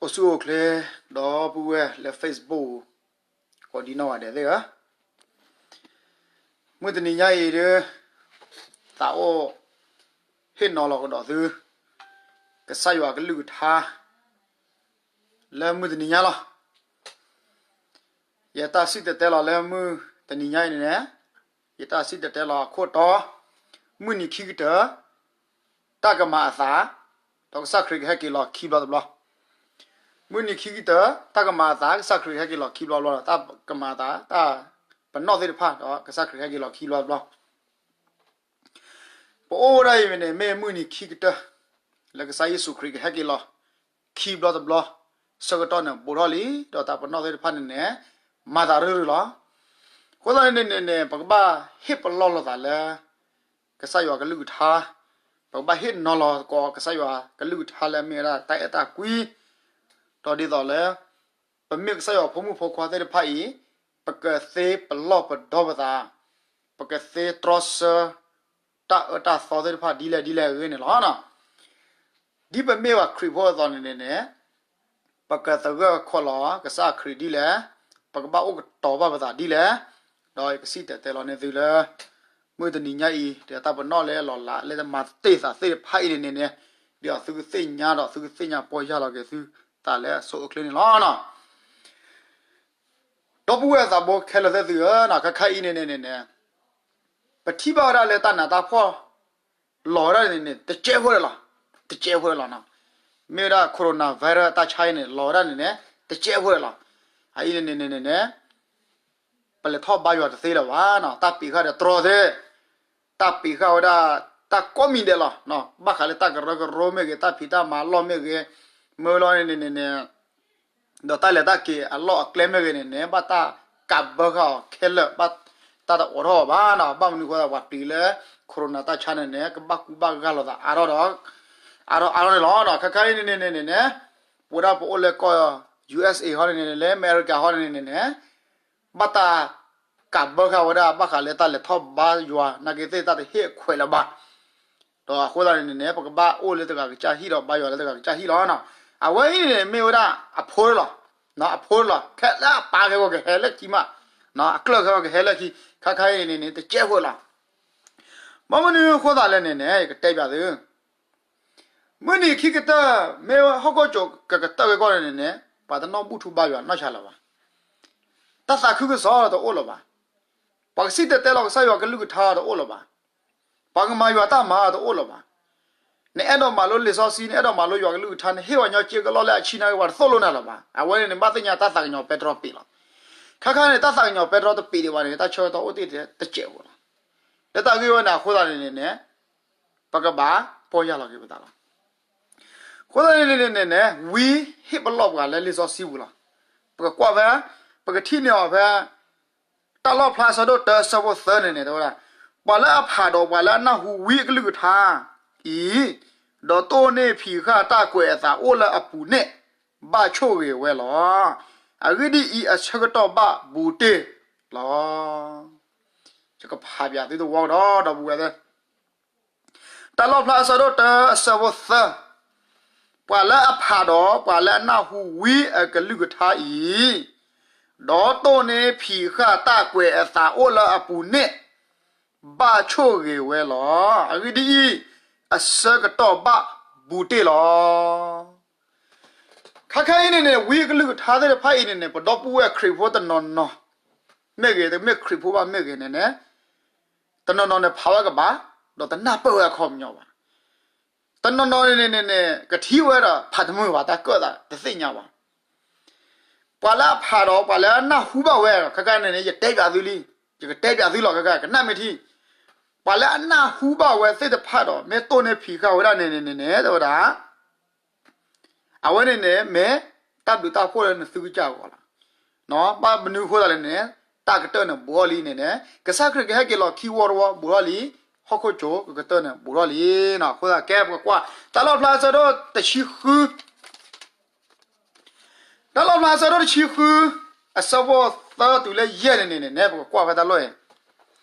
အိၣ်ဆူၣ်အိၣ်ချ့ ဒီပုၢ်ဝဲၢ်လၢ Facebook ကိးဒံနီၢ်ဂၤဒဲးသ့ၣ်ဧၢ, မုၢ်တနံၤညါအံၤဒုး သးအိၣ်ဟ့ၣ်နီၤလီၤကဒီးသု ကစၢ်ယွၤကလုၢ်ကထါ လၢမုၢ်တနံၤညါလီၤ. ယတၢ်စံၣ်တဲၤတဲလီၤလၢမုၢ်တနံၤညါအံၤန့ၣ်န့ၣ်, ယတၢ်စံၣ်တဲၤတဲလီၤအခိၣ်တီ, မုၢ်နံၤခံကတၢၢ် တၢ်ကမၤအသး, ဒီးကစၢ်ခရံာ်ကဟဲက့ၤလီၤခံဘျီတဘျီ. မုၢ်နံၤခံကတၢၢ် တၢ်ကမၤအသး ကစၢ်ခရံာ်ဟဲက့ၤလီၤခံဘျီတဘျီ, တၢ်ကမၤအသး တၢ်ပနီၣ်သ့ၣ်တဖၣ် ဒီးကစၢ်ခရံာ်ဟဲက့ၤလီၤခံဘျီတဘျီ. ပအိၣ်ဝဲဒၣ်အံၤန့ၣ် မ့ၢ်မုၢ်နံၤခံကတၢၢ် လၢကစၢ်ယ့ၣ်ၡူးခရံာ်ကဟဲက့ၤလီၤခံဘျီတဘျီ ဆၢကတီၢ်န့ၣ် ဘူးထီၣ်လံ, ဒီးတၢ်ပနီၣ်သ့ၣ်တဖၣ်န့ၣ်န့ၣ် မၤသးရုၢ်ရုၢ်လီၤ. အဃိသတးန့ၣ်န့ၣ်န့ၣ် ပကဘၣ်ဟ့ၣ်ပလီၢ်လိာ်သးလၢ ကစၢ်ယွၤကလုၢ်ကထါ, ပကဘၣ်ဟ့ၣ်နီၤလီၤသကိးကစၢ်ယွၤကလုၢ်ကထါလၢအမ့ၢ်ဝဲဒၣ်တၢ်အဲၣ်တၢ်ကွံ, ဒီးဒ်သိးလၢ ပမ့ၢ်ကစၢ်ယွၤဖိမုၣ်ဖိခွါသ့ၣ်တဖၣ်အံၤ, ပကသ့ပလီၢ်ပဒီပသး, ပကသ့တြီဆၢ တၢ်အၢတၢ်သီသ့ၣ်တဖၣ်ဒ်လဲၣ်ဒ်လဲၣ်အဂ့ၢ်န့ၣ်လီၤ. ဒ်ပမ့ၢ်ဘၣ်ခရံာ်ဖိအသိးန့ၣ်န့ၣ်န့ၣ်, ပကသဂၢၢ်ခိၣ်လီၤကစၢ်ခရံာ်ဒ်လဲၣ်, ပကဘၣ်အိၣ်ကတီၤဘၣ်ပသးဒ်လဲၣ်, ဒီးယကစံၣ်တဲၤတဲလီၤန့ၢ်သုလၢ မုၢ်တနံၤညါအံၤ ဒီးတၢ်ပနီၣ်လၢအလီၤလးလၢတမၤတ့ၢ်သးသ့ၣ်တဖၣ်အံၤန့ၣ်န့ၣ်န့ၣ်, ဒ်သိးသုကသ့ၣ်ညါဒီးသုကသ့ၣ်ညါပီၢ်ယၢ်လီၤက့ၤသုသးလၢအဆိအချ့န့ၣ်လီၤ. ဒီပုၢ်ဝဲၢ်သးဘိခဲလၢာ်သ့ၣ်သုဧၢ, ခါခါအံၤန့ၣ်န့ၣ်န့ၣ်န့ၣ်, ပထံၣ်ဘၣ်ဝဲဒၣ်လၢတၢ်နးတၢ်ဖှီၣ် လီၤဝဲဒၣ်န့ၣ်န့ၣ် တကဲးဖိလီၤ, တကဲးဖိလီၤ. မ့ၢ်ဝဲဒၣ် coronavirus တၢ်ဆါအံၤန့ၣ် လီၤဝဲဒၣ်န့ၣ်န့ၣ် တကဲးဖိလီၤ. အအံၤန့ၣ်န့ၣ်န့ၣ်န့ၣ် ပလဲၤထီၣ်ဘါယွၤတသ့လၢၤဘၣ်, တၢ်ပံးဃာ်ဒီးတြီသ့, တၢ်ပံးဃာ်ဝဲဒၣ် တၢ်ကိးမံၤဒဲးလီၤ. ဘၣ်ဃးလၢတၢ်ကရၢကရိမ့ၢ်ဂ့ၤ, တၢ်ဖံးတၢ်မၤအလီၢ်မ့ၢ်ဂ့ၤ, မ့ၢ်ဝဲလီၤန့ၣ်န့ၣ်န့ၣ် ဒီးတၢ်လဲၤတၢ်က့ၤအလီၢ်အကျဲမ့ၢ်ဂ့ၤန့ၣ်န့ၣ် ဘၣ်တၢ်ကးဘၢဃာ်အီၤခဲလၢာ်, ဘၣ်တၢ်တအိးထီၣ်အီၤဘၣ်နီၤ. ဘၣ်မနုၤအဃိသတး ပှၤပျံၤလၢ corona တၢ်ဆါန့ၣ်န့ၣ် ကဘၣ်ကူဘၣ်ဂာ်လိာ်သးအါထီၣ်ဒီး အါထီၣ်အါထီၣ်န့ၣ်လီၤ. ခါခါအံၤန့ၣ်န့ၣ်န့ၣ်န့ၣ် ပဝဲဒၣ်ပအိၣ်လၢကီၢ် ယူၢ်အ့းအ့း ဟီန့ၣ်န့ၣ် လၢအမဲရကၤဟီန့ၣ်န့ၣ်န့ၣ် ဘၣ်တၢ်ကးဘၢဃာ်ဝဲဒၣ် ဘၣ်ဃးလၢတၢ်လဲၤထီၣ်ဘါယွၤ နာ်က့သ့ၣ်တၢ်တဟ့ၣ်အခွဲးလၢၤဘၣ်. ဒီးအဃိသတးန့ၣ်န့ၣ်န့ၣ် ပကဘၣ်အိၣ်လၢတဂၤကစၢ်ဟံၣ်ဒီးဘါယွၤလၢတဂၤကစၢ်ဟံၣ်လီၤ. အဝဲအံၤန့ၣ်န့ၣ် မ့ၢ်ဝဲဒၣ်အဖိလီၤ, အဖိလီၤ, ခဲလၢအပၢ်ခဲဂီၤကဟဲလၢခံမး, အကျၢၢ်ခဲဂီၤကဟဲလၢခံ, ခါခါအံၤန့ၣ်န့ၣ်န့ၣ် တကဲးဖိလီၤ. ဘၣ်မနုၤအဃိသတးလဲၣ်န့ၣ်န့ၣ် ယကတဲဘၣ်သု မုၢ်နံၤခံကတၢၢ် မ့ၢ်ဟီၣ်ခိၣ်ကၠိကကတၢၢ်ဝဲကီၢ်န့ၣ်န့ၣ်န့ၣ် ပှၤတနီၣ်ဘူၣ်ထူဘါယွၤနီၢ်ဆါလၢၤဘၣ်. တၢ်သးခုကစီၣ်တအိၣ်လၢၤဘၣ်. ပှၤကစံၣ်တဲၤတဲလီၤကစၢ်ယွၤကလုၢ်ကထါတအိၣ်လၢၤဘၣ်. ပှၤကမၤယွၤတၢ်မၤတအိၣ်လၢၤဘၣ်. နအဲၣ်ဒိးမၤလိလံာ်စီဆှံ နအဲၣ်ဒိးမၤလိယွၤကလုၢ်ကထါ နဟ့ၣ်ဝဲညီစ့ကလီၢ်လၢအဆံနၣ်ရံၣ် ပှၤတသိၣ်လိနၤလၢၤဘၣ်. အဝဲန့ၣ်န့ၣ် ဘၣ်သ့ၣ်ညါတၢ်သးကညီၤပဲတြီပံးလီၤ. ခါခါန့ၣ် တၢ်သးကညီၤပဲတြီတပံးဒံးဘၣ်န့ၣ် တၢ်ဆၢကတီၢ်အိၣ်တ့ၢ်တစဲးဖိလီၤ. လၢတၢ်ဂ့ၢ်ဝဲန့ၣ်အဃိသတးန့ၣ်န့ၣ်န့ၣ် ပကဘၣ်ပီၢ်ယၢ်လီၤက့ၤပသးလီၤ. အဃိသတးန့ၣ်န့ၣ်န့ၣ်န့ၣ် ဝံဟ့ၣ်ပလီၢ်ပှၤလၢလံာ်စီဆှံပူၤလီၤ. ပကကွၢ်ဖဲ ပကထံၣ်န့ၢ်အီၤဖဲ တၢ်လီၣ်ဖျါအဆၢဒိၣ်တၢအဆၢဖိသၢန့ၣ်န့ၣ် တဲဝဲဒၣ်, ပှၤလၢအဖးဒီးပှၤလၢအနၢ်ဟူဝံအကလုၢ်ကထါအံၤ, ဒီးတိၢ်န့ၢ်ဖံးဃာ်တၢ်ကွဲးအသးအိၣ်လၢအပူၤန့ၣ်, ဘၣ်ဆိၣ်ဂ့ၤဝဲလီၤ. အဂ့ၢ်ဒ်အံၤ, အဆၢကတီၢ်ဘၣ်ဘူးတ့ၢ်လီၤ. ယကဖးပၠးသုတဝီကဒီး ဒီပုၢ်ဝဲၢ်သ့ၣ် တၢ်လီၣ်ဖျါအဆၢဒိၣ်တၢအဆၢဖိသၢ, ပှၤလၢအဖးဒီးပှၤလၢအနၢ်ဟူဝံအကလုၢ်ကထါအံၤ, ဒီးတိၢ်န့ၢ်ဖံးဃာ်တၢ်ကွဲးအသးအိၣ်လၢအပူၤန့ၣ်, ဘၣ်ဆိၣ်ဂ့ၤဝဲလီၤ. အဂ့ၢ်ဒ်အံၤ, အဆၢကတီၢ်ဘၣ်ဘူးတ့ၢ်လီၤ. ခါခဲအံၤန့ၣ်န့ၣ် ဝံအကလုၢ်ကထါသ့ၣ်တဖၣ်အံၤန့ၣ်န့ၣ် ပဒီပုၢ်ဝဲၢ်ခရံာ်ဖိတနီၤနီၤ မ့ၢ်ဂ့ၤ တမ့ၢ်ခရံာ်ဖိဘၣ်မ့ၢ်ဂ့ၤန့ၣ်န့ၣ် တနီၤနီၤန့ၣ် ဖးဝဲကဘၣ် ဒီးတနၢ်ပၢၢ်ဝဲအခီပညီဘၣ်. တနီၤနီၤန့ၣ်န့ၣ်န့ၣ် ကထံၣ်ဝဲဒီးဖးတမုာ်ဘၣ် တၢ်ကၢၣ်သးတသ့ၣ်ညါဘၣ်. ပှၤလၢအဖးဒီး ပှၤလၢအနၢ်ဟူဘၣ်ဝဲဒီး ခဲကနံၣ်န့ၣ် ယတဲပၠးသုလံ, ယကတဲပၠးသုလီၤ ခဲကနံၣ် ကနၣ်မ့ၢ်ထံ, ပှၤလၢအနၢ်ဟူဘၣ်ဝဲသ့ၣ်တဖၣ်ဒီး မ့ၢ်တိၢ်န့ၢ်ဖံးဃာ်ဝဲဒၣ်န့ၣ်န့ၣ်န့ၣ် တဲဝဲဒၣ် အဝဲန့ၣ်န့ၣ် မ့ၢ်တၢ်ဘျုးတၢ်ဖှိၣ်လၢနသုကစၢ်အဂီၢ်လီၤ. ဘၣ်မနုၤအဃိသတးလဲၣ်န့ၣ် တၢ်ကတၢၢ်န့ၣ်ဘူးထီၣ်လံန့ၣ်န့ၣ် ကစၢ်ခရံာ်ကဟဲက့ၤလီၤခံဝီတဝီဘူးထီၣ်လံ, ဟီၣ်ခိၣ်ကၠိကကတၢၢ်န့ၣ်ဘူးထီၣ်လံ. အဃိသတးကဲပကကွၢ် တၢ်လီၣ်ဖျါအဆၢဒိၣ်တဆံဃု တၢ်လီၣ်ဖျါအဆၢဒိၣ်တဆံဃု အဆၢဖိသၢတုၤလၢယဲၢ်န့ၣ်န့ၣ်န့ၣ် ပကကွၢ်ဖဲတၢ်လီၣ်အံၤ,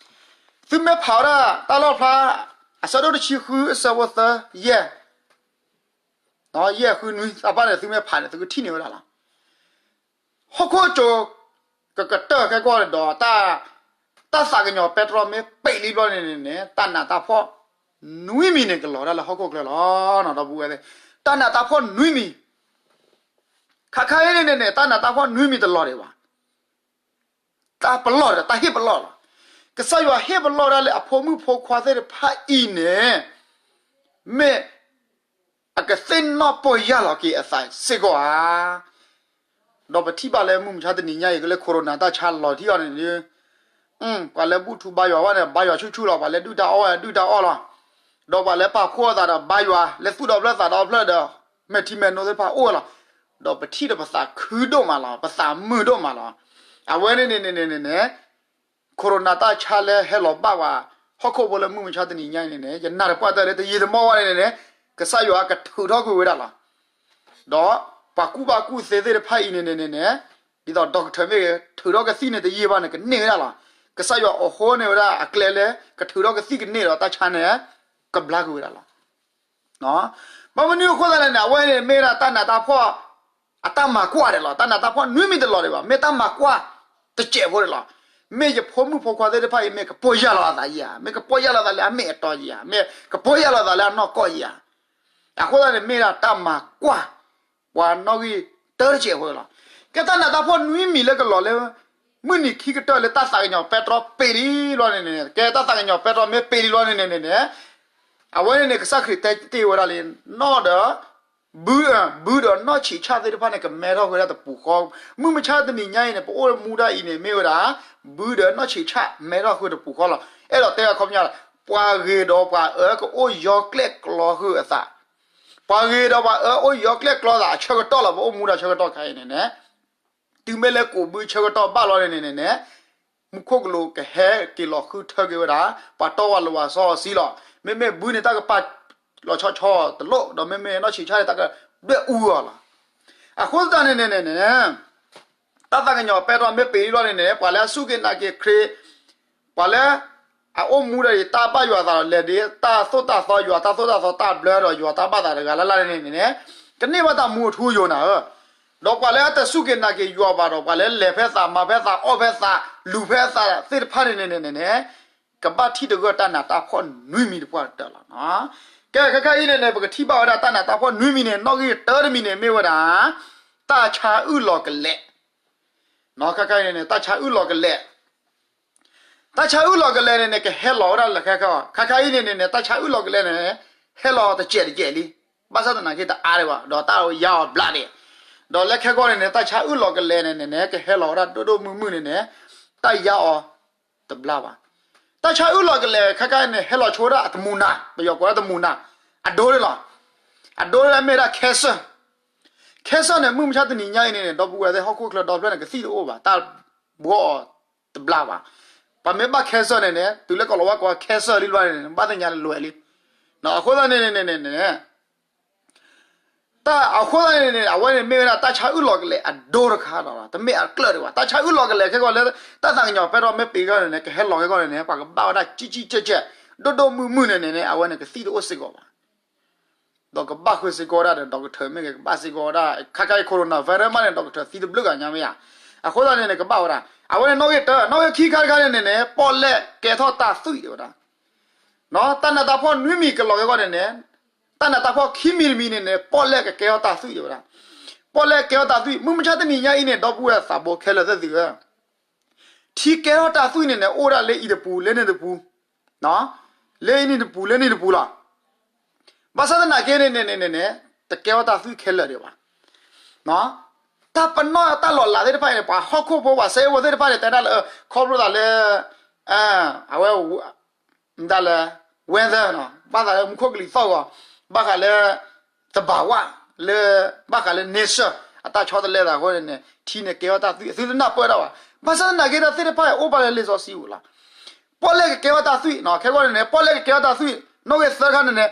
သုမ့ၢ်ဖးဝဲဒၣ် တၢ်လီၣ်ဖျါ အဆၢဒိၣ်တဆံဃု အဆၢဖိသၢ ယဲၢ် ယဲၢ်ဃုနွံသးပှၢ်န့ၣ် သုမ့ၢ်ဖးန့ၣ် သုကထံၣ်န့ၢ်ဝဲဒၣ်လီၤ. ဟီၣ်ခိၣ်ကၠိကကတၢၢ်ခဲကီၢ်ဒီး တၢ်သးကညီၤပဲတြီမ့ၢ်ပံာ်လံဘျီန့ၣ်န့ၣ်န့ၣ် တၢ်နးတၢ်ဖှီၣ်နွံမံၤန့ၣ် ကလီၤဒၣ်လၢဟီၣ်ခိၣ်ချၢလီၤ. ဒီပုၢ်ဝဲၢ်သ့ၣ်, တၢ်နးတၢ်ဖှီၣ်နွံမံၤ, ခါခါအံၤန့ၣ်န့ၣ်န့ၣ် တၢ်နးတၢ်ဖှီၣ်နွံမံၤတလီၤဒံးဘၣ်. တၢ်ပလီၢ်ဒီး တၢ်ဟ့ၣ်ပလီၢ်လီၤ. ကစၢ်ယွၤဟ့ၣ်ပလီၢ်ဒၣ်လၢအဖိမုၣ်ဖိခွါသ့ၣ်တဖၣ်အံၤန့ၣ် မ့ၢ် အကသ့ၣ်နီၣ်ပီၢ်ယၢ်လီၤက့ၤအသးစ့ၢ်ကီးဧါ. ဒီးပထံၣ်ဘၣ်လၢမုၢ်မဆါတနံၤညါအံၤ ကလၢ corona တၢ်ဆါလီၤထံအီၤန့ၣ်ဒီး ပှၤလၢဘူၣ်ထူဘါယွၤဘၣ်န့ၣ် ဘါယွၤဆူၣ်ဆူၣ်လီၤ. ပှၤလၢဒုၣ်တၢ်အီၣ်ဝဲဒုၣ်တၢ်အီၣ်လီၤ. ဒီးပှၤလၢပာ်ဖှိၣ်အသးဒီးဘါယွၤ လၢသူၣ်ဒီဖျၢၣ်သးဒီဖျၢၣ်ဒီး မဲာ်ထံမဲာ်နိသ့ၣ်တဖၣ်အိၣ်ဝဲလီၤ. ဒီးပထံၣ်ဒီးပသးခုဒိၣ်မးလီၤ, ပသးမုာ်ဒိၣ်မးလီၤ. အဝဲန့ၣ်န့ၣ်န့ၣ်န့ၣ်န့ၣ် corona တၢ်ဆါလၢဟဲလီၤဘၣ်ဝဲ ဟီၣ်ခိၣ်ဖိလၢမုၢ်မဆါတနံၤညါအံၤန့ၣ်န့ၣ် ယနာ်တပှၢ်တၢၢ်လၢတယံာ်တမီၢ်ဝဲန့ၣ်န့ၣ်န့ၣ် ကစၢ်ယွၤကထုးထီၣ်ကွံာ်ဝဲဒၣ်လီၤ. ဒီးပှၤကူၣ်ဘၣ်ကူၣ်သ့သ့ၣ်တဖၣ်အံၤန့ၣ်န့ၣ်န့ၣ်န့ၣ် ဒ်သိး doctor မ့ၢ်ဂ့ၤ ထုးထီၣ်ကသံၣ်န့ၣ်တယံာ်ဘၣ်န့ၣ် ကန့ၢ်ဝဲဒၣ်လီၤ. ကစၢ်ယွၤအိးထီၣ်န့ၢ်ဝဲဒၣ်အကျဲလၢ ကထုးထီၣ်ကသံၣ်ကန့ၢ်ဒီးတၢ်ဆါန့ၣ် ကဘျါကွံာ်ဝဲဒၣ်လီၤ. ဘၣ်မနုၤအဃိသတးန့ၣ်န့ၣ် အဝဲန့ၣ်မ့ၢ်ဝဲဒၣ်တၢ်နးတၢ်ဖှီၣ် အတၢ်မၤကွၢ်ဒဲးလီၤ. တၢ်နးတၢ်ဖှီၣ်နွံမံၤတလီၤဒံးဘၣ်, မ့ၢ်တၢ်မၤကွၢ်တစဲးဖိဒံးလီၤ. မ့ၢ်ယဖိမုၣ်ဖိခွါသ့ၣ်တဖၣ်အံၤ မ့ၢ်ကပီၢ်ယၢ်လီၤအသးဧါ, မ့ၢ်ကပီၢ်ယၢ်လီၤအသးလၢအမ့ၢ်အတီဧါ, မ့ၢ်ကပီၢ်ယၢ်လီၤအသးလၢအနီၢ်ကီၢ်ဧါ. အဃိသတးန့ၣ် မ့ၢ်ဒၣ်တၢ်မၤကွၢ် ပှၤနီၣ်ဂံၢ်တၢတစဲးဖိလီၤ. ကဲတၢ်နးတၢ်ဖှီၣ်နွံမံၤလၢကလီၤလၢ မုၢ်နံၤခံကတၢၢ်လၢတၢ်သးကညီၤပဲတြီပံာ်လံဘျီန့ၣ်န့ၣ် ကဲတၢ်သးကညီၤပဲတြီမ့ၢ်ပံာ်လံဘျီန့ၣ်န့ၣ်န့ၣ် အဝဲန့ၣ်န့ၣ် ကစၢ်ခရံာ်တဲတ့ၢ်ဝဲဒၣ်လံ နီၣ်ဒီး ဘု ဘုဒီးနီၢ်ဆံးဆၣ်သ့ၣ်တဖၣ်န့ၣ် ကမဲထီၣ်ဃုာ်ဒၣ်တပူၤဃီ. မုၢ်မဆါတနံၤညါအံၤန့ၣ် ပအိၣ်မူဒၣ်အံၤန့ၣ် မ့ၢ်ဝဲဒၣ် ဘုဒီးနီၢ်ဆံးဆၣ်မဲထီၣ်ဃုာ်တပူၤဃီလီၤ. အဲၣ်ဒိးတဲအခီပညီ ပှၤဂ့ၤဒီးပှၤအၢကအိၣ်ယီၤကျဲၣ်ကျီဃုာ်အသး ပှၤဂ့ၤဒီးပှၤအၢအိၣ်ယီၤကျဲၣ်ကျီသးအဆၢကတီၢ်လီၤ. ပအိၣ်မူဒၣ်ဆၢကတီၢ်ခါအံၤန့ၣ်န့ၣ် တုၤမ့ၢ်လၢကိးဘုဆၢကတီၢ်ဘၣ်လီၤန့ၣ်န့ၣ်န့ၣ် မူခိၣ်ကလူးကဟဲက့ၤလီၤဃုထၢက့ၤဝဲဒၣ် ပှၤတီဝဲလိာ်ဝဲစီဆှံလီၤ. မ့မ့ၢ်ဘုန့ၣ် တၢ်ကပာ်လီၤဆီဆီတလိၣ် ဒီးမ့မ့ၢ်နီၢ်ဆံးဆၣ်န့ၣ် တၢ်ကဒွဲၣ်အူအီၤလီၤ. အဃိသတးန့ၣ်န့ၣ်န့ၣ် တၢ်သးကညီၤပဲတြီမ့ၢ်ပံာ်လံဘျီန့ၣ်န့ၣ် ပှၤလၢအစူၢ်က့ၤနာ်က့ၤခရံာ် ပှၤလၢ အအိၣ်မူဒီးယတၢ်ဘၣ်ယွၤအသးဒီး လဲၤဒ်တၢ်သိၣ်တၢ်သီ ယွၤတၢ်သိၣ်တၢ်သီတၢ်ဘျၢဒီး ယွၤတၢ်ဘၣ်သးတဂၤလၢ်လၢ်န့ၣ်န့ၣ်န့ၣ် ကန့ၢ်ဘၣ်တၢ်မူအထူအယိာ်နၤဧၢ. ဒီးပှၤလၢအတစူၢ်က့ၤနာ်က့ၤယွၤဘၣ်ဒီး ပှၤလၢလဲၤဖဲသး မၤဖဲသး အီၣ်ဖဲသး လူၤဖဲသးသ့ၣ်တဖၣ်န့ၣ်န့ၣ်န့ၣ်န့ၣ် ကဘၣ်ထံၣ်တဂၢၢ်တၢ်နးတၢ်ဖှီၣ်နွံမံၤတပှၢ်ကတၢၢ်လီၤ. ကဲ ခဲခါအံၤန့ၣ်န့ၣ် ပကထံၣ်ဘၣ်ဝဲဒၣ်တၢ်နးတၢ်ဖှီၣ်နွံမံၤန့ၣ် နီၣ်ဂံၢ်တၢတမံၤန့ၣ် မ့ၢ်ဝဲဒၣ် တၢ်ဆါအုၣ်လီၤကလဲာ် ခဲခါအံၤန့ၣ်န့ၣ် တၢ်ဆါအုၣ်လီၤကလဲာ် တၢ်ဆါအုၣ်လီၤကလဲာ်န့ၣ်န့ၣ် ကဟဲလီၤဝဲဒၣ်လၢခဲခါအီၤ ခဲခါအံၤန့ၣ်န့ၣ်န့ၣ် တၢ်ဆါအုၣ်လီၤကလဲာ်န့ၣ် ဟဲလီၤတစဲးတကဲးလံ. ဘၣ်ဆၣ်သနာ်က့တအါဒံးဘၣ် ဒီးတၢ်ယါအီၤဘျါဒံး. ဒီးလၢခဲကီၢ်န့ၣ်န့ၣ် တၢ်ဆါအုၣ်လီၤကလဲာ်န့ၣ်န့ၣ်န့ၣ် ကဟဲလီၤဝဲဒၣ်ဒိၣ်ဒိၣ်မုၢ်မုၢ်န့ၣ်န့ၣ် တၢ်ယါအီၤတဘျါဘၣ်. တၢ်ဆါအုၣ်လီၤကလဲာ်ခဲခါန့ၣ် ဟဲလီၤဆိဝဲဒၣ်အတမူနၤ ပယီၤကိးဝဲဒၣ်တမူနၤ အဒိန့ၣ်လီၤ. အဒိန့ၣ်မ့ၢ်ဒၣ် cancer. cancer န့ၣ် မုၢ်မဆါတနံၤညါအံၤန့ၣ်န့ၣ် ဒီပုၢ်ဝဲၢ်သ့ၣ် ဟီၣ်ခိၣ်ချၢဒီဖျၢၣ်န့ၣ် ကသံၣ်တအိၣ်ဘၣ် တၢ်ဘှီအီၤတဘျါဘၣ်. ပှၤမ့ၢ်ဘၣ် cancer န့ၣ်န့ၣ် တုၤလၢကိၤလၤဝါကိး cancer လံဘျီန့ၣ်န့ၣ် ဘၣ်သ့ၣ်ညါလၢလွဲၢ်လံ. အဃိသတးန့ၣ်န့ၣ်န့ၣ်န့ၣ် တၢ်အဃိသတးန့ၣ်န့ၣ် အဝဲန့ၣ်မ့ၢ်ဝဲဒၣ်တၢ်ဆါအုၣ်လီၤကလဲာ်အဒိတခါဒီး တမ့ၢ်အကျၢၢ်ဒံးဘၣ်. တၢ်ဆါအုၣ်လီၤကလဲာ်ခဲကီၢ်လၢ တၢ်သးကညီၤပဲတြီမ့ၢ်ပံာ်ခဲကီၢ်န့ၣ်န့ၣ် ကဟဲလီၤခဲကီၢ်န့ၣ်န့ၣ် ပှၤကဘၣ်ဝဲဒၣ်ကံကံကဲကဲ ဒိၣ်ဒိၣ်မုၢ်မုၢ်န့ၣ်န့ၣ်န့ၣ် အဝဲန့ၣ်ကသံၣ်တအိၣ်စ့ၢ်ကီးဘၣ်. ဒီးကဘၣ်ဃုာ်စ့ၢ်ကီးဝဲဒၣ်ဒီး doctor မ့ၢ်ဂ့ၤ ကဘၣ်စ့ၢ်ကီးဝဲဒၣ် ခဲခါအံၤ coronavirus မးန့ၣ် doctor သံတဘျုးဂၤညါမ့ၢ်ဧါ. အဃိသတးန့ၣ်န့ၣ် ကဘၣ်ဝဲဒၣ် အဝဲန့ၣ်နီၣ်ဂံၢ်တၢ နီၣ်ဂံၢ်ခံခါတခါန့ၣ်န့ၣ်န့ၣ် ပီၣ်လဲၣ်ကဲထီၣ်တၢ်သွံၣ်ဝဲဒၣ် တၢ်နးတၢ်ဖှီၣ်နွံမံၤကလီၤကဲကီၢ်န့ၣ်န့ၣ် တၢ်နးတၢ်ဖှီၣ်ခံမံၤတမံၤန့ၣ်န့ၣ် ပီၣ်လဲၣ်ကကဲထီၣ်တၢ်သွံၣ်ဝဲဒၣ်. ပီၣ်လဲၣ်ကဲထီၣ်တၢ်သွံၣ် မုၢ်မဆါတနံၤညါအံၤန့ၣ် ဒီပုၢ်ဝဲၢ်သးဘိခဲလၢာ်သ့ၣ်သုဧၢ ထံကဲထီၣ်တၢ်သွံၣ်န့ၣ်န့ၣ် အိၣ်ဝဲဒၣ်လၢအံၤတပူၤ လၢန့ၣ်တပူၤ လၢအံၤန့ၣ်တပူၤ လၢန့ၣ်တပူၤလီၤ. ဘၣ်ဆၣ်သနာ်က့န့ၣ်န့ၣ်န့ၣ်န့ၣ် တကဲထီၣ်တၢ်သွံၣ်ခဲလၢာ်ဒံးဘၣ်. တၢ်ပနီၣ်တၢ်လီၤလးသ့ၣ်တဖၣ်အံၤန့ၣ် ပှၤဟီၣ်ခိၣ်ဖိ ပှၤစဲဖိသ့ၣ်တဖၣ်န့ၣ် တဲဒၣ်လၢ ခီဖျိသးလၢ အဝဲ မတၤလဲၣ် weather နီၤ ဘၣ်ဃးလၢမူခိၣ်ကလံၤသီၣ်ဂီၤ ဘၣ်ဃးလၢ သဘၣ်ဝ လၢ ဘၣ်ဃးလၢ nature အတၢ်ဆီတလဲသးအဃိန့ၣ်န့ၣ် ထံန့ၣ်ကဲထီၣ်တၢ်သွံၣ် သုတနၢ်ပၢၢ်တၢ်ဘၣ်. ဘၣ်ဆၣ်သနာ်က့ တၢ်သ့ၣ်တဖၣ်အိၣ်ဘၣ်လၢလံာ်စီဆှံပူၤလီၤ. ပီၣ်လဲၣ်ကကဲထီၣ်တၢ်သွံၣ်နီၤ ခဲကီၢ်န့ၣ်န့ၣ် ပီၣ်လဲၣ်ကကဲထီၣ်တၢ်သွံၣ် နီၣ်ဂံၢ်သၢခါန့ၣ်န့ၣ်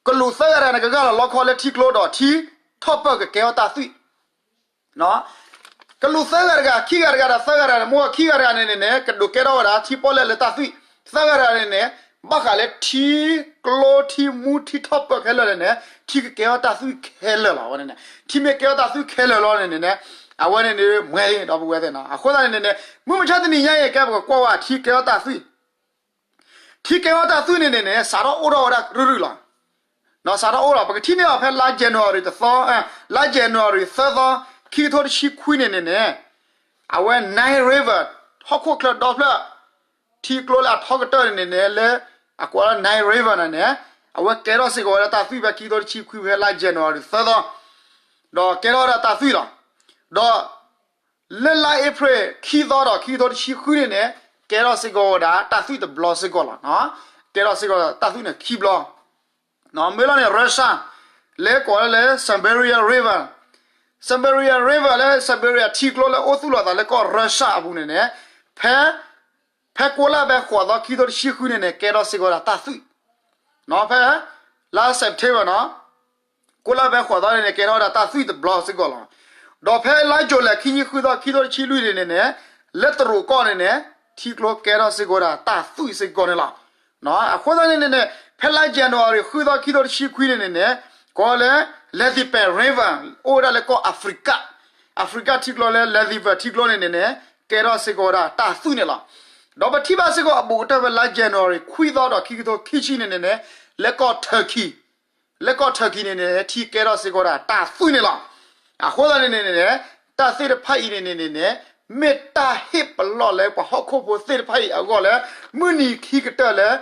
ကလူးသၢဂၤတဂၤန့ၣ် ကဂၢ်လီၤလီခီလၢထံကျိဒီးထံထီၣ်ပၢၢ်ကကဲထီၣ်တၢ်သွံၣ် ကလူးသၢဂၤတဂၤ ခံဂၤတဂၤဒီးသၢဂၤတဂၤန့ၣ် မ့ၢ်ခံဂၤတဂၤန့ၣ်န့ၣ်န့ၣ် ကဒိးကဲထီၣ်ဝဲဒၣ် ထံပီၣ်လဲၣ်လၢတၢ်သွံၣ် သၢဂၤတဂၤန့ၣ်န့ၣ် ဘၣ်ဃးလၢထံကျိ ကျိထံမူထံထီၣ်ပၢၢ်ခဲလၢာ်န့ၣ်န့ၣ် ထံကကဲထီၣ်တၢ်သွံၣ်ခဲလၢာ်လီၤ. အဝဲန့ၣ်န့ၣ် ထံမ့ၢ်ကဲထီၣ်တၢ်သွံၣ်ခဲလၢာ်လီၤန့ၣ်န့ၣ်န့ၣ် အဝဲန့ၣ်န့ၣ် မွဲလံ ဒီပုၢ်ဝဲၢ်သ့ၣ်နီၤ. အဃိသတးန့ၣ်န့ၣ်န့ၣ် မုၢ်မဆါတနံၤညါအံၤ ကဲပကကွၢ်ဝဲထံကဲထီၣ်တၢ်သွံၣ် ထံကဲထီၣ်တၢ်သွံၣ်န့ၣ်န့ၣ်န့ၣ် စးထီၣ်အိၣ်ထီၣ်ဝဲဒၣ်ရုၢ်ရုၢ်လီၤ. စးထီၣ်အိၣ်လီၤ. ပကထံၣ်န့ၢ်အီၤဖဲလါ January တသီ, လါ January သၢသီ, ခံကထိတဆံခွံန့ၣ်န့ၣ်န့ၣ် အဝဲ Nile River ဟီၣ်ခိၣ်ချၢဒီဖျၢၣ် ထံကျိလၢအထီကတၢၢ်န့ၣ်န့ၣ်န့ၣ် လၢအကိးလၢ Nile River န့ၣ်န့ၣ် အဝဲကဲထီၣ်စ့ၢ်ကီးဝဲဒၣ်တၢ်သွံၣ်ဖဲခံကထိတဆံခွံ ဖဲလါ January သၢသီ, ဒီးကဲထီၣ်ဝဲဒၣ်တၢ်သွံၣ်လီၤ. ဒီး လၢလါ April ခံသီဒီး ခံကထိတဆံဃုန့ၣ်န့ၣ် ကဲထီၣ်စ့ၢ်ကီးဝဲဒၣ်တၢ်သွံၣ်တဘျီစ့ၢ်ကီးလီၤ. ကဲထီၣ်စ့ၢ်ကီးတၢ်သွံၣ်န့ၣ်ခံဘျီ. မ့ၢ်လီၤန့ၣ် Russia လၢကိးလၢ Siberia River, Siberia River လၢ Siberia ထံကျိလၢအိၣ်သူၣ်လီၤသးလၢကီၢ် Russia အပူၤန့ၣ်န့ၣ် ဖဲ ဖဲကိးလါဖဲဃိးသီ ခံကထိတဆံဃုန့ၣ်န့ၣ် ကဲထီၣ်စ့ၢ်ကီးဝဲဒၣ်တၢ်သွံၣ် ဖဲ လါ September နီၤ, ကိးလါဖဲဃိးသီန့ၣ်န့ၣ် ကဲထီၣ်ဝဲဒၣ်တၢ်သွံၣ်တဘျီစ့ၢ်ကီးလီၤ. ဒီးဖဲလါ July ခံဆံဃုသီ ခံကထိတဆံလွံၢ်န့ၣ်န့ၣ်န့ၣ် လၢတရူးကီၢ်န့ၣ်န့ၣ် ထံကျိကဲထီၣ်စ့ၢ်ကီးဝဲဒၣ်တၢ်သွံၣ်စ့ၢ်ကီးန့ၣ်လီၤ. အဃိသတးန့ၣ်န့ၣ်န့ၣ် ဖဲလါ January ဃုသီ ခံကထိတဆံခွံန့ၣ်န့ၣ်န့ၣ် ကိးလၢ Lenape River အိၣ်ဝဲဒၣ်လၢကီၢ် Africa, Africa ထံကျိလၢ Lenape ထံကျိန့ၣ်န့ၣ်န့ၣ် ကဲထီၣ်စ့ၢ်ကီးဝဲဒၣ်တၢ်သွံၣ်န့ၣ်လီၤ. ဒီးပထံၣ်ဘၣ်စ့ၢ်ကီးအဘူးကတၢၢ်ဖဲလါ January ခွံသီဒီး ခံကထိခံဆံန့ၣ်န့ၣ်န့ၣ် လၢကီၢ် Turkey, လၢကီၢ် Turkey န့ၣ်န့ၣ် ထံကဲထီၣ်စ့ၢ်ကီးဝဲဒၣ်တၢ်သွံၣ်န့ၣ်လီၤ. အဃိသတးန့ၣ်န့ၣ်န့ၣ် တၢ်သ့ၣ်တဖၣ်အံၤန့ၣ်န့ၣ်န့ၣ်န့ၣ် မ့ၢ်တၢ်ဟ့ၣ်ပလီၢ်လၢပှၤဟီၣ်ခိၣ်ဖိသ့ၣ်တဖၣ်အံၤအဂီၢ်လၢ မုၢ်နံၤခံကတၢၢ်လၢ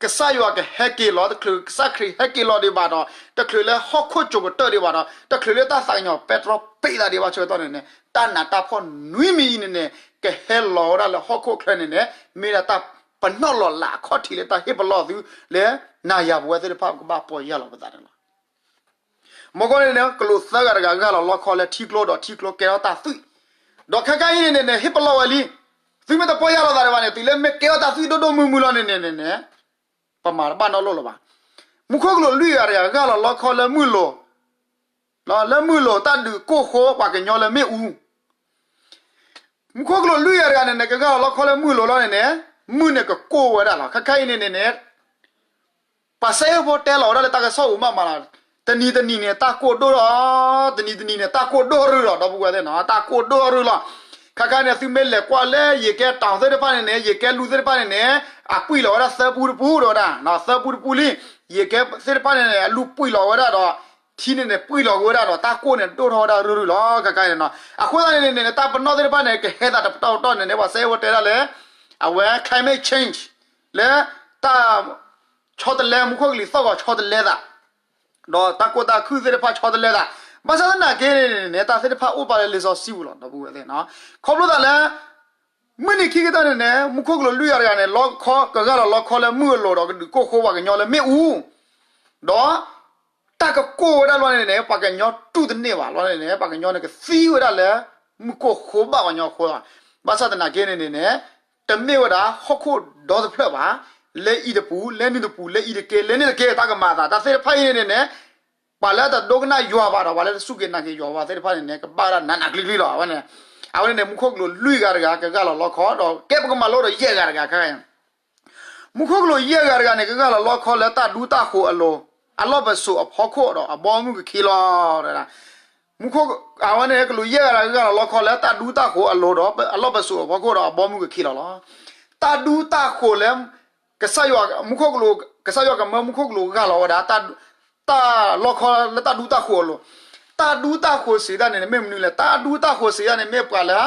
ကစၢ်ယွၤကဟဲက့ၤလီၤ, တချုးကစၢ်ခရံာ်ဟဲက့ၤလီၤဒံးဘၣ်ဒီး, တချုးလၢဟီၣ်ခိၣ်ကိၤကတၢၢ်ဒံးဘၣ်ဒီး, တချုးလၢတၢ်သးကညီၤပဲတြီပ့းသးဒံးဘၣ်ဆၢကတီၢ်န့ၣ်န့ၣ် တၢ်နးတၢ်ဖှီၣ်နွံမံၤအံၤန့ၣ်န့ၣ် ကဟဲလီၤဝဲဒၣ်လၢဟီၣ်ခိၣ်ချၢန့ၣ်န့ၣ် မ့ၢ်ဒၣ်တၢ်ပနီၣ်လီၤလးအခီၣ်ထံးလၢတၢ်ဟ့ၣ်ပလီၢ်သုလၢ နၤယၤပဝဲသ့ၣ်တဖၣ်ကဘၣ်ပီၢ်ယၢ်လီၤပသးန့ၣ်လီၤ. မ့ၢ်ကီၢ်န့ၣ်န့ၣ် ကလူးသၢဂၤတဂၤဂၢ်လီၤလီခီလၢထံကျိဒီးထံကျိကဲထီၣ်တၢ်သွံၣ်, ဒီးခဲခါအံၤန့ၣ်န့ၣ်န့ၣ် ဟ့ၣ်ပလီၢ်ဝဲလံ, သုမ့ၢ်တပီၢ်ယၢ်လီၤသးဒံးဘၣ်န့ၣ် တုၤလၢမ့ၢ်ကဲထီၣ်တၢ်သွံၣ်ဒိၣ်ဒိၣ်မုၢ်မုၢ်လီၤန့ၣ်န့ၣ်န့ၣ်န့ၣ် ပမၤတဘၣ်နီတလိၣ်လၢၤဘၣ်. မူခိၣ်ကလူးလွံၢ်ဂၤတဂၤဂၢ်လီၤလီခီလၢမုၢ်လိၤ, လၢမုၢ်လိၤတၢ်ဒုးကိၢ်ဃိပှၤကညီလၢမ့ၣ်အူ မူခိၣ်ကလူးလွံၢ်ဂၤတဂၤန့ၣ်န့ၣ် ကဂၢ်လီၤလီခီလၢမုၢ်လိၤလီၤန့ၣ်န့ၣ် မုၢ်န့ၣ်ကကိၢ်ဝဲဒၣ်လီၤ. ခဲခါအံၤန့ၣ်န့ၣ်န့ၣ် ပှၤစဲအ့ၣ်ဖိတဲလီၤဝဲဒၣ်လၢတၢ်ကစီၣ်ပူၤမးမးလီၤ. တနံၤတနံၤန့ၣ် တၢ်ကိၢ်ဒိၣ်ထီၣ်, တနံၤတနံၤန့ၣ် တၢ်ကိၢ်ဒိၣ်ရုၢ်လီၤ ဒီပုၢ်ဝဲၢ်သ့ၣ်နီၤ, တၢ်ကိၢ်ဒိၣ်ရုၢ်လီၤ. ခဲခါန့ၣ် သုမ့ၢ်လဲၤကွၢ်လၢ ယကဲတီၤသ့ၣ်တဖၣ်န့ၣ်န့ၣ် ယကဲလူသ့ၣ်တဖၣ်န့ၣ်န့ၣ် အပှံၢ်လီၤဝဲဒၣ်သၢပူတပူဒီးဝဲဒၣ်, သၢပူတပူလံ, ယကဲသ့ၣ်တဖၣ်န့ၣ်န့ၣ် အလူပှံၢ်လီၤဝဲဒၣ်ဒီး ထံန့ၣ်န့ၣ် ပှံၢ်လီၤက့ၤဝဲဒၣ်ဒီး တၢ်ကိၢ်န့ၣ်ဒိၣ်ထီၣ်ဝဲဒၣ်ရုၢ်ရုၢ်လီၤ ခဲခါအံၤန့ၣ်နီၤ. အဃိသတးန့ၣ်န့ၣ် တၢ်ပနီၣ်သ့ၣ်တဖၣ်န့ၣ် ကဟဲသးတပတီၢ်ပတီၢ်န့ၣ်န့ၣ် ပှၤစဲအ့ၣ်ဖိတဲဒၣ်လၢ အဝဲ climate change လၢတၢ် ဆီတလဲ မူခိၣ်ကလံၤသီၣ်ဂီၤဆီတလဲသး, ဒီးတၢ်ကိၢ်တၢ်ခုၣ်သ့ၣ်တဖၣ်ဆီတလဲသး, ဘၣ်ဆၣ်သနာ်က့န့ၣ်န့ၣ် တၢ်သ့ၣ်တဖၣ်အိၣ်ပာ်လၢလံာ်စီဆှံပူၤလီၤ ဒီပုၢ်ဝဲၢ်သ့ၣ်နီၤ. ခီဖျိသးလၢ မုၢ်နံၤခံကတၢၢ်န့ၣ်န့ၣ် မူခိၣ်ကလူးလွံၢ်ဂၤတဂၤန့ၣ် လီခီ ကဂၢ်လီၤလီခီလၢမုၢ်အလိၤဒီးကဒုးကိၢ်ဃိပှၤကညီလၢမ့ၣ်အူ, ဒီး တၢ်ကကိၢ်ဝဲဒၣ်လီၤန့ၣ်န့ၣ် ပှၤကညီတူၢ်တန့ၢ်ဘၣ်လီၤန့ၣ်န့ၣ် ပှၤကညီန့ၣ်ကသံဝဲဒၣ်လၢ မုၢ်ကိၢ်ဃိဘၣ်ပှၤကညီအဃိလီၤ. ဘၣ်ဆၣ်သနာ်က့န့ၣ်န့ၣ်န့ၣ် တမ့ၢ်ဝဲဒၣ်ဟီၣ်ခိၣ်ဒီတဖျၢၣ်ဘၣ်, လၢအံၤတပူၤ လၢနုၤတပူၤ လၢအံၤတက့ၢ် လၢန့ၣ်တက့ၢ် တၢ်ကမၤအသး တၢ်သ့ၣ်တဖၣ်အံၤန့ၣ်န့ၣ်န့ၣ် ပှၤလၢတဒိကနၣ်ယွၤဘၣ်ဒီး ပှၤလၢတစူၢ်က့ၤနာ်က့ၤယွၤဘၣ်သ့ၣ်တဖၣ်န့ၣ်န့ၣ် ကဘၣ်ဝဲဒၣ်နးနးကျံၤကျံၤလီၤ. အဝဲန့ၣ် အဝဲန့ၣ်န့ၣ် မူခိၣ်ကလူးလွံၢ်ဂၤတဂၤကဂၢ်လီၤလီခီဒီး ကဲပကမၤလိဒီးယဲၢ်ဂၤတဂၤခဲအံၤ မူခိၣ်ကလူးယဲၢ်ဂၤတဂၤန့ၣ် ကဂၢ်လီၤလီခီလၢတၢ်ဒူတၢ်ဃိၤအလိၤ, အလီၢ်ပစိာ်အဖီခိၣ်ဒီးအဘီအမုၢ်ကခံလီၤ. မူခိၣ် အဝဲန့ၣ် ကလူးယဲၢ်ဂၤတဂၤ ကဂၢ်လီၤလီခီလၢတၢ်ဒူတၢ်ဃိၤအလိၤဒီး အလီၢ်ပစိာ်အဖီခိၣ်ဒီးအဘီအမုၢ်ကခံလီၤလီၤ. တၢ်ဒူတၢ်ဃိၤလၢ ကစၢ်ယွၤ မူခိၣ်ကလူး ကစၢ်ယွၤကမၢမူခိၣ်ကလူးဂၢ်လီၤဝဲဒၣ် တၢ်လီခီလၢတၢ်ဒူတၢ်ဃိၤအလိၤ, တၢ်ဒူတၢ်ဃိၤစံးတၢ်န့ၣ် မ့ၢ်မနုၤလဲၣ်, တၢ်ဒူတၢ်ဃိၤစံးတၢ်န့ၣ် မ့ၢ်ပှၤလၢ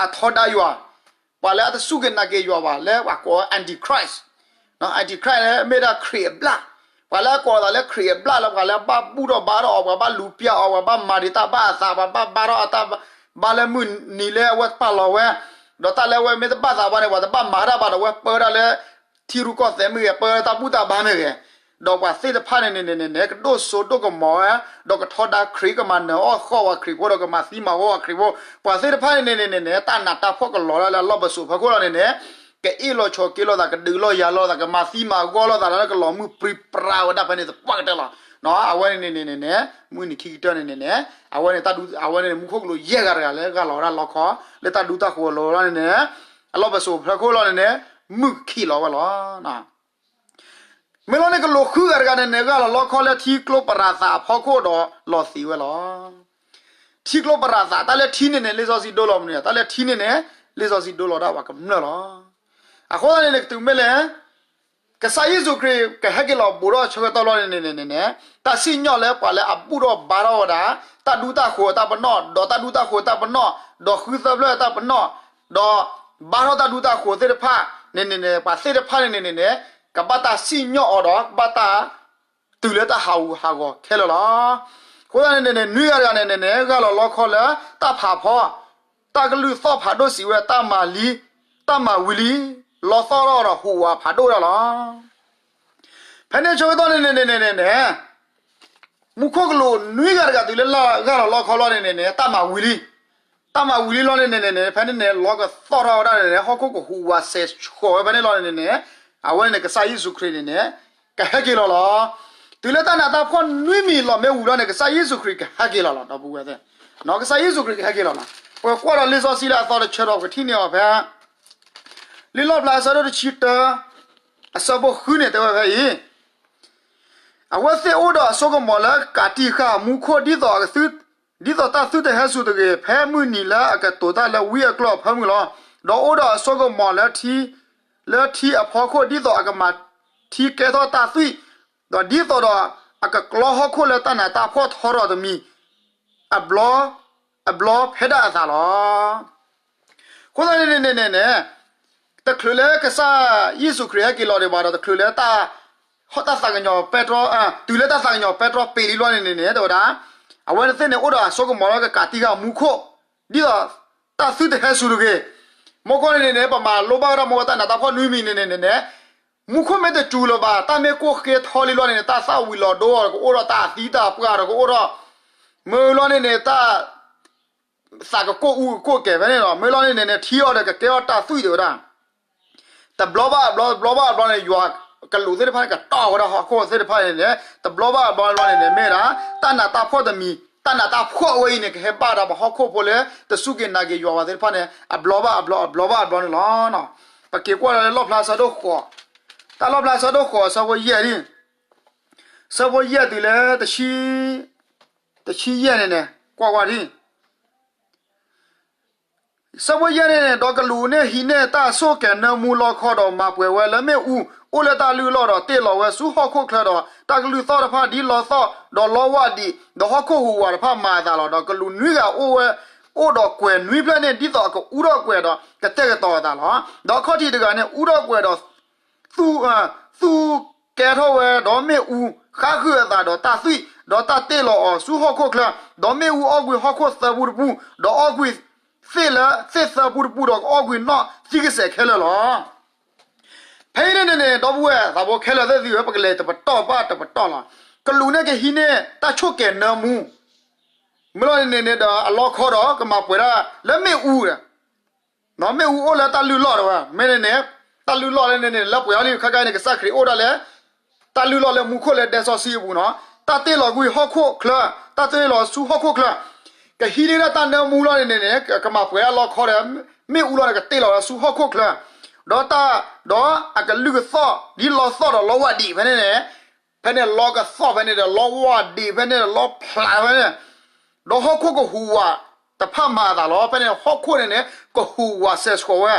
အထီဒါယွၤ, ပှၤလၢအတစူၢ်က့ၤနာ်က့ၤယွၤဘၣ် လၢပှၤကိး Antichrist, Antichrist လၢမ့ၢ်ဒၣ်ခရံာ်အဘျၣ်, ပှၤလၢအကိးသးလၢခရံာ်အဘျၣ်လၢပှၤလၢအဘၣ်ဘူၣ်ထီၣ်ဘါထီၣ်အီၤ, ပှၤဘၣ်လူၤပျၢ်အီၤ, ပှၤဘၣ်မၤဒံးတၢ်ဘၣ်အသး, ပှၤဘၣ်ဘါထီၣ်အတၢ်ဘါလၢမုၢ်နံၤလၢအဝဲပာ်လီၤဝဲ, ဒီးတၢ်လၢအဝဲမ့ၢ်တဘၣ်သးဘၣ်န့ၣ် ပှၤတဘၣ်မၤတၢ်ဘၣ်ဒီး အဝဲပၢဝဲဒၣ်လၢ ထံရူၢ်ကီၢ်သဲးမ့ၢ်ဂ့ၤ, ပၢဝဲဒၣ်တၢ်ဘူၣ်တၢ်ဘါမ့ၢ်ဂ့ၤ, ဒီးပှၤသ့ၣ်တဖၣ်န့ၣ်န့ၣ်န့ၣ်န့ၣ် ကဒိၣ်စိဒိၣ်ကမီၤဝဲ, ဒီးကထီဒါခရံာ် ကမၤနၢၤအီၣ်ဃီၣ်ဝဲခရံာ်ဖိ ဒီးကမၤသံမၤဝီဝဲခရံာ်ဖိ, ပှၤသ့ၣ်တဖၣ်န့ၣ်န့ၣ်န့ၣ်န့ၣ် တၢ်နးတၢ်ဖှီၣ်ကလီၤဒၣ်လၢအလီၢ်ပစိာ်ဖီခိၣ်လီၤန့ၣ်န့ၣ် ကအ့ၣ်လိာ်ဆိးက့လိာ်သး ကဒုးလိာ်ယၤလိာ်သး ကမၤသံမၤဝီလိာ်သးလၢကလီၤမုၢ်ပြံပြါဝဲဒၣ်ဖဲန့ၣ်သပှၢ်ကတၢၢ်လီၤ. အဝဲန့ၣ်န့ၣ်န့ၣ်န့ၣ် မုၢ်နံၤခံကတၢၢ်န့ၣ်န့ၣ်န့ၣ် အဝဲန့ၣ် အဝဲန့ၣ်မူခိၣ်ကလူးယဲၢ်ဂၤတဂၤလၢဂၢ်လီၤဝဲဒၣ်လီခီ လၢတၢ်ဒူတၢ်ဃိၤအလိၤလီၤန့ၣ်န့ၣ် အလီၢ်ပစိာ်ဖီခိၣ်လီၤန့ၣ်န့ၣ် မုၢ်ကခံးလီၤဝဲလီၤ. မ့ၢ်လီၤန့ၣ် ကလူးဃုဂၤတဂၤန့ၣ်န့ၣ် ဂၢ်လီၤလီခီလၢထံကျိပရၤသးအဖီခိၣ်ဒီးလီၤသံးဝဲလီၤ. ထံကျိပရၤသး, တၢ်လၢထံန့ၣ်န့ၣ် လံာ်စီဆှံဒိလီၤမနုၤ, တၢ်လၢထံန့ၣ်န့ၣ် လံာ်စီဆှံဒိလီၤဒၣ်ဝဲကမျၢၢ်လီၤ. အဃိသတးန့ၣ်န့ၣ် ကတုၤမ့ၢ်လၢ ကစၢ်ယ့ၣ်ၡူးခရံာ်ကဟဲက့ၤလီၤဘူးထီၣ်ဆၢကတီၢ်လီၤန့ၣ်န့ၣ်န့ၣ်န့ၣ်, တၢ်စံၣ်ညီၣ်လၢပှၤလၢအဘူၣ်ထီၣ်ဘါထီၣ်ဝဲဒၣ် တၢ်ဒူတၢ်ဃိၤအတၢ်ပနီၣ်, ဒီးတၢ်ဒူတၢ်ဃိၤအတၢ်ပနီၣ်, ဒီးဃုသၢဖျၢၣ်အတၢ်ပနီၣ်, ဒီးဘါထီၣ်တၢ်ဒူတၢ်ဃိၤသ့ၣ်တဖၣ်န့ၣ်န့ၣ်န့ၣ်, ပှၤသ့ၣ်တဖၣ်န့ၣ်န့ၣ်န့ၣ်န့ၣ် ကဘၣ်တၢ်စံၣ်ညီၣ်အီၤဒီး ကဘၣ်တၢ် တုၤလၢတၢ်ဟးဂူာ်ဟးဂီၤခဲလၢာ်လီၤ. အဃိသတးန့ၣ်န့ၣ်န့ၣ် နွံဂၤတဂၤန့ၣ်န့ၣ်န့ၣ် ဂၢ်လီၤလီခီလၢတၢ်ဖးဖီ, တၢ်ကလုၢ်သီၣ်ဖးဒိၣ်စံးဝဲတၢ်မၤလံ, တၢ်မၤဝံၤလံ, လီသီၣ်ထီၣ်ဒီးဟူးဝးဖးဒိၣ်ဝဲဒၣ်လီၤ. ဖဲန့ၣ်ဆၢကတီၢ်န့ၣ်န့ၣ်န့ၣ်န့ၣ်န့ၣ် မူခိၣ်ကလူးနွံဂၤတဂၤတုၤလၢဂၢ်လီၤလီခီလီၤန့ၣ်န့ၣ်န့ၣ် တၢ်မၤဝံၤလံ, တၢ်မၤဝံၤလံလီၤန့ၣ်န့ၣ်န့ၣ် ဖဲန့ၣ်န့ၣ် လီကသီၣ်ထီၣ်ဝဲဒၣ်န့ၣ်န့ၣ် ဟီၣ်ခိၣ်ကဟူးဝးစဲးဆှိးဝဲဖဲန့ၣ်လီၤန့ၣ်န့ၣ်န့ၣ်, အဝဲန့ၣ်န့ၣ်ကစၢ်ယ့ၣ်ၡူးခရံာ်န့ၣ်န့ၣ် ကဟဲက့ၤလီၤလီၤ. တုၤလၢတၢ်နးတၢ်ဖှီၣ်နွံမံၤလီၤမ့ၢ်ဝံၤလီၤန့ၣ် ကစၢ်ယ့ၣ်ၡူးခရံာ်ကဟဲက့ၤလီၤလီၤ ဒီပုၢ်ဝဲၢ်သ့ၣ်, ကစၢ်ယ့ၣ်ၡူးခရံာ်ကဟဲက့ၤလီၤလီၤ. ပကွၢ်ဒီးလံာ်စီဆှံလၢအသီတဆၢဒီးပကထံၣ်န့ၢ်အီၤဖဲ လံာ်လီၣ်ဖျါအဆၢဒိၣ်တဆံတၢ အဆၢဖိဃုန့ၣ် တဲဝဲဖဲအံၤ, အဝဲသ့ၣ်အိၣ်ဒီးအစိကမီၤလၢကးတံာ်ဃာ်မူခိၣ် ဒ်သိးတၢ်သုတဟဲစူၤတဂ့ၤ, ဖဲမုၢ်နံၤလၢအကတိၤတၢ်လၢဝံအကျိာ်အဖၢမုၢ်လီၤ. ဒီးအိၣ်ဒီးအစိကမီၤလၢထံ, လၢထံအဖီခိၣ် ဒ်သိးအကမၤထံကဲထီၣ်တၢ်သွံၣ်, ဒီးဒ်သိးဒီးအကကျီဟီၣ်ခိၣ်လၢတၢ်နးတၢ်ဖှီၣ်ထီထီၣ်တမံၤ အဘျီ, အဘျီဖဲဒၣ်အသးလီၤ. အဃိသတးန့ၣ်န့ၣ်န့ၣ်န့ၣ် တချုးလၢကစၢ်ယ့ၣ်ၡူးခရံာ်ဟဲက့ၤလီၤဒံးဘၣ်ဒီး တချုးလၢတၢ်, တၢ်သးကညီၤပဲတြီ, တုၤလၢတၢ်သးကညီၤပဲတြီပ့ၤလံလီၤန့ၣ်န့ၣ်န့ၣ် တဲဝဲဒၣ်, အဝဲသ့ၣ်န့ၣ်အိၣ်ဒီးအစိကမီၤလၢကကးတံာ်ဃာ်မူခိၣ် ဒ်သိးတၢ်သုတဟဲစူၤတဂ့ၤ. မ့ၢ်ကွၢ်န့ၣ်န့ၣ်န့ၣ် ပမၤလိဘၣ်ဝဲဒၣ်မ့ၢ်ဝဲတၢ်နးတၢ်ဖှီၣ်နွံမံၤန့ၣ်န့ၣ်န့ၣ်န့ၣ် မူခိၣ်မ့ၢ်တစူၤလၢၤဘၣ် တၢ်မ့ၢ်ကိၢ်ဃ့ထီလံလီၤန့ၣ်န့ၣ် တၢ်သၣ်ဝံၤလီၤဒိအီၤ ကအိၣ်ဒီးတၢ်အသံတၢ်ပှၢ်ဒီးကအိၣ်ဒီး, မ့ၢ်လီၤန့ၣ်န့ၣ် တၢ် သးကကိၢ်အူကကိၢ်ကဲၤဖဲန့ၣ်လီၤ. မ့ၢ်လီၤန့ၣ်န့ၣ်န့ၣ် ထံအီၤဒီးကကဲထီၣ်တၢ်သွံၣ်တဲဝဲဒၣ် တဘျီဘၣ်အဘျီ တဘျီဘၣ်အဘျီန့ၣ် ယွၤကလူးသ့ၣ်တဖၣ်န့ၣ် ကတီၢ်ဝဲဒၣ်ဟီၣ်ခိၣ်သ့ၣ်တဖၣ်န့ၣ်န့ၣ် တဘျီဘၣ်အဘျီလီၤန့ၣ်န့ၣ် မ့ၢ်ဒၣ် တၢ်နးတၢ်ဖှီၣ်တမံၤ တၢ်နးတၢ်ဖှီၣ်ဝဲအံၤန့ၣ် ကဟဲဘၣ်ဒီးပှၤဟီၣ်ခိၣ်ဖိလၢ တစူၢ်က့ၤနာ်က့ၤယွၤဘၣ်သ့ၣ်တဖၣ်န့ၣ် အဘျီဘၣ်အဘျီ အဘျီဘၣ်အဘျီန့ၣ်လီၤ. ပက့ၤကွၢ်ဒီးလၢလီၣ်ဖျါဆၢဒိၣ်ဃိး, တၢ်လီၣ်ဖျါဆၢဒိၣ်ဃိးအဆၢဖိယဲၢ်ဒ်, ဆၢဖိယဲၢ်တုၤလၢ တဆံယဲၢ်န့ၣ်န့ၣ် ကွၢ်ကွၢ်ဒ် ဆၢဖိယဲၢ်န့ၣ်န့ၣ် ဒီးကလူးန့ၣ်ဟံးန့ၢ်တၢ်ဆိၣ်ကဲၤနၢမူလီခီဒီး မၤပှဲၤဝဲလၢမ့ၣ်အူ, အိၣ်လၢတၢ်လုၢ်လီၢ်ဒီးတ့ၢ်လီၤဝဲဆူဟီၣ်ခိၣ်ချၢဒီး တၢ်ကလုၢ်သီၣ်တဖၣ်ဒ်လီသီၣ်ဒီးလီဝၢ်ဒံး, ဒီးဟီၣ်ခိၣ်ဟူးဝးတဖၣ်မၤအသးလီၤ. ဒီးကလူးနွံဂၤအိၣ်ဝဲ, အိၣ်ဒီးကွဲၤနွံဖျၢၣ်န့ၣ် ဒ်သိးအကအူထီၣ်ကွဲၤဒီးကတဲာ်ကတီၤအသးလီၤ. ဒီးအခီၣ်ထံးတဂၤန့ၣ် အူထီၣ်ကွဲၤဒီး သူၣ်, သူၣ်ကဲထီၣ်ဝဲ, ဒီးမ့ၣ်အူဃါဃုာ်အသးဒီးတၢ်သွံၣ်, ဒီးတၢ်တ့ၢ်လီၤအီၤဆူဟီၣ်ခိၣ်ချၢ, ဒီးမ့ၣ်အူအီၣ်ကွံာ်ဟီၣ်ခိၣ်သၢပူတပူ, ဒီးအီၣ်ကွံာ်သ့ၣ်လၢသ့ၣ်သၢပူတပူ, ဒီးကအီၣ်ကွံာ်နီၣ်သံကစဲးခဲလၢာ်လီၤ. ဖဲအံၤန့ၣ်န့ၣ်န့ၣ် ဒီပုၢ်ဝဲၢ်သးဘိခဲလၢာ်သ့ၣ်သုဧၢ, ပကလဲၤတပတီၢ်ဘၣ်တပတီၢ်လီၤ. ကလူးန့ၣ်ကဟံးန့ၢ်တၢ်ဆိၣ်ကဲၤနၢမူ မ့ၢ်လီၤန့ၣ်န့ၣ်န့ၣ်ဒီးအလီခီဒီးကမၤပှဲၤဒၣ်လၢမ့ၣ်အူဒီး မ့ၣ်အူအိၣ်လၢတၢ်လုၢ်လီၢ်တဝဲ, မ့ၢ်န့ၣ်န့ၣ် တၢ်လုၢ်လီၢ်လၢန့ၣ်န့ၣ် လၢပှဲၤအီၤလံခါခါအံၤန့ၣ် ကစၢ်ခရံာ်အိၣ်ဒၣ်လၢ တၢ်လုၢ်လီၢ်လၢမူခိၣ်လၢဒဲစီဆှံအပူၤနီၤ, တၢ်တ့ၢ်လီၤကွံာ်ဟီၣ်ခိၣ်ချၢ, တၢ်တ့ၢ်လီၤဆူဟီၣ်ခိၣ်ချၢ, ကဟံးန့ၢ်ဒၣ်တၢ်နၢမူလီၤန့ၣ်န့ၣ်န့ၣ် ကမၤပှဲၤဒၣ်လီခီဒီး မ့ၣ်အူလီၤန့ၣ် ကတ့ၢ်လီၤဝဲဆူဟီၣ်ခိၣ်ချၢ, ဒီးတၢ်, ဒီးအကလုၢ်ကသီၣ်ဒ်လီသီၣ်ဒီးလီဝၢ်ဒံးဖဲန့ၣ်န့ၣ် ဖဲန့ၣ်လီကသီၣ်ဖဲန့ၣ်ဒီးလီဝၢ်ဒံးဖဲန့ၣ်ဒီးလီဖျးဖဲန့ၣ်, ဒီးဟီၣ်ခိၣ်ကဟူးဝးတဖၣ်မၤအသးလီၤ. ဖဲန့ၣ်ဟီၣ်ခိၣ်န့ၣ်န့ၣ် ကဟူးဝးစဲးဆှိးဝဲ,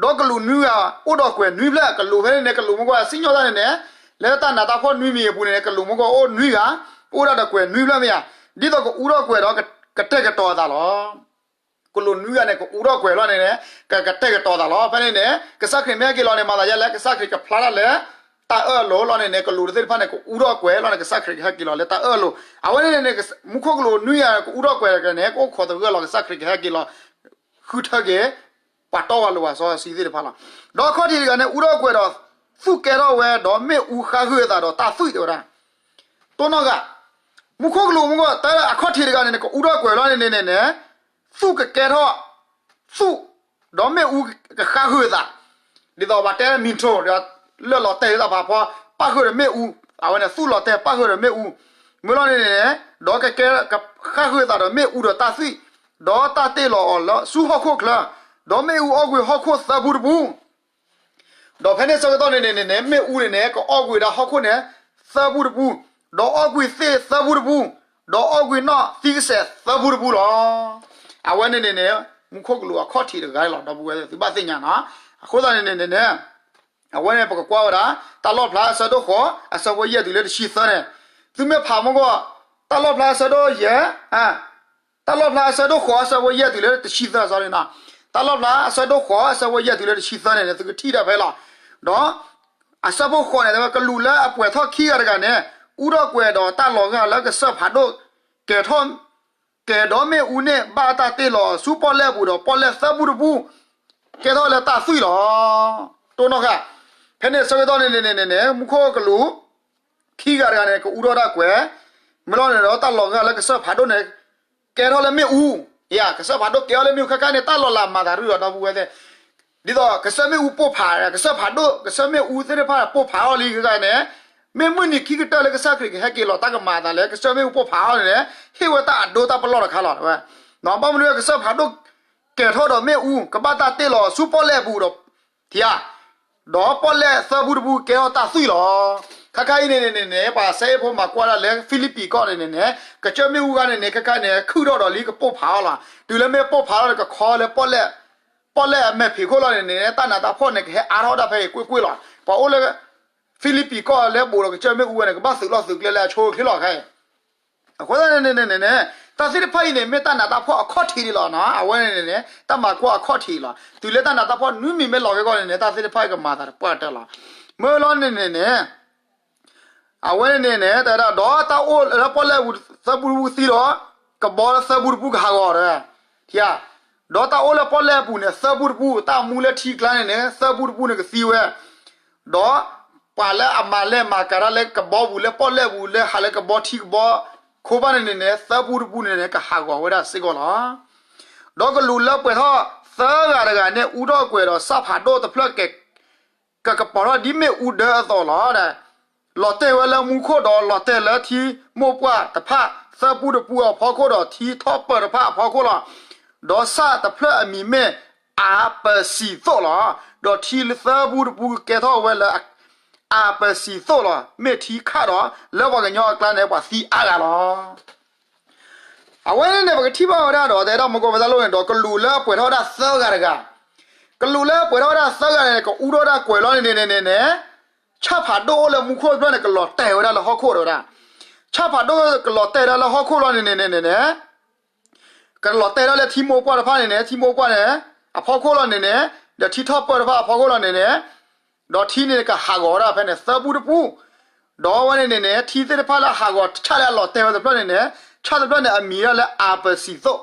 ဒီးကလူးနွံဂၤအိၣ်ဒီးကွဲၤနွံဖျၢၣ်, ကလူးဖဲန့ၣ်န့ၣ် ကလူးမ့ၢ်ကွၢ်စံၣ်ညီၣ်တၢ်န့ၣ်န့ၣ် လၢတၢ်နးတၢ်ဖှီၣ်နွံမံၤအပူၤန့ၣ်န့ၣ် ကလူးမ့ၢ်ကွၢ်အိၣ်နွံဂၤ, အိၣ်ဒၣ်ဒီးကွဲၤနွံဖျၢၣ်မ့ၢ်ဧါ, ဒ်သိးကအူထီၣ်ကွဲၤဒီးကတဲာ်ကတီၤအသးလီၤ. ကလူးနွံဂၤန့ၣ် ကအူထီၣ်ကွဲၤလီၤန့ၣ်န့ၣ် ကကတဲာ်ကတီၤသးလီၤ. ဖဲန့ၣ်န့ၣ် ကစၢ်ခရံာ်မ့ၢ်ဟဲက့ၤလီၤန့ၣ် မၤသးဒ်လဲၣ်, ကစၢ်ခရံာ်ကဖျါတၢ်လၢတၢ်အၢၣ်အလိၤလီၤန့ၣ်န့ၣ် ကလူးသ့ၣ်တဖၣ်န့ၣ် ကအူထီၣ်ကွဲၤလီၤန့ၣ် ကစၢ်ခရံာ်ကဟဲက့ၤလီၤလၢတၢ်အၢၣ်အလိၤ, အဝဲန့ၣ်န့ၣ် မူခိၣ်ကလူးနွံဂၤန့ၣ် ကအူထီၣ်ကွဲၤတဂၤန့ၣ် ကအိၣ်ခိးသဂၢၢ်လီၤ ကစၢ်ခရံာ်ကဟဲက့ၤလီၤ ဃုထၢက့ၤ ပှၤတီပှၤလိၤပှၤစီဆှံသ့ၣ်တဖၣ်လီၤ. ဒီးအခီၣ်ထံးတဂၤန့ၣ် အူထီၣ်ကွဲၤဒီး သူၣ်ကဲထီၣ်ဝဲ ဒီးမ့ၣ်အူဃါဃုာ်အသးဒီးတၢ်သွံၣ်တဲဝဲဒၣ် တိၢ်နီၣ်ဂၤ, မူခိၣ်ကလူးမ့ၢ်ကွၢ်တၢ်အခီၣ်ထံးတဂၤန့ၣ်န့ၣ် ကအူထီၣ်ကွဲၤလီၤန့ၣ်န့ၣ်န့ၣ် သူၣ်ကကဲထီၣ်, သူၣ်, ဒီးမ့ၣ်အူကဃါဃုာ်အသး, ဒ်သိးပှၤတဲမံၤထိၣ်ဒီး လၢလီၤတဲာ်လၢတၢ်ဖးဖီ ပၣ်ဃုာ်ဒီးမ့ၣ်အူ, အဝဲန့ၣ်သူၣ်လီၤတဲာ်ပၣ်ဃုာ်ဒီးမ့ၣ်အူ, မ့ၢ်လီၤန့ၣ်န့ၣ် ဒီးကကဲ ကဃါဃုာ်အသးဒီးမ့ၣ်အူဒီးတၢ်သွံၣ်, ဒီးတၢ်တ့ၢ်လီၤအီၤလၢဆူဟီၣ်ခိၣ်ချၢ, ဒီးမ့ၣ်အူအီၣ်ကွံာ်ဟီၣ်ခိၣ်သၢပူတပူ ဒီးဖဲန့ၣ်ဆၢကတီၢ်န့ၣ်န့ၣ်န့ၣ်န့ၣ် မ့ၣ်အူန့ၣ်န့ၣ် ကအီၣ်ကွံာ်ဝဲဒၣ်ဟီၣ်ခိၣ်န့ၣ် သၢပူတပူ, ဒီးအီၣ်ကွံာ်သ့ၣ်သၢပူတပူ, ဒီးအီၣ်ကွံာ်နီၣ်သံကစဲးသၢပူတပူလီၤ. အဝဲန့ၣ်န့ၣ်န့ၣ် မူခိၣ်ကလူးအခီၣ်ထံးတဂၤလီၤ ဒီပုၢ်ဝဲၢ် သုဘၣ်သ့ၣ်ညါနီၤ. အဃိသတးန့ၣ်န့ၣ်န့ၣ်န့ၣ် အဝဲန့ၣ်ပကကွၢ်ဝဲဒၣ် တၢ်လီၣ်ဖျါအဆၢဒိၣ်ဃိး အဆၢဖိယဲၢ်တုၤလၢတဆံသၢန့ၣ်, သုမ့ၢ်ဖးမ့ၢ်ဂီၢ် တၢ်လီၣ်ဖျါအဆၢဒိၣ်ယဲၢ် တၢ်လီၣ်ဖျါအဆၢဒိၣ်ဃိး အဆၢဖိယဲၢ်တုၤလၢတဆံသၢ sorry နီၤ, တၢ်လီၣ်ဖျါအဆၢဒိၣ်ဃိး အဆၢဖိယဲၢ်တုၤလၢတဆံသၢန့ၣ်န့ၣ် သုကထံၣ်ဒၣ်ဖဲလီၤ. ဒီးအဆၢဖိဃိးန့ၣ် တဲဝဲ ကလူးလၢအပှဲၤထီၣ်ခံဂၤတဂၤန့ၣ် အူထီၣ်ကွဲၤဒီးတၢ်လီၤဂာ်လၢကစၢၢ်ဖးဒိၣ် ကဲၤထီၣ် ကဲၤဒီးမ့ၣ်အူန့ၣ် ဘၣ်တၢ်တ့ၢ်လီၤဆူပီၣ်လဲၣ်အပူၤဒီး ပီၣ်လဲၣ်သၢပူတပူ ကဲထီၣ်လၢတၢ်သွံၣ်လီၤ. တိၢ်နီၣ်ဃာ်, ဖဲန့ၣ်ဆၢကတီၢ်န့ၣ်န့ၣ်န့ၣ်န့ၣ် မူခိၣ်ကလူး ခံဂၤတဂၤန့ၣ် ကအူထီၣ်တၢ်ကွဲၤ, မ့ၢ်လီၤန့ၣ်ဒီး တၢ်လီၤဂာ်လၢကစၢၢ်ဖးဒိၣ်န့ၣ် ကဲထီၣ်လၢမ့ၣ်အူ, ယၤ ကစၢၢ်ဖးဒိၣ်ကဲထီၣ်လၢမ့ၣ်အူ ခဲခါန့ၣ် တၢ်လီၤလးမၤသးရူၢ်ဒီး ဒီပုၢ်ဝဲၢ်သ့ၣ် ဒ်သိးကစၢၢ်မ့ၣ်အူပိၢ်ဖး, ကစၢၢ်ဖးဒိၣ် ကစၢၢ်မ့ၣ်အူသ့ၣ်တဖၣ်ပိၢ်ဖးအီၤလံ ခဲခါန့ၣ်, မ့ၢ်မုၢ်နံၤခံကတၢၢ်လၢကစၢ်ခရံာ်ကဟဲက့ၤလီၤတၢ်ကမၤအသးလၢ ကစၢၢ်မ့ၣ်အူပိၢ်ဖးအီၤန့ၣ်န့ၣ် ဟ့ၣ်ဝဲတၢ်အဒိတၢ်ပလီၢ်တခါလီၤ တဲဝဲ. ဘၣ်မနုၤကစၢၢ်ဖးဒိၣ် ကဲၤထီၣ်ဒီးမ့ၣ်အူ ကဘၣ်တၢ်တ့ၢ်လီၤဆူပီၣ်လဲၣ်အပူၤဒီး ထံဧါ, ဒီးပီၣ်လဲၣ်သၢပူတပူကဲထီၣ်တၢ်သွံၣ်လီၤ. ခဲခါအံၤန့ၣ်န့ၣ်န့ၣ် ပှၤစဲအ့ၣ်ဖိမၤကွၢ်ဒၣ်လၢ ဖံလံးပံၤကီၢ်န့ၣ်န့ၣ်န့ၣ် ကစၢၢ်မ့ၣ်အူဂၤန့ၣ်န့ၣ် ခဲခါန့ၣ် ခုၣ်ထီၣ်ဒီးလံ ကပိၢ်ဖးအီၤလီၤ. တုၤလၢမ့ၢ်ပိၢ်ဖးလီၤန့ၣ် ကခီလၢပီၣ်လဲၣ် ပီၣ်လဲၣ်အမဲာ်ဖံးခိၣ်လီၤန့ၣ်န့ၣ် တၢ်နးတၢ်ဖှီၣ်န့ၣ် ကဟဲအါထီၣ်ဒၣ်ဖဲအံၤကွ့ၢ်ကွ့ၢ်လီၤ. ပှၤအိၣ်လၢ ဖံလံးပံၤကီၢ်လၢဘူးဒီးကစၢၢ်မ့ၣ်အူဝဲန့ၣ် ကဘၣ်သုးလီၢ်သုးကျဲလၢအဆိအချ့လီၤခဲအံၤ အဃိသတးန့ၣ်န့ၣ်န့ၣ် တၢ်သ့ၣ်တဖၣ်အံၤန့ၣ် မ့ၢ်တၢ်နးတၢ်ဖှီၣ်အခီၣ်ထံးဒံးလီၤနီၤ. အဝဲန့ၣ်န့ၣ်န့ၣ် တၢ်မၤကွၢ်အခီၣ်ထံးလီၤ. တုၤလၢတၢ်နးတၢ်ဖှီၣ်နွံမံၤမ့ၢ်လီၤက့ၤဂီၢ်န့ၣ်န့ၣ် တၢ်သ့ၣ်တဖၣ်အံၤကမၤသးတပှၢ်တၢၢ်လီၤ. မ့ၢ်လီၤန့ၣ်န့ၣ်န့ၣ် အဝဲန့ၣ်န့ၣ် တဲဝဲဒၣ် ဒီးတၢ်အိၣ်လၢပီၣ်လဲၣ်အပူၤသၢပူတပူသံဒီး ကဘီလၢသၢပူတပူကဟးဂီၤဒီး ထံဧါ, ဒီးတၢ်အိၣ်လၢပီၣ်လဲၣ်အပူၤန့ၣ် သၢပူတပူ တၢ်မူလၢထံကျါန့ၣ်န့ၣ် သၢပူတပူန့ၣ်ကသံဝဲ ဒီးပှၤလၢအမၤလဲၤမၤကၤတၢ်လၢကဘီပူၤလၢပီၣ်လဲၣ်ပူၤလၢဟးလၢကဘီထံကဘီခိဘၣ်န့ၣ်န့ၣ်န့ၣ် သၢပူတပူန့ၣ်န့ၣ် ကဟးဂီၤဝဲဒၣ်စ့ၢ်ကီးလီၤ. ဒီးကလူးလၢပှဲၤထီၣ်သၢဂၤတဂၤန့ၣ် အူထီၣ်ကွဲၤဒီးစၢ်ဖးဒိၣ်တဖျၢၣ်ကဲ ကကပီၤထီၣ်ဒ်မ့ၣ်အူဒၢအသိးလီၤ. လီၤတဲာ်ဝဲလၢမူခိၣ်ဒီးလီၤတဲာ်လၢထံမိၢ်ပှၢ်တဖၣ် သၢပူတပူအဖီခိၣ်ဒီးထံထီၣ်ပၢၢ်တဖၣ်အဖီခိၣ်လီၤ. ဒီးစၢ်တဖျၢၣ်အမံၤမ့ၢ်အၤပစံးသိးလီၤ. ဒီးထံလၢသၢပူတပူကကဲထီၣ်ဝဲလၢအၤပစံးသိးလီၤ. မ့ၢ်ထံခးဒီးလၢပှၤကညီအကျါန့ၣ် ပှၤသံအါဂၤလီၤ. အဝဲန့ၣ်န့ၣ် ပကထံၣ်ဘၣ်ဝဲဒၣ်ဒီး တဲဒၣ်မူကီၢ်ဖဲတၢ်လိၣ်န့ၣ်ဒီး ကလူးလၢအပှဲၤထီၣ်ဝဲဒၣ်သၢဂၤတဂၤ, ကလူးလၢအပှဲၤထီၣ်ဝဲဒၣ်သၢဂၤန့ၣ် ကအူထီၣ်ဝဲဒၣ်ကွဲၤလီၤန့ၣ်န့ၣ်န့ၣ်န့ၣ် ဆၣ်ဖးဒိၣ်အိၣ်လၢမူခိၣ်တဖျၢၣ်န့ၣ် ကလီၤတဲာ်ဝဲဒၣ်လၢဟီၣ်ခိၣ်ဒီးဝဲဒၣ်, ဆၣ်ဖးဒိၣ်ကလီၤတဲာ်ဒၣ်လၢဟီၣ်ခိၣ်လီၤန့ၣ်န့ၣ်န့ၣ်န့ၣ် ကလီၤတဲာ်ဒၣ်လၢထံမိၢ်ပှၢ်တဖၣ်န့ၣ်န့ၣ် ထံမိၢ်ပှၢ်န့ၣ် အဖီခိၣ်လီၤန့ၣ်န့ၣ် ဒီးထံထီၣ်ပၢၢ်တဖၣ်အဖီခိၣ်လီၤန့ၣ်န့ၣ် ဒီးထံန့ၣ်ကဟးဂီၤဝဲဒၣ်ဖဲန့ၣ် သၢပူတပူ, ဒီးဝဲန့ၣ်န့ၣ်န့ၣ် ထံသ့ၣ်တဖၣ်လၢအဟးဂီၤဆၣ်လၢအလီၤတဲာ်ဝဲတဖျၢၣ်န့ၣ်န့ၣ် ဆၣ်တဖျၢၣ်န့ၣ် အမံၤဒၣ်လၢအၤပစံးသိး,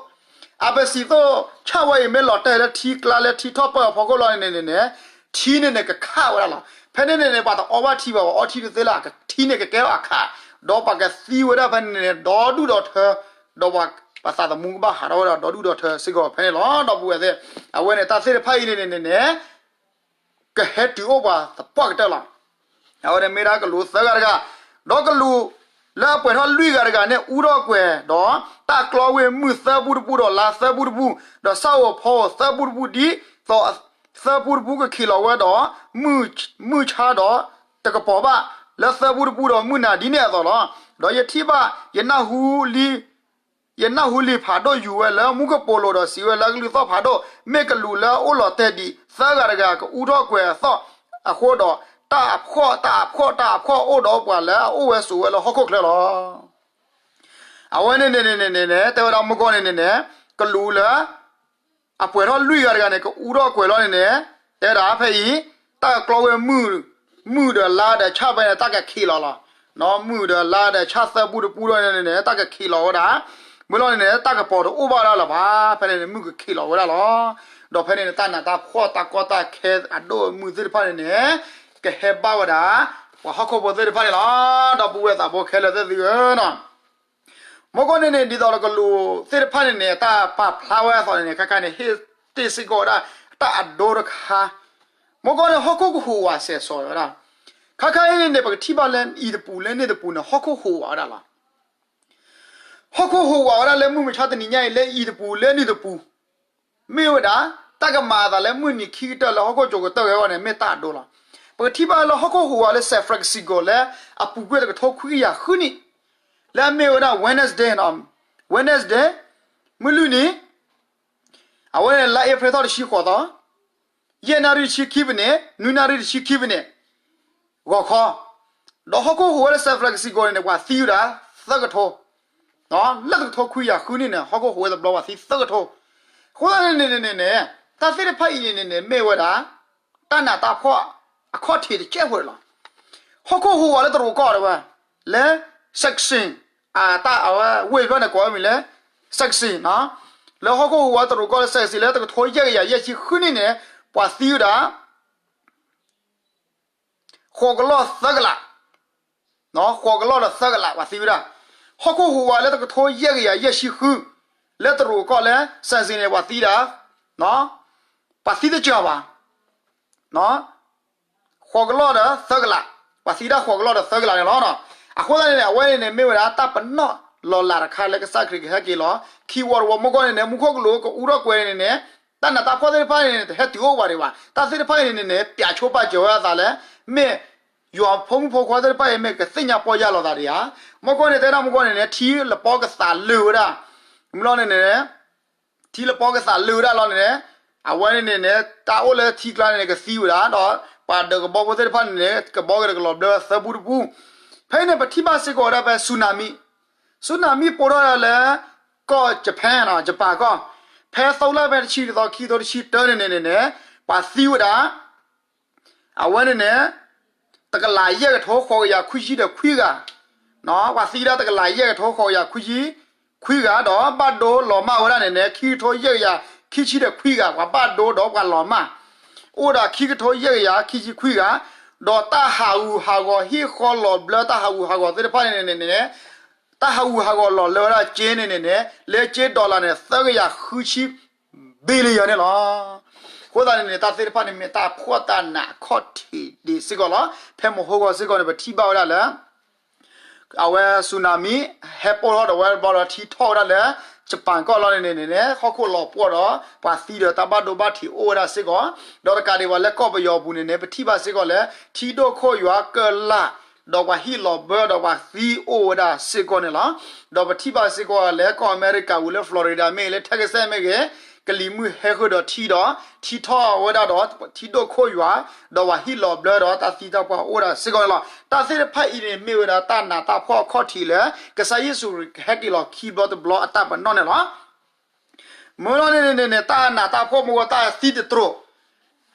အၤပစံးသိး ဆၣ်ဝဲအံၤမ့ၢ်လီၤတဲာ်လၢထံကျါလၢထံထီၣ်ပၢၢ်အဖီခိၣ်လီၤန့ၣ်န့ၣ်န့ၣ် ထံန့ၣ်န့ၣ်ကခးဝဲဒၣ်လီၤ. ဖဲန့ၣ်န့ၣ်န့ၣ် ပှၤတအီဘၣ်ထံဘၣ် ပှၤအီထံတသ့လၢၤ ထံန့ၣ်ကကဲထီၣ်အခး, ဒီးပှၤကသံဝဲဒၣ်ဖဲန့ၣ်န့ၣ် ဒီဒူၣ်ဒီထၢ, ဒီးပှၤသးသမူကဘၣ်ဟးထီၣ်ဝဲဒၣ်ဒီဒူၣ်ဒီထၢစ့ၢ်ကီးဖဲန့ၣ်လီၤ. ဒီပုၢ်ဝဲၢ်သ့ၣ် အဝဲန့ၣ်တၢ်သ့ၣ်တဖၣ်အံၤန့ၣ်န့ၣ်န့ၣ် ကဟဲတုၤအိၣ်ပှၤသပှၢ်ကတၢၢ်လီၤ. အဝဲန့ၣ်မ့ၢ်ဒၣ်ကလူးသၢဂၤတဂၤ, ဒီးကလူးလၢအပှဲၤထီၣ်လွံၢ်ဂၤတဂၤန့ၣ် အူထီၣ်ကွဲၤဒီး တၢ်ကျီဝ့ၢ်မုၢ်သၢပူတပူဒီးလါသၢပူတပူ, ဒီးဆၣ်ဧိၤဖီဧိၤသၢပူတပူ ဒ်သိးသၢပူတပူကခံးလီၤဝဲဒီး မုၢ်ဆါဒီးတကပီၤဘၣ်လၢသၢပူတပူဒီးမုၢ်နၤဒ်န့ၣ်အသိးလီၤ. ဒီးယထံၣ်ဘၣ် ယနၢ်ဟူလံ ယနၢ်ဟူလံာ်ဖးဒိၣ်ယူၤဝဲလၢမူကပိာ်လိၤဒီးစံးဝဲလၢကလုၢ်သီၣ်ဖးဒိၣ်, မ့ၢ်ကလူးလၢအအိၣ်လီၤတဲာ်ဒံးသၢဂၤတဂၤ ကအူထီၣ်ကွဲၤအသီၣ်အဃိဒီး, တၢ်အဖှီၣ်တၢ်အဖှီၣ်တၢ်အဖှီၣ်အိၣ်ဒီးပှၤလၢအအိၣ်ဝဲဆိးဝဲလၢဟီၣ်ခိၣ်ချၢလီၤ. အဝဲန့ၣ်န့ၣ်န့ၣ်န့ၣ် တဲဝဲဒၣ်မုၢ်ကီၢ်န့ၣ်န့ၣ်န့ၣ် ကလူးလၢ အပှဲၤထီၣ်လွံၢ်ဂၤတဂၤန့ၣ် ကအူထီၣ်ကွဲၤလီၤန့ၣ်န့ၣ် တဲဒၣ်ဖဲအံၤ တၢ်ကကျီဝဲမုၢ်, မုၢ်ဒီးလါဒီးဆၣ်ဖဲန့ၣ် တၢ်ကခံးလီၤလီၤ. မုၢ်ဒီးလါဒီးဆၣ်သၢပူတပူဒီးန့ၣ်န့ၣ် တၢ်ကခံးလီၤဝဲဒၣ်. မ့ၢ်လီၤန့ၣ်န့ၣ် တၢ်ကပီၤတအိၣ်ဘၣ်ဒၣ်လၢၤဘၣ်. ဖဲန့ၣ်န့ၣ် မုၢ်ကခံးလီၤဝဲဒၣ်လီၤ. ဒီးဖဲန့ၣ်န့ၣ် တၢ်နးတၢ်ဖှီၣ်တၢ်ကီတၢ်ခဲအဒိၣ်အမုၢ်သ့ၣ်တဖၣ်န့ၣ်န့ၣ် ကဟဲဘၣ်ဝဲဒၣ် ပှၤဟီၣ်ခိၣ်ဖိသ့ၣ်တဖၣ်န့ၣ်လီၤ. ဒီပုၢ်ဝဲၢ်သးဘိခဲလၢာ်သ့ၣ်သုဧၢနီၤ မုၢ်ကီၢ်န့ၣ်န့ၣ် ဒ်သိးဒီးကလူးသ့ၣ်တဖၣ်န့ၣ်န့ၣ် တၢ်ပာ်ဖျါဝဲအသိးန့ၣ်န့ၣ် ခါခါန့ၣ် ဟ့ၣ်တ့ၢ်စ့ၢ်ကီးဝဲဒၣ် တၢ်အဒိတခါ, မုၢ်ကီၢ်န့ၣ် ဟီၣ်ခိၣ်ကဟူးဝးစဲးစီၤဝဲဒၣ်. ခါခါအံၤန့ၣ်န့ၣ် ပကထံၣ်ဘၣ်လၢအံၤတပူၤလၢန့ၣ်တပူၤန့ၣ် ဟီၣ်ခိၣ်ဟူးဝးဝဲဒၣ်လီၤ. ဟီၣ်ခိၣ်ဟူးဝးဝဲဒၣ်လၢမုၢ်မဆါတနံၤညါအံၤ လၢအံၤတပူၤလၢန့ၣ်တပူၤ မ့ၢ်ဝဲဒၣ် တၢ်ကမၤအသးလၢမုၢ်နံၤခံကတၢၢ်လၢဟီၣ်ခိၣ်ကၠိကတၢၢ်ဝဲအဂီၢ်န့ၣ် မ့ၢ်တၢ်အဒိလီၤ. ပကထံၣ်ဘၣ်လၢဟီၣ်ခိၣ်ဟူးဝးလၢ San Francisco လၢအပူၤကွံာ်တကထိခွံကယၤဃုနံၣ်, လၢအမ့ၢ်ဝဲဒၣ် Wednesday, Wednesday မုၢ်လွံၢ်နံၤ, အဝဲန့ၣ်လါအ့ဖြ့ၣ်ထီၣ်တဆံဃိးသီ, ယဲၢ်နၣ်ရံၣ်တဆံခံဖဲန့ၣ်, နွံနၣ်ရံၣ်တဆံခံဖဲန့ၣ်, ဂီၤခီ, ဒီးဟီၣ်ခိၣ်ဟူးဝးလၢ San Francisco န့ၣ်န့ၣ် ပှၤသံဝဲဒၣ်သၢကထိ, လၢတကထိခွံကယၤဃုနံၣ်န့ၣ် ဟီၣ်ခိၣ်ဟူးဝးတဘျီပှၤသံသၢကထိ, အဃိသတးန့ၣ်န့ၣ်န့ၣ်န့ၣ်, တၢ်သ့ၣ်တဖၣ်အံၤန့ၣ်န့ၣ်န့ၣ် မ့ၢ်ဝဲဒၣ် တၢ်နးတၢ်ဖှီၣ်အခီၣ်ထံးတကဲးဖိလီၤ. ဟီၣ်ခိၣ်ဟူးဝးလၢတရူးကီၢ်ဒၣ်ဝဲ, လၢ Saxony, အတၢ်အဝဲဝ့ၢ်ဖျၢၣ်န့ၣ်ကိးဝဲမံၤလၢ Saxony, လၢဟီၣ်ခိၣ်ဟူးဝးတရူးကီၢ်လၢ Saxony လၢတကထိယဲၢ်ကယၤယဲၢ်ဆံဃုနံၣ်န့ၣ် ပှၤသံဝဲဒၣ် ဃိးကလီၢ်သၢကလး, ဃိးကလီၢ်ဒီးသၢကလး ပှၤသံဝဲဒၣ်, ဟီၣ်ခိၣ်ဟူးဝးလၢတကထိယဲၢ်ကယၤယဲၢ်ဆံဃု, လၢတရူးကီၢ်လၢ Saxony န့ၣ် ပှၤသံဒၣ်, ပှၤသံတစှၤဘၣ်, ဃိးကလီၢ်ဒီးသၢကလး, ပှၤသံဒၣ်ဃိးကလီၢ်ဒီးသၢကလးန့ၣ်လီၤ. အဃိသတးန့ၣ်န့ၣ် အဝဲန့ၣ်န့ၣ် မ့ၢ်ဝဲဒၣ်တၢ်ပနီၣ်လီၤလးတခါလၢကစၢ်ခရံာ်ကဟဲက့ၤလီၤ ခံဝီတဝီ မ့ၢ်ကွၢ်န့ၣ်န့ၣ် မူခိၣ်ကလူးကအူထီၣ်ကွဲၤန့ၣ်န့ၣ်, တၢ်နးတၢ်ဖှီၣ်သ့ၣ်တဖၣ်န့ၣ်န့ၣ် တဟဲတုၤအိၣ်ဘၣ်ဒံးဘၣ်, တၢ်သ့ၣ်တဖၣ်အံၤန့ၣ်န့ၣ်န့ၣ် ပျးဆိပာ်စၢၤဝဲအသးလၢ မ့ၢ်ယွၤဖိမုၣ်ဖိခွါသ့ၣ်တဖၣ်အံၤ မ့ၢ်ကသ့ၣ်ညါပီၢ်ယၢ်လီၤသးဒံးဧါ. မ့ၢ်ကွၢ်န့ၣ် တဲဒၣ်မ့ၢ်ကွၢ်န့ၣ်န့ၣ် ထံလပီကသးလၢာ်ဝဲဒၣ်, မ့ၢ်လီၤန့ၣ်န့ၣ် ထံလပီကသးလၢာ်ဝဲဒၣ်လီၤန့ၣ်န့ၣ်, အဝဲန့ၣ်န့ၣ်န့ၣ် တၢ်အိၣ်လၢထံကျါန့ၣ်န့ၣ် ကသံဝဲဒၣ် ဒီးပှၤဒၢးကဘီဖိသ့ၣ်တဖၣ်န့ၣ်န့ၣ် ကဘီကဒီးကလီၤဘျၢသၢပူတပူ, ဖဲအံၤန့ၣ် ပထံၣ်ဘၣ်စ့ၢ်ကီးဝဲဒၣ်ဖဲ tsunami, tsunami ပိၢ်ထီၣ်ဒၣ်လၢ ကီၢ် Japan, Japan ကီၢ်, ဖဲသီလၢဖဲတဆံတသီ ခံကထိတဆံတၢန့ၣ်န့ၣ်န့ၣ်န့ၣ်, ပှၤသံဝဲဒၣ် အဝဲန့ၣ်န့ၣ် တကလးယဲၢ်ကထိဃိးကယၤခွံဆံဒီးခွံဂၤ, ပှၤသံဒၣ်တကလးယဲၢ်ကထိဃိးကယၤခွံဆံခွံဂၤ ဒီးဘၣ်ဒိလီၤမၢ်ဝဲဒၣ်န့ၣ်န့ၣ် ခံကထိယဲၢ်ကယၤခံဆံဒီးခွံဂၤ, ပှၤဘၣ်ဒိဒီးပှၤလီၤမၢ် အိၣ်ဒၣ်ခံကထိယဲၢ်ကယၤခံဆံခွံဂၤ, ဒီးတၢ်ဟးဂူာ်ဟးဂီၤဟံၣ်ဃီလီၤဘျၢတၢ်ဟးဂူာ်ဟးဂီၤသ့ၣ်တဖၣ်န့ၣ်န့ၣ်န့ၣ်န့ၣ် တၢ်ဟးဂူာ်ဟးဂီၤလီၤလၢဝဲဒၣ်ကၠ့န့ၣ်န့ၣ်န့ၣ် လၢကၠ့ dollar န့ၣ် သၢကယၤဃုဆံ billion န့ၣ်လီၤ. အဃိသတးန့ၣ်န့ၣ် တၢ်သ့ၣ်တဖၣ်န့ၣ်မ့ၢ်တၢ်ဖှီၣ်တၢ်နးအခီၣ်ထံးဒံးစ့ၢ်ကီးလီၤ. ဖဲမဟိဂီၤစ့ၢ်ကီးန့ၣ် ပထံၣ်ဘၣ်ဝဲဒၣ်လၢ အဝဲ tsunami ဟဲပိၢ်ထီၣ်ဒီးဝဲတဘျီဒီးထံထီၣ်ဝဲဒၣ်လၢ Japan ကီၢ်လီၤန့ၣ်န့ၣ်န့ၣ် ဟီၣ်ခိၣ်လီၤပှီၢ်ဒီး ပှၤသံဒီးတၢ်ဘၣ်ဒိဘၣ်ထံးအိၣ်ဝဲဒၣ်စ့ၢ်ကီး, ဒီးတကးဒံးဘၣ်လၢကီၢ်ပယီၤပူၤန့ၣ်န့ၣ် ပထံၣ်ဘၣ်စ့ၢ်ကီးလၢ ထံဒိၣ်ခိၣ်ယွၤကၢၢ်လၢ် ဒီးပှၤဟံၣ်လီၤဘၢဒီးပှၤသံအိၣ်ဝဲဒၣ်စ့ၢ်ကီးန့ၣ်လီၤ. ဒီးပထံၣ်ဘၣ်စ့ၢ်ကီးလၢကီၢ်အမဲရကၤပူၤလၢ Florida မ့ၢ်ဂ့ၤ လၢ Texas မ့ၢ်ဂ့ၤ ကလံၤမုၢ်ဟဲဃုာ်ဒီးထံဒီး ထံထီၣ်ဝဲဒၣ်ဒီးထံဒိၣ်ခိၣ်ယွၤ ဒီးပှၤဟံၣ်လီၤဘျၢဒီးတၢ်သံတၢ်ပှၢ်အိၣ်ဝဲဒၣ်စ့ၢ်ကီးန့ၣ်လီၤ. တၢ်သ့ၣ်တဖၣ်အံၤန့ၣ် မ့ၢ်ဝဲဒၣ်တၢ်နးတၢ်ဖှီၣ်အခီၣ်ထံးလၢ ကစၢ်ယ့ၣ်ၡူးခရံာ်ကဟဲက့ၤလီၤခံဘျီတဘျီအတၢ်ပနီၣ်န့ၣ်လီၤ. မ့ၢ်လီၤန့ၣ်န့ၣ်န့ၣ် တၢ်နးတၢ်ဖှီၣ်မ့ၢ်ဝဲတၢ်သံတတြိာ်,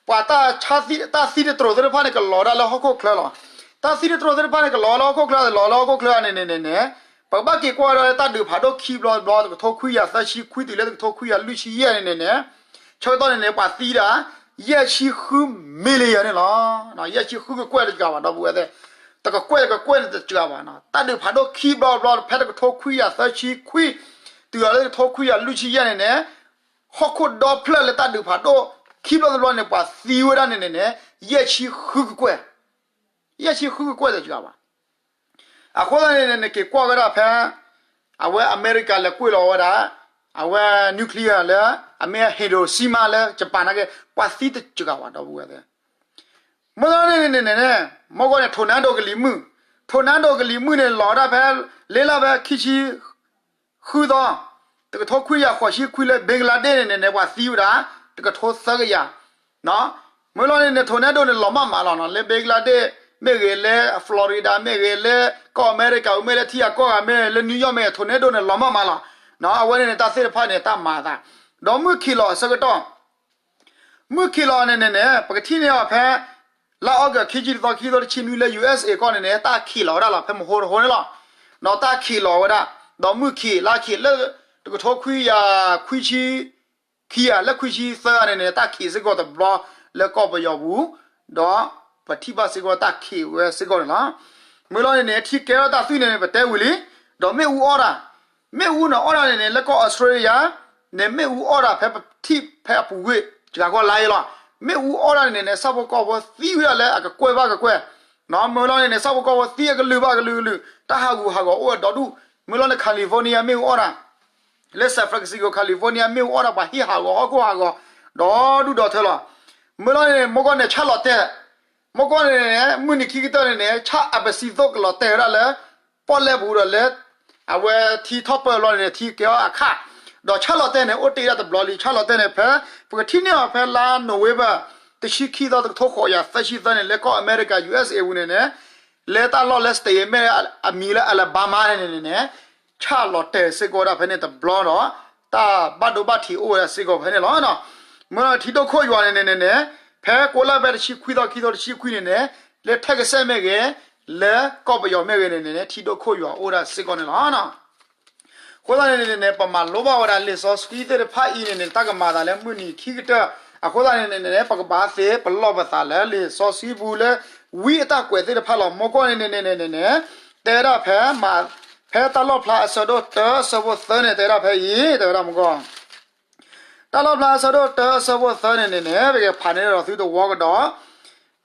ပှၤတၢ်ဆါသံ တၢ်သံတတြိာ်သ့ၣ်တဖၣ်န့ၣ် ကလီၤဒၣ်လၢဟီၣ်ခိၣ်ချၢလီၤ. တၢ်သံတတြိာ်သ့ၣ်တဖၣ်န့ၣ် ကလီၤလၢဟီၣ်ခိၣ်ချၢ လီၤလၢဟီၣ်ခိၣ်ချၢန့ၣ်န့ၣ်န့ၣ်န့ၣ် ပကဘၣ်က့ၤကွၢ်ဝဲဒၣ်လၢတၢ်ဒုးဖးဒိၣ်ခံဘျီတဘျီ တကထိခွံကယၤလွံၢ်ဆံယဲၢ်န့ၣ်န့ၣ်န့ၣ် ဆၢကတီၢ်န့ၣ်န့ၣ် ပှၤသံဒၣ် ယဲၢ်ဆံဃု million န့ၣ်လီၤ. ယဲၢ်ဆံဃုကကွဲၢ်တစှၤဘၣ် ဒီပုၢ်ဝဲၢ်သ့ၣ်, တကကွဲၢ်တကကွဲၢ်န့ၣ်တစှၤဘၣ်, တၢ်ဒုးဖးဒိၣ်ခံဘျီတဘျီ ဖဲတကထိခွံကယၤသၢဆံခွံ တုၤလီၤလၢတကထိခွံကယၤလွံၢ်ဆံယဲၢ်န့ၣ်န့ၣ် ဟီၣ်ခိၣ်ဒီဖျၢၣ်လၢတၢ်ဒုးဖးဒိၣ်ခံဘျီတဘျီန့ၣ် ပှၤသံဝဲဒၣ်န့ၣ်န့ၣ်န့ၣ် ယဲၢ်ဆံဃုကကွဲၢ်, ယဲၢ်ဆံဃုကကွဲၢ်တစှၤဘၣ်. အဃိသတးန့ၣ်န့ၣ် နက့ၤကွၢ်ဝဲဒၣ်ဖဲ အဝဲအမဲရကၤလဲၤကွံာ်လီၤဝဲဒၣ် အဝဲ nuclear လၢ အမ့ၢ် Hiroshima လၢ Japan နာ်က့ ပှၤသံတစှၤဘၣ် ဒီပုၢ်ဝဲၢ်သ့ၣ်. မ့ၢ်လီၤန့ၣ်န့ၣ်န့ၣ်န့ၣ် မ့ၢ်ကွၢ်န့ၣ် tornado ကလံၤမုၢ်, tornado ကလံၤမုၢ်န့ၣ် လီၤဝဲဒၣ်ဖဲ လ့လၢဖဲခံဆံ ဃုသီ, တကထိခွံကယၤဃိးဆံခွံလၢ Bangladesh န့ၣ်န့ၣ်န့ၣ် ပှၤသံဝဲဒၣ် တကထိသၢကယၤ, မ့ၢ်လီၤန့ၣ်န့ၣ် tornado န့ၣ် လီၤမၢ်မးလီၤ. လၢ Bangladesh မ့ၢ်ဂ့ၤ, လၢ Florida မ့ၢ်ဂ့ၤ, လၢကီၢ်အမဲရကၤ မ့ၢ်လၢထံဂၤကီၢ်ဂၤမ့ၢ်ဂ့ၤ, လၢ New York မ့ၢ်ဂ့ၤ tornado န့ၣ် လီၤမၢ်မးလီၤ. အဝဲန့ၣ်န့ၣ် တၢ်သ့ၣ်တဖၣ်န့ၣ် တၢ်မၤအသး, ဒီးမုၢ်ခံးလီၤအဆၢကတီၢ် မုၢ်ခံးလီၤန့ၣ်န့ၣ်န့ၣ် ပကထံၣ်န့ၢ်အီၤဖဲ လါအီကူး ခံဆံတသီ ခံကထိတဆံနွံ လၢ ယူၣ်အ့ၣ်စ့ၣ် ကီၢ်န့ၣ်န့ၣ် တၢ်ခံးလီၤဝဲဒၣ်လီၤ ဖဲမဟိတဟိန့ၣ်လီၤ. ဒီးတၢ်ခံးလီၤဝဲဒၣ်, ဒီးမုၢ်ခံး လါခံး လၢ တကထိခွံကယၤခွံဆံခံဂၤ လၢခွံဆံသၢဂၤန့ၣ်န့ၣ် တၢ်ခံးစ့ၢ်ကီးတဘျီ လၢကီၢ်ပယီၤပူၤ, ဒီးပထံၣ်ဘၣ်စ့ၢ်ကီးတၢ်ခံးဝဲစ့ၢ်ကီးန့ၣ်လီၤ. မ့ၢ်လီၤန့ၣ်န့ၣ် ထံကဲထီၣ်တၢ်သွံၣ်န့ၣ်န့ၣ် ပတဲဝံၤလံ, ဒီးမ့ၣ်အူအီၣ်တၢ် မ့ၣ်အူန့ၣ်အီၣ်တၢ်န့ၣ်န့ၣ် လၢကီၢ်အီစထြ့လယါ န့ၣ် မ့ၣ်အူအီၣ်တၢ်ဖဲပထံၣ်ဖဲအပူၤကွံာ် စှၤကီၢ်လါအံၤလီၤ. မ့ၣ်အူအီၣ်တၢ်န့ၣ်န့ၣ်န့ၣ် ဆၣ်ဖိကီၢ်ဖိသံဝဲဒၣ်လၢအကကွဲၢ်ဘၣ်ကကွဲၢ်, မ့ၢ်လီၤန့ၣ်န့ၣ် ဆၣ်ဖိကီၢ်ဖိသံအကလုာ်ဘၣ်အကလုာ်ကလုာ်, တၢ်ဟးဂူာ်ဟးဂီၤအိၣ်ဝဲဒီဒူၣ်, မ့ၢ်လီၤန့ၣ် California မ့ၣ်အူအီၣ်တၢ်, လၢ San Francisco California မ့ၣ်အူအီၣ်တၢ် ပှၤဟံၣ်ဟးဂီၤဟီၣ်ခိၣ်ဟးဂီၤ ဒီဒူၣ်ဒီထၢလီၤ. မ့ၢ်လီၤန့ၣ်န့ၣ် မ့ၢ်ကွၢ်န့ၣ် ဆၣ်လီၤတဲာ် မ့ၢ်ကွၢ်န့ၣ်န့ၣ် မုၢ်နံၤခံကတၢၢ်န့ၣ်န့ၣ် ဆၣ်အပစံသိၣ်ကလီၤတဲာ်ဝဲဒၣ်လၢ ပီၣ်လဲၣ်ပူၤဒီးလၢ အဝဲထံထီၣ်ပၢၢ်လီၤန့ၣ် ထံကဲအီၤအခါ, ဒီးဆၣ်လီၤတဲာ်န့ၣ် အိၣ်တ့ၢ်ဒၣ်တဘျီလံ. ဆၣ်လီၤတဲာ်န့ၣ် ဖဲ ပကထံၣ်န့ၢ်အီၤဖဲလါနိၣ်ဝ့ဘၢၣ် တဆံခံသီ တကထိဃိးကယၤသၢဆံသၢန့ၣ် လၢကီၢ်အမဲရကၤ ယူၣ်အဲစ့ၣ် အပူၤန့ၣ်န့ၣ် လၢတၢ်လီၢ်လၢ state မ့ၢ်အမံၤလၢ Alabama န့ၣ်န့ၣ်န့ၣ် ဆၣ်လီၤတဲာ်စ့ၢ်ကီးဝဲဒၣ်ဖဲန့ၣ်တဘျီဒီး တၢ်ဘၣ်ဒိဘၣ်ထံးအိၣ်ဝဲဒၣ်စ့ၢ်ကီးဖဲန့ၣ်လီၤ. မ့ၢ်ထံဒိၣ်ခိၣ်ယွၤန့ၣ်န့ၣ်န့ၣ် ဖဲကိးလါဖဲတဆံခွံသီ ခံသီတဆံခွံန့ၣ်န့ၣ် လၢထဲကစဲၣ်မ့ၢ်ဂ့ၤ လၢကီၢ်ပယီၤမ့ၢ်ဂ့ၤန့ၣ်န့ၣ် ထံဒိၣ်ခိၣ်ယွၤအိၣ်ဒၣ်စ့ၢ်ကီးန့ၣ်လီၤ. အဃိသတးန့ၣ်န့ၣ် ပမၤလိဘၣ်ဝဲဒၣ်လံာ်စီဆှံသ့ၣ်တဖၣ်အံၤန့ၣ်န့ၣ် တၢ်ကမၤအသးလၢမုၢ်နံၤခံကတၢၢ် အဃိသတးန့ၣ်န့ၣ် ပကဘၣ်သ့ပလီၢ်ပသးလၢလံာ်စီဆှံပူၤလၢ ဝံအတၢ်ကွဲးသ့ၣ်တဖၣ်လီၤ. မ့ၢ်ကွၢ်န့ၣ်န့ၣ်န့ၣ်န့ၣ် တဲဝဲဒၣ်ဖဲ ဖဲတၢ်လီၣ်ဖျါအဆၢဒိၣ်တၢ အဆၢဖိသၢန့ၣ် တဲဝဲဒၣ်ဖဲအံၤ တဲဝဲဒၣ်မ့ၢ်ကွၢ် တၢ်လီၣ်ဖျါအဆၢဒိၣ်တၢ အဆၢဖိသၢန့ၣ်န့ၣ်န့ၣ် ပကဖးန့ၢ်ဒီးသုတဝီကဒီး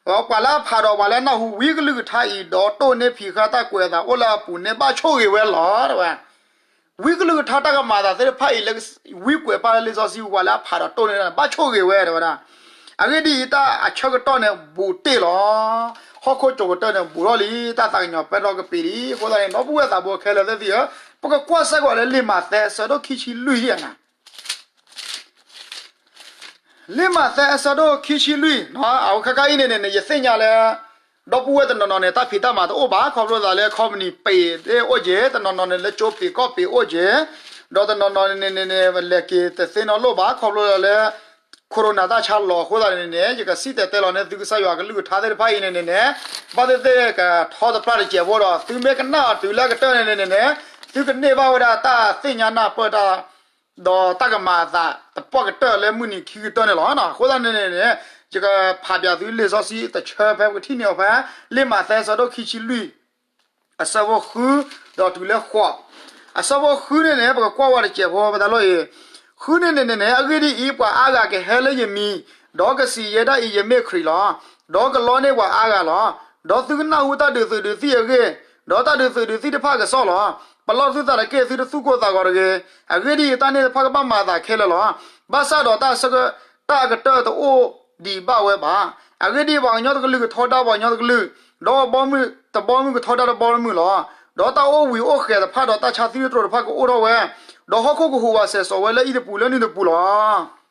ပှၤလၢအဖးဒီးပှၤလၢအနၢ်ဟူဝံကလုၢ်ကထါအံၤ ဒီးတိၢ်န့ၢ်ဖံးဃာ်တၢ်ကွဲးအသးအိၣ်လၢအပူၤန့ၣ် ဘၣ်ဆိၣ်ဂ့ၤဝဲလီၤ တဲဝဲ. ဝံကလုၢ်ကထါတၢ်ကမၤအသးသ့ၣ်တဖၣ်အံၤလၢ ဝံကွဲးပာ်လၢလံာ်စီဆှံပူၤ ပှၤလၢအဖးဒီးတိၢ်န့ၢ်န့ၣ် ဘၣ်ဆိၣ်ဂ့ၤဝဲ တဲဝဲဒၣ်. အဂ့ၢ်ဒ်အံၤ တၢ်အဆၢကတီၢ်န့ၣ်ဘူးတ့ၢ်လီၤ. ဟီၣ်ခိၣ်ကၠိၤကတၢၢ်န့ၣ်ဘူးထီၣ်လံ, တၢ်သးကညီၤပၢၢ်ထီၣ်ကပ့ၤလံ. အဃိသတးန့ၣ် ဒီပုၢ်ဝဲၢ်သးဘိခဲလၢာ်သ့ၣ်ဧၢ, ပကကွၢ်စ့ၢ်ကီးလၢလံာ်မးသဲအဆၢဒိၣ်ခံဆံလွံၢ်ဧါ လံာ်မးသဲအဆၢဒိၣ်ခံဆံလွံၢ်, အဝဲခဲခါအံၤန့ၣ်န့ၣ် ယသ့ၣ်ညါလၢ ဒီပုၢ်ဝဲၢ်တနီၤနီၤန့ၣ် တၢ်ဖံးတၢ်မၤတအိၣ်ဘၣ်, ခီဖျိသးလၢ company ပ့ၤအိၣ်က့ၤ, တနီၤနီၤန့ၣ် လၢကၠိပ့ၤကီၢ်ပ့ၤအိၣ်က့ၤ, ဒီးတနီၤနီၤန့ၣ်န့ၣ်န့ၣ် လဲၤက့ၤတသ့နီတလိၣ်ဘၣ်, ခီဖျိလၢ corona တၢ်ဆါလီၤအဃိသတးန့ၣ်န့ၣ် ယကစံၣ်တဲၤတဲလီၤန့ၢ်သုကစၢ်ယွၤကလုၢ်ကထါသ့ၣ်တဖၣ်အံၤန့ၣ်န့ၣ်န့ၣ် ဘၣ်သ့ၣ်သ့ၣ်ကထီတပြၢ်တစဲးဖိဒီး သုမ့ၢ်ကနၣ်အီၤတုၤလၢအကတၢၢ်န့ၣ်န့ၣ်န့ၣ် သုကန့ၢ်ဘၣ်ဝဲဒၣ်တၢ်သ့ၣ်ညါနၢ်ပၢၢ်တၢ် ဒီးတၢ်ကမၤအသးသပှၢ်ကတၢၢ်လၢမုၢ်နံၤခံကတၢၢ်န့ၣ်လီၤ. အဃိသတးန့ၣ်န့ၣ် ယကဖးပၠးသုလံာ်စီဆှံတဆၢဖဲပကထံၣ်န့ၢ်အီၤဖဲ လံာ်မးသဲအဆၢဒိၣ်ခံဆံလွံၢ် အဆၢဖိဃု ဒီးတုၤလၢဃိး, အဆၢဖိဃုန့ၣ်န့ၣ် ပကကွၢ်ဝဲတစဲးဖိ ပတၢ်လီၢ်အံၤ, ဃုန့ၣ်န့ၣ်န့ၣ်န့ၣ် အဂ့ၢ်ဒ်အံၤ ပှၤအါဂၤကဟဲလၢယမံၤ, ဒီးကစံးယဲဒၣ်အံၤ ယမ့ၢ်ခရံာ်လီၤ. ဒီးကလီန့ၢ်ပှၤအါဂၤလီၤ. ဒီးသုကနၢ်ဟူတၢ်ဒုးသုးဒုးသံၣ်အဂ့ၢ်, ဒီးတၢ်ဒုးသုးဒုးသံၣ်တဖၣ်ကစီၣ်လီၤ. ပလီၢ်သုသးတက့ၢ်, သုတသူၣ်ကိၢ်သးဂီၤတဂ့ၤ. အဂ့ၢ်ဒ်အံၤ တၢ်န့ၣ်တဖၣ်ကဘၣ်မၤအသးခဲလၢာ်လီၤ. ဘၣ်ဆၣ်ဒီးတၢ်အကတၢၢ်တအိၣ်ဒံးဘၣ်ဝဲဘၣ်. အဂ့ၢ်ဒ်အံၤ ပှၤကညီတကလုာ်ကထီဒါပှၤကညီတကလုာ်, ဒီးတဘီမုၢ်ကထီဒါတဘီမုၢ်လီၤ. ဒီးတၢ်အိၣ်ဘှံးအိၣ်ဃဲၤတဖၣ်ဒီးတၢ်ဆါသံသတြိာ်တဖၣ်ကအိၣ်ထီၣ်ဝဲ, ဒီးဟီၣ်ခိၣ်ကဟူးဝးစဲၤစိးဝဲလၢအံၤတပူၤလၢနုၤတပူၤလီၤ.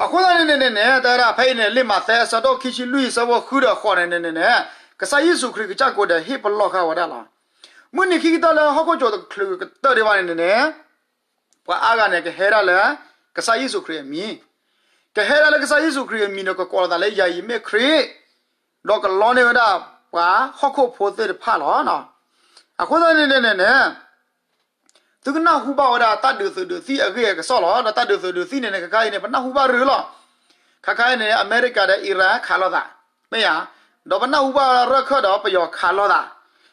အဃိသတးန့ၣ်န့ၣ်န့ၣ် တဲဝဲဒၣ်ဖဲအံၤန့ၣ် လံာ်မးသဲအဆၢဒိၣ်ခံဆံလွံၢ် အဆၢဖိဃုဒီးဃိးန့ၣ်န့ၣ်န့ၣ် ကစၢ်ယ့ၣ်ၡူးခရံာ်ကစၢ်ကိးဂၤဒဲးဟ့ၣ်ပလီၢ်ဃာ်ဝဲဒၣ်လီၤ. မုၢ်နံၤခံကတၢၢ်လၢဟီၣ်ခိၣ်ကၠိတချုးကတၢၢ်ဒံးဘၣ်န့ၣ်န့ၣ်န့ၣ် ပှၤအါဂၤန့ၣ် ကဟဲဒၣ်လၢ ကစၢ်ယ့ၣ်ၡူးခရံာ်အမံၤ, ကဟဲဒၣ်လၢကစၢ်ယ့ၣ်ၡူးခရံာ်အမံၤဒီး ကကိးလီၤသးလၢယၤအံၤမ့ၢ်ခရံာ်, ဒီးကလီန့ၢ်ဝဲဒၣ်ပှၤဟီၣ်ခိၣ်ဖိသ့ၣ်တဖၣ်လီၤ. အဃိသတးန့ၣ်န့ၣ်န့ၣ် သုကနၢ်ဟူဘၣ်ဝဲဒၣ်တၢ်ဒုးသုးဒုးသံၣ်အဂ့ၢ်အကစီၣ်လီၤ. ဒီးတၢ်ဒုးသုးဒုးသံၣ်န့ၣ်န့ၣ် ခဲခါအံၤန့ၣ် ပနၢ်ဟူဘၣ်ရူၤလီၤ. ခဲခါအံၤန့ၣ် အမဲရကၤဒီး Iran ခးလိာ်သး, မ့ၢ်ဧါ, ဒီးပနၢ်ဟူဘၣ်ရၢၢ်ခၢၣ်ဒီးပယီၤခးလိာ်သး.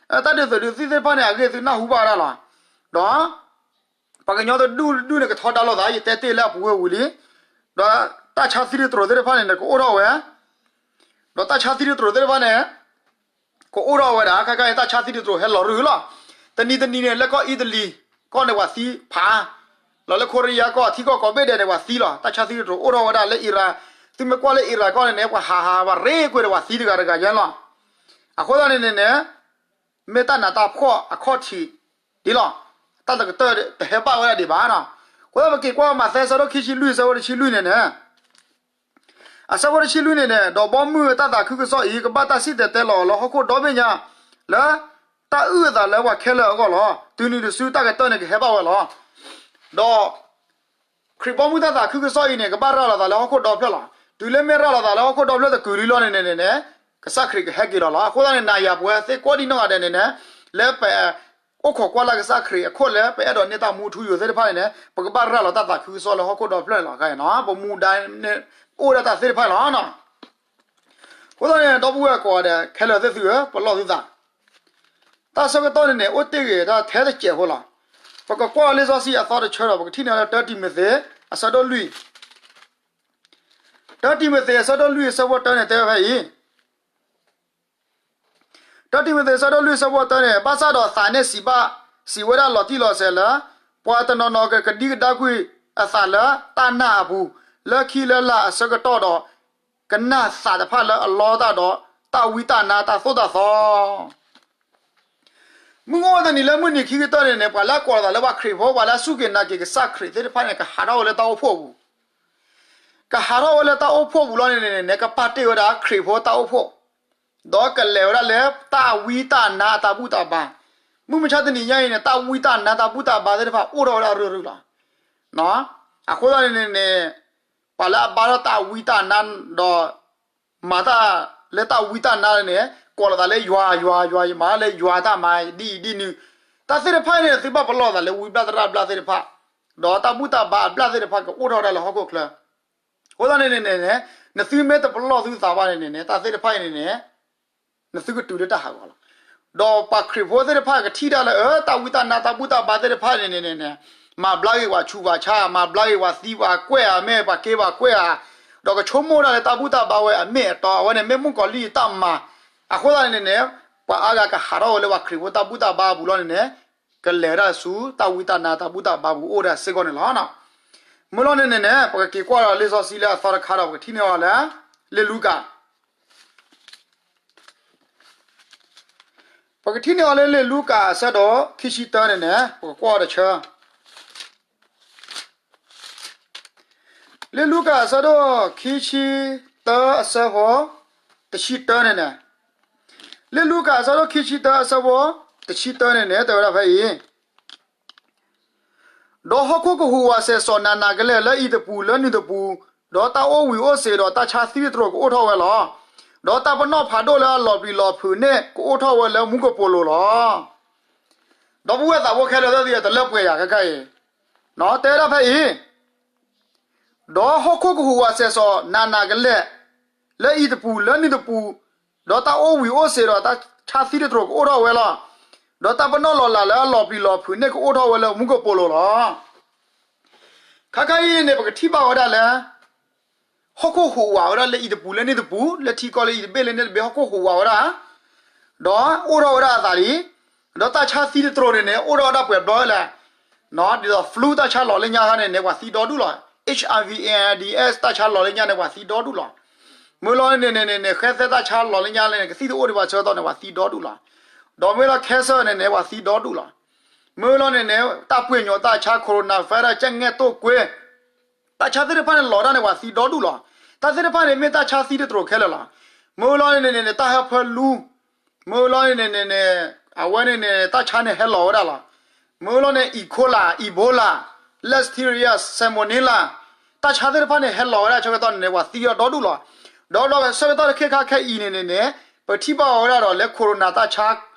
တၢ်ဒုးသုးဒုးသံၣ်သ့ၣ်တဖၣ်န့ၣ် အဂ့ၢ်သုနၢ်ဟူဘၣ်ဝဲဒၣ်လီၤ. ဒီး ပှၤကညီတဒူၣ်တဒူၣ်န့ၣ် ကထီဒါလိာ်သး ယတဲတ့ၢ်လၢအပူၤဝဲဝံၤလံ. ဒီးတၢ်ဆါသံသတြိာ်သ့ၣ်တဖၣ်န့ၣ်န့ၣ် ကအိၣ်ထီၣ်ဝဲ, ဒီးတၢ်ဆါသံသတြိာ်သ့ၣ်တဖၣ်န့ၣ် ကအိၣ်ထီၣ်ဝဲဒၣ် ခဲခါအံၤ တၢ်ဆါသံသတြိာ်ဟဲလီၤရူၤလီၤ. တနံၤတနံၤန့ၣ် လၢကီၢ်အံၣ်တလံၤကီၢ်န့ၣ် ပှၤသံဖး, လီၤလၢခိရံယါကီၢ်အထံကီၢ်ကိးဘ့ၣ်ဒဲးန့ၣ် ပှၤသံလီၤ. တၢ်ဆါသံသတြိာ်အိၣ်ထီၣ်ဝဲဒၣ်လၢ Iran, သုမ့ၢ်ကွၢ်လၢ Iran ကီၢ်န့ၣ်န့ၣ် ပှၤဟးဟးပှၤရ့ကွ့ၤဒီးပှၤသံတဂၤတဂၤယဲလီၤ. အဃိသတးန့ၣ်န့ၣ်န့ၣ် မ့ၢ်တၢ်နးတၢ်ဖှီၣ်အခီၣ်ထံးဒ်လီၤ. တၢ်တကတၢၢ်တဟဲဘၣ်ဝဲဒၣ်ဒံးဘၣ်နီၤ. အဃိသတးပက့ၤကွၢ်မးသဲအဆၢဒိၣ်ခံဆံလွံၢ် အဆၢဖိတဆံလွံၢ်န့ၣ်န့ၣ် အဆၢဖိတဆံလွံၢ်န့ၣ်န့ၣ် ဒီးဘီမုၢ်တၢ်သးခုကစီၣ်အံၤ ကဘၣ်တၢ်စံၣ်တဲၤတဲလီၤအီၤလၢဟီၣ်ခိၣ်ဒီဘ့ၣ်ညါ လၢတၢ်အုၣ်အသးလၢပှၤခဲလၢာ်အဂီၢ်လီၤ. တုၤနုၤတစုတၢ်ကတၢၢ်န့ၣ်ကဟဲဘၣ်ဝဲလီၤ. ဒီး ခရံာ်ဘီမုၢ်တၢ်သးခုကစီၣ်အံၤန့ၣ် ကဘၣ်ရၤလီၤသးလၢဟီၣ်ခိၣ်ဒီဖျၢၣ်လီၤ. တုၤလၢမ့ၢ်ရၤလီၤသးလၢဟီၣ်ခိၣ်ဒီဖျၢၣ်တကုာ်လံလီၤန့ၣ်န့ၣ်န့ၣ် ကစၢ်ခရံာ်ကဟဲက့ၤလီၤလီၤ. အဃိသတးန့ၣ် နၤယၤပဝဲသ့ၣ်ကိးဒံနီၢ်ဂၤဒဲးန့ၣ်န့ၣ် လၢပအိၣ်ခိးကွၢ်လၢ်ကစၢ်ခရံာ်အခိၣ်လၢပအဲၣ်ဒိးန့ၢ်တၢ်မူထူယိာ်သ့ၣ်တဖၣ်န့ၣ်န့ၣ် ပကဘၣ်ရၤလီၤတၢ်သးခုကစီၣ်လၢဟီၣ်ခိၣ်ဒီဖျၢၣ်လီၤ. ပမူဒါန့ၣ်အိၣ်ဝဲဒၣ်တၢ်သ့ၣ်တဖၣ်လီၤ. အဃိသတးန့ၣ် ဒီပုၢ်ဝဲၢ်ကိးဂၤဒဲးခဲလၢာ်သ့ၣ်သုဧၢ, ပလီၢ်သုသး တၢ်ဆၢကတီၢ်န့ၣ်န့ၣ် အိၣ်တ့ၢ်ဂ့ၤဒၣ်ထဲတစဲးဖိလီၤ. ပကကွၢ်လၢလံာ်စီဆှံအသီတဆၢဒီး ပကထံၣ်န့ၢ်လၢတၢတံၤမသ့း အဆၢဒိၣ်လွံၢ်, တၢတံၤမသ့းအဆၢဒိၣ်လွံၢ်အဆၢဖိတၢန့ၣ် တဲဝဲဖဲအံၤ, တၢတံၤမသ့းအဆၢဒိၣ်လွံၢ်အဆၢဖိတၢန့ၣ် ဘၣ်ဆၣ်ဒီးသးန့ၣ်စံးဘၣ်, စံးဝဲဒၣ်လီၤတံၢ်လီၤဆဲးလၢ ပှၤတနီၤနီၤကကဒံကဒါကွံာ်အသးလၢတၢ်နာ်အပူၤ လၢခံလၢလာ်အဆၢကတီၢ်ဒီး ကနၣ်သးတဖၣ်လၢအလီတၢ်ဒီး တၢ်ဝံတၢ်နါတၢ်သိၣ်တၢ်သီ မုၢ်ဂီၢ်တနံၤလၢမုၢ်နံၤခံကတၢၢ်န့ၣ်န့ၣ် ပှၤလၢအကိးလီၤသးလၢပှၤခရံာ်ဖိ ပှၤလၢအစူၢ်က့ၤနာ်က့ၤကစၢ်ခရံာ်သ့ၣ်တဖၣ်န့ၣ် ကဟးထီၣ်ဝဲလၢတၢ်အိၣ်ဖှိၣ်အပူၤ, ကဟးထီၣ်ဝဲလၢတၢ်အိၣ်ဖှိၣ်ပူၤလီၤန့ၣ်န့ၣ်န့ၣ် ကပာ်တ့ၢ်ဝဲဒၣ်ခရံာ်ဖိတၢ်အိၣ်ဖှိၣ်, ဒီးကလဲၤဝဲဒၣ်လၢတၢ်ဝံတၢ်နါတၢ်ဘူၣ်တၢ်ဘါ, မုၢ်မဆါတနံၤညါအံၤန့ၣ် တၢ်ဝံတၢ်နါတၢ်ဘူၣ်တၢ်ဘါသ့ၣ်တဖၣ်အိၣ်ထီၣ်ဝဲဒၣ်ရုၢ်ရုၢ်လီၤ. အဃိသတးန့ၣ်န့ၣ်န့ၣ် ပှၤလၢအဘါထီၣ်တၢ်ဝံတၢ်နါဒီး မၤတၢ်လၢတၢ်ဝံတၢ်နါန့ၣ် ကိးလီၤသးလၢယွၤ ယွၤ ယွၤ ယမၤလၢယွၤတၢ်မၤဒ်အံၤဒ်နုၤ, တၢ်သ့ၣ်တဖၣ်အံၤန့ၣ် သုဘၣ်ပလီၢ်သးလၢဝံဘျၣ်သရၣ်ဘျၣ်သ့ၣ်တဖၣ်, ဒီးတၢ်ဘူၣ်တၢ်ဘါအဘျၣ်သ့ၣ်တဖၣ်ကအိၣ်ထီၣ်ဝဲဒၣ်လၢဟီၣ်ခိၣ်ချၢ, အဃိသတးန့ၣ်န့ၣ်န့ၣ် နသုမ့ၢ်တပလီၢ်သုသးဘၣ်န့ၣ်န့ၣ်န့ၣ် တၢ်သ့ၣ်တဖၣ်အံၤန့ၣ်န့ၣ် နသုကတုၤလၢတၢ်ဟးဂီၤလီၤ. ဒီးပှၤခရံာ်ဖိသ့ၣ်တဖၣ်ကထံၣ်တၢ်လၢ အၢ တၢ်ဝံတၢ်နါတၢ်ဘူၣ်တၢ်ဘါသ့ၣ်တဖၣ်န့ၣ်န့ၣ်န့ၣ် မၤဘျါက့ၤပှၤဆူးပှၤဆါ, မၤဘျါက့ၤပှၤသံပှၤကွဲၢ်ဧါ, မ့ၢ်ပှၤက့ပှၤကွဲၢ်ဧါ, ဒီးကဆိကမိၣ်ဒၣ်လၢတၢ်ဘူၣ်တၢ်ဘါဝဲအမ့ၢ်အတီ အဝဲန့ၣ်မ့ၢ်မုၣ်ကီၤလံၢ်အတၢ်မၤ, အဃိသတးန့ၣ်န့ၣ် ပှၤအါဂၤကဟးထီၣ်ဝဲလၢပှၤခရံာ်ဖိတၢ်ဘူၣ်တၢ်ဘါအပူၤလီၤန့ၣ်န့ၣ် ကလဲၤဝဲဒၣ်ဆူတၢ်ဝံတၢ်နါတၢ်ဘူၣ်တၢ်ဘါပူၤအိၣ်ဝဲဒၣ်စ့ၢ်ကီးန့ၣ်လီၤ. မ့ၢ်လီၤန့ၣ်န့ၣ်န့ၣ် ပကက့ၤကွၢ်ဒီးလံာ်စီဆှံလၢအသီတခါဒီး ပကထံၣ်န့ၢ်အီၤလၢ လံာ်လူၤကၣ် ပကထံၣ်န့ၢ်အီၤလၢလံာ်လူၤကၣ်အဆၢဒိၣ်ခံဆံတၢန့ၣ်န့ၣ် ပကကွၢ်အီၤတဆၢ လံာ်လူၤကၣ်အဆၢဒိၣ်ခံဆံတၢအဆၢဖိတဆံတၢန့ၣ်န့ၣ်, လံာ်လူၤကၣ်အဆၢဒိၣ်ခံဆံတၢအဆၢဖိတဆံတၢန့ၣ်န့ၣ် တဲဝဲဒၣ်ဖဲအံၤ, ဒီးဟီၣ်ခိၣ်ကဟူးဝးစဲၤစိာ်နးနးကလဲာ်လၢအံၤတပူၤလၢနုၤတပူၤ, ဒီးတၢ်အိၣ်ဝံၤအိၣ်စ့ၤဒီးတၢ်ဆါသံတတြိာ်ကအိၣ်ထီၣ်ဝဲလီၤ. ဒီးတၢ်ပနီၣ်ဖးဒိၣ်လၢအလီၤပျံၤလီၤဖုးန့ၣ်ကအိၣ်ထီၣ်ဝဲလၢမူကပိာ်လိၤလီၤ. ဒီပုၢ်ဝဲၢ်သးဘိခဲလၢာ်သ့ၣ်တဖၣ် တလၢပှဲၤယၤခဲခါအံၤ, တဲဝဲဒၣ်ဖဲအံၤ, ဒီးဟီၣ်ခိၣ်ကဟူးဝးစဲၤစိာ်နးနးကလဲာ်လၢအံၤတပူၤလၢနုၤတပူၤ, ဒီးတၢ်အိၣ်ဝံၤအိၣ်စ့ၤဒီးတၢ်ဆါသံတတြိာ်ကအိၣ်ထီၣ်ဝဲလီၤ. ဒီးတၢ်ပနီၣ်လီၤလးလၢအလီၤပျံၤလီၤဖုးန့ၣ်ကအိၣ်ထီၣ်ဝဲလၢမူကပိာ်လိၤလီၤ. ခါခါအံၤန့ၣ် ပကထံၣ်ဘၣ်ဝဲဒၣ်လၢ ဟီၣ်ခိၣ်ဟူးဝးဝဲဒၣ်လၢအံၤတပူၤလၢနုၤတပူၤ လၢထံကီၢ်လၢအံၤတဘ့ၣ်လၢန့ၣ်တဘ့ၣ် ဟီၣ်ခိၣ်ဟူးဝးဝဲဒၣ်, ဒီးအိၣ်ထီၣ်ဝဲဒၣ်အသးလံ, ဒီးတၢ်ဆါသံတတြိာ်န့ၣ်န့ၣ် အိၣ်ထီၣ်ဝဲဒၣ်ပှဲၤဘျီလၢ်, ဒ်သိး flu တၢ်ဆါလီၤလၢညါခါန့ၣ်န့ၣ် ပှၤသံဒီဒူၣ်လီၤ. H I V A I D S တၢ်ဆါလီၤလၢညါန့ၣ် ပှၤသံဒီဒူၣ်လီၤ. မ့ၢ်လီၤန့ၣ်န့ၣ်န့ၣ် ဃဲသဲတၢ်ဆါလီၤလၢညါန့ၣ် ကသံၣ်တအိၣ်ဒံးဘၣ်ဆၢကတီၢ်န့ၣ် ပှၤသံဒီဒူၣ်လီၤ. ဒီးမ့ၢ်လီၤ cancer န့ၣ်န့ၣ် ပှၤသံဒီဒူၣ်လီၤ. မ့ၢ်လီၤန့ၣ်န့ၣ် တၢ်ပှ့ၤညီတၢ်ဆါ coronavirus ကဲငဲၢ်တိၢ်ကွ့ တၢ်ဆါသ့ၣ်တဖၣ်န့ၣ်လီၤဒၣ်န့ၣ် ပှၤသံဒီဒူၣ်လီၤ. တၢ်သ့ၣ်တဖၣ်န့ၣ် မ့ၢ်တၢ်ဆါသံတတြိာ်ခဲလၢာ်လီၤ. မ့ၢ်လီၤန့ၣ်န့ၣ်န့ၣ် တၢ်ဟၢဖၢလူ, မ့ၢ်လီၤန့ၣ်န့ၣ်န့ၣ် အဝဲန့ၣ်န့ၣ် တၢ်ဆါန့ၣ်ဟဲလီၤဝဲဒၣ်လီၤ. မ့ၢ်လီၤန့ၣ် E. coli, Ebola, Listeria, Salmonella တၢ်ဆါသ့ၣ်တဖၣ်န့ၣ် ဟဲလီၤဝဲဒၣ်ဆၢကတီၢ်န့ၣ်န့ၣ် ပှၤသံအီၤဒီဒူၣ်လီၤ. ဒီးဒီးဆၢကတီၢ်တခ့ခါခဲအံၤန့ၣ်န့ၣ်န့ၣ် ပထံၣ်ဘၣ်အီၤဝဲဒၣ်ဒီးလၢ corona တၢ်ဆါ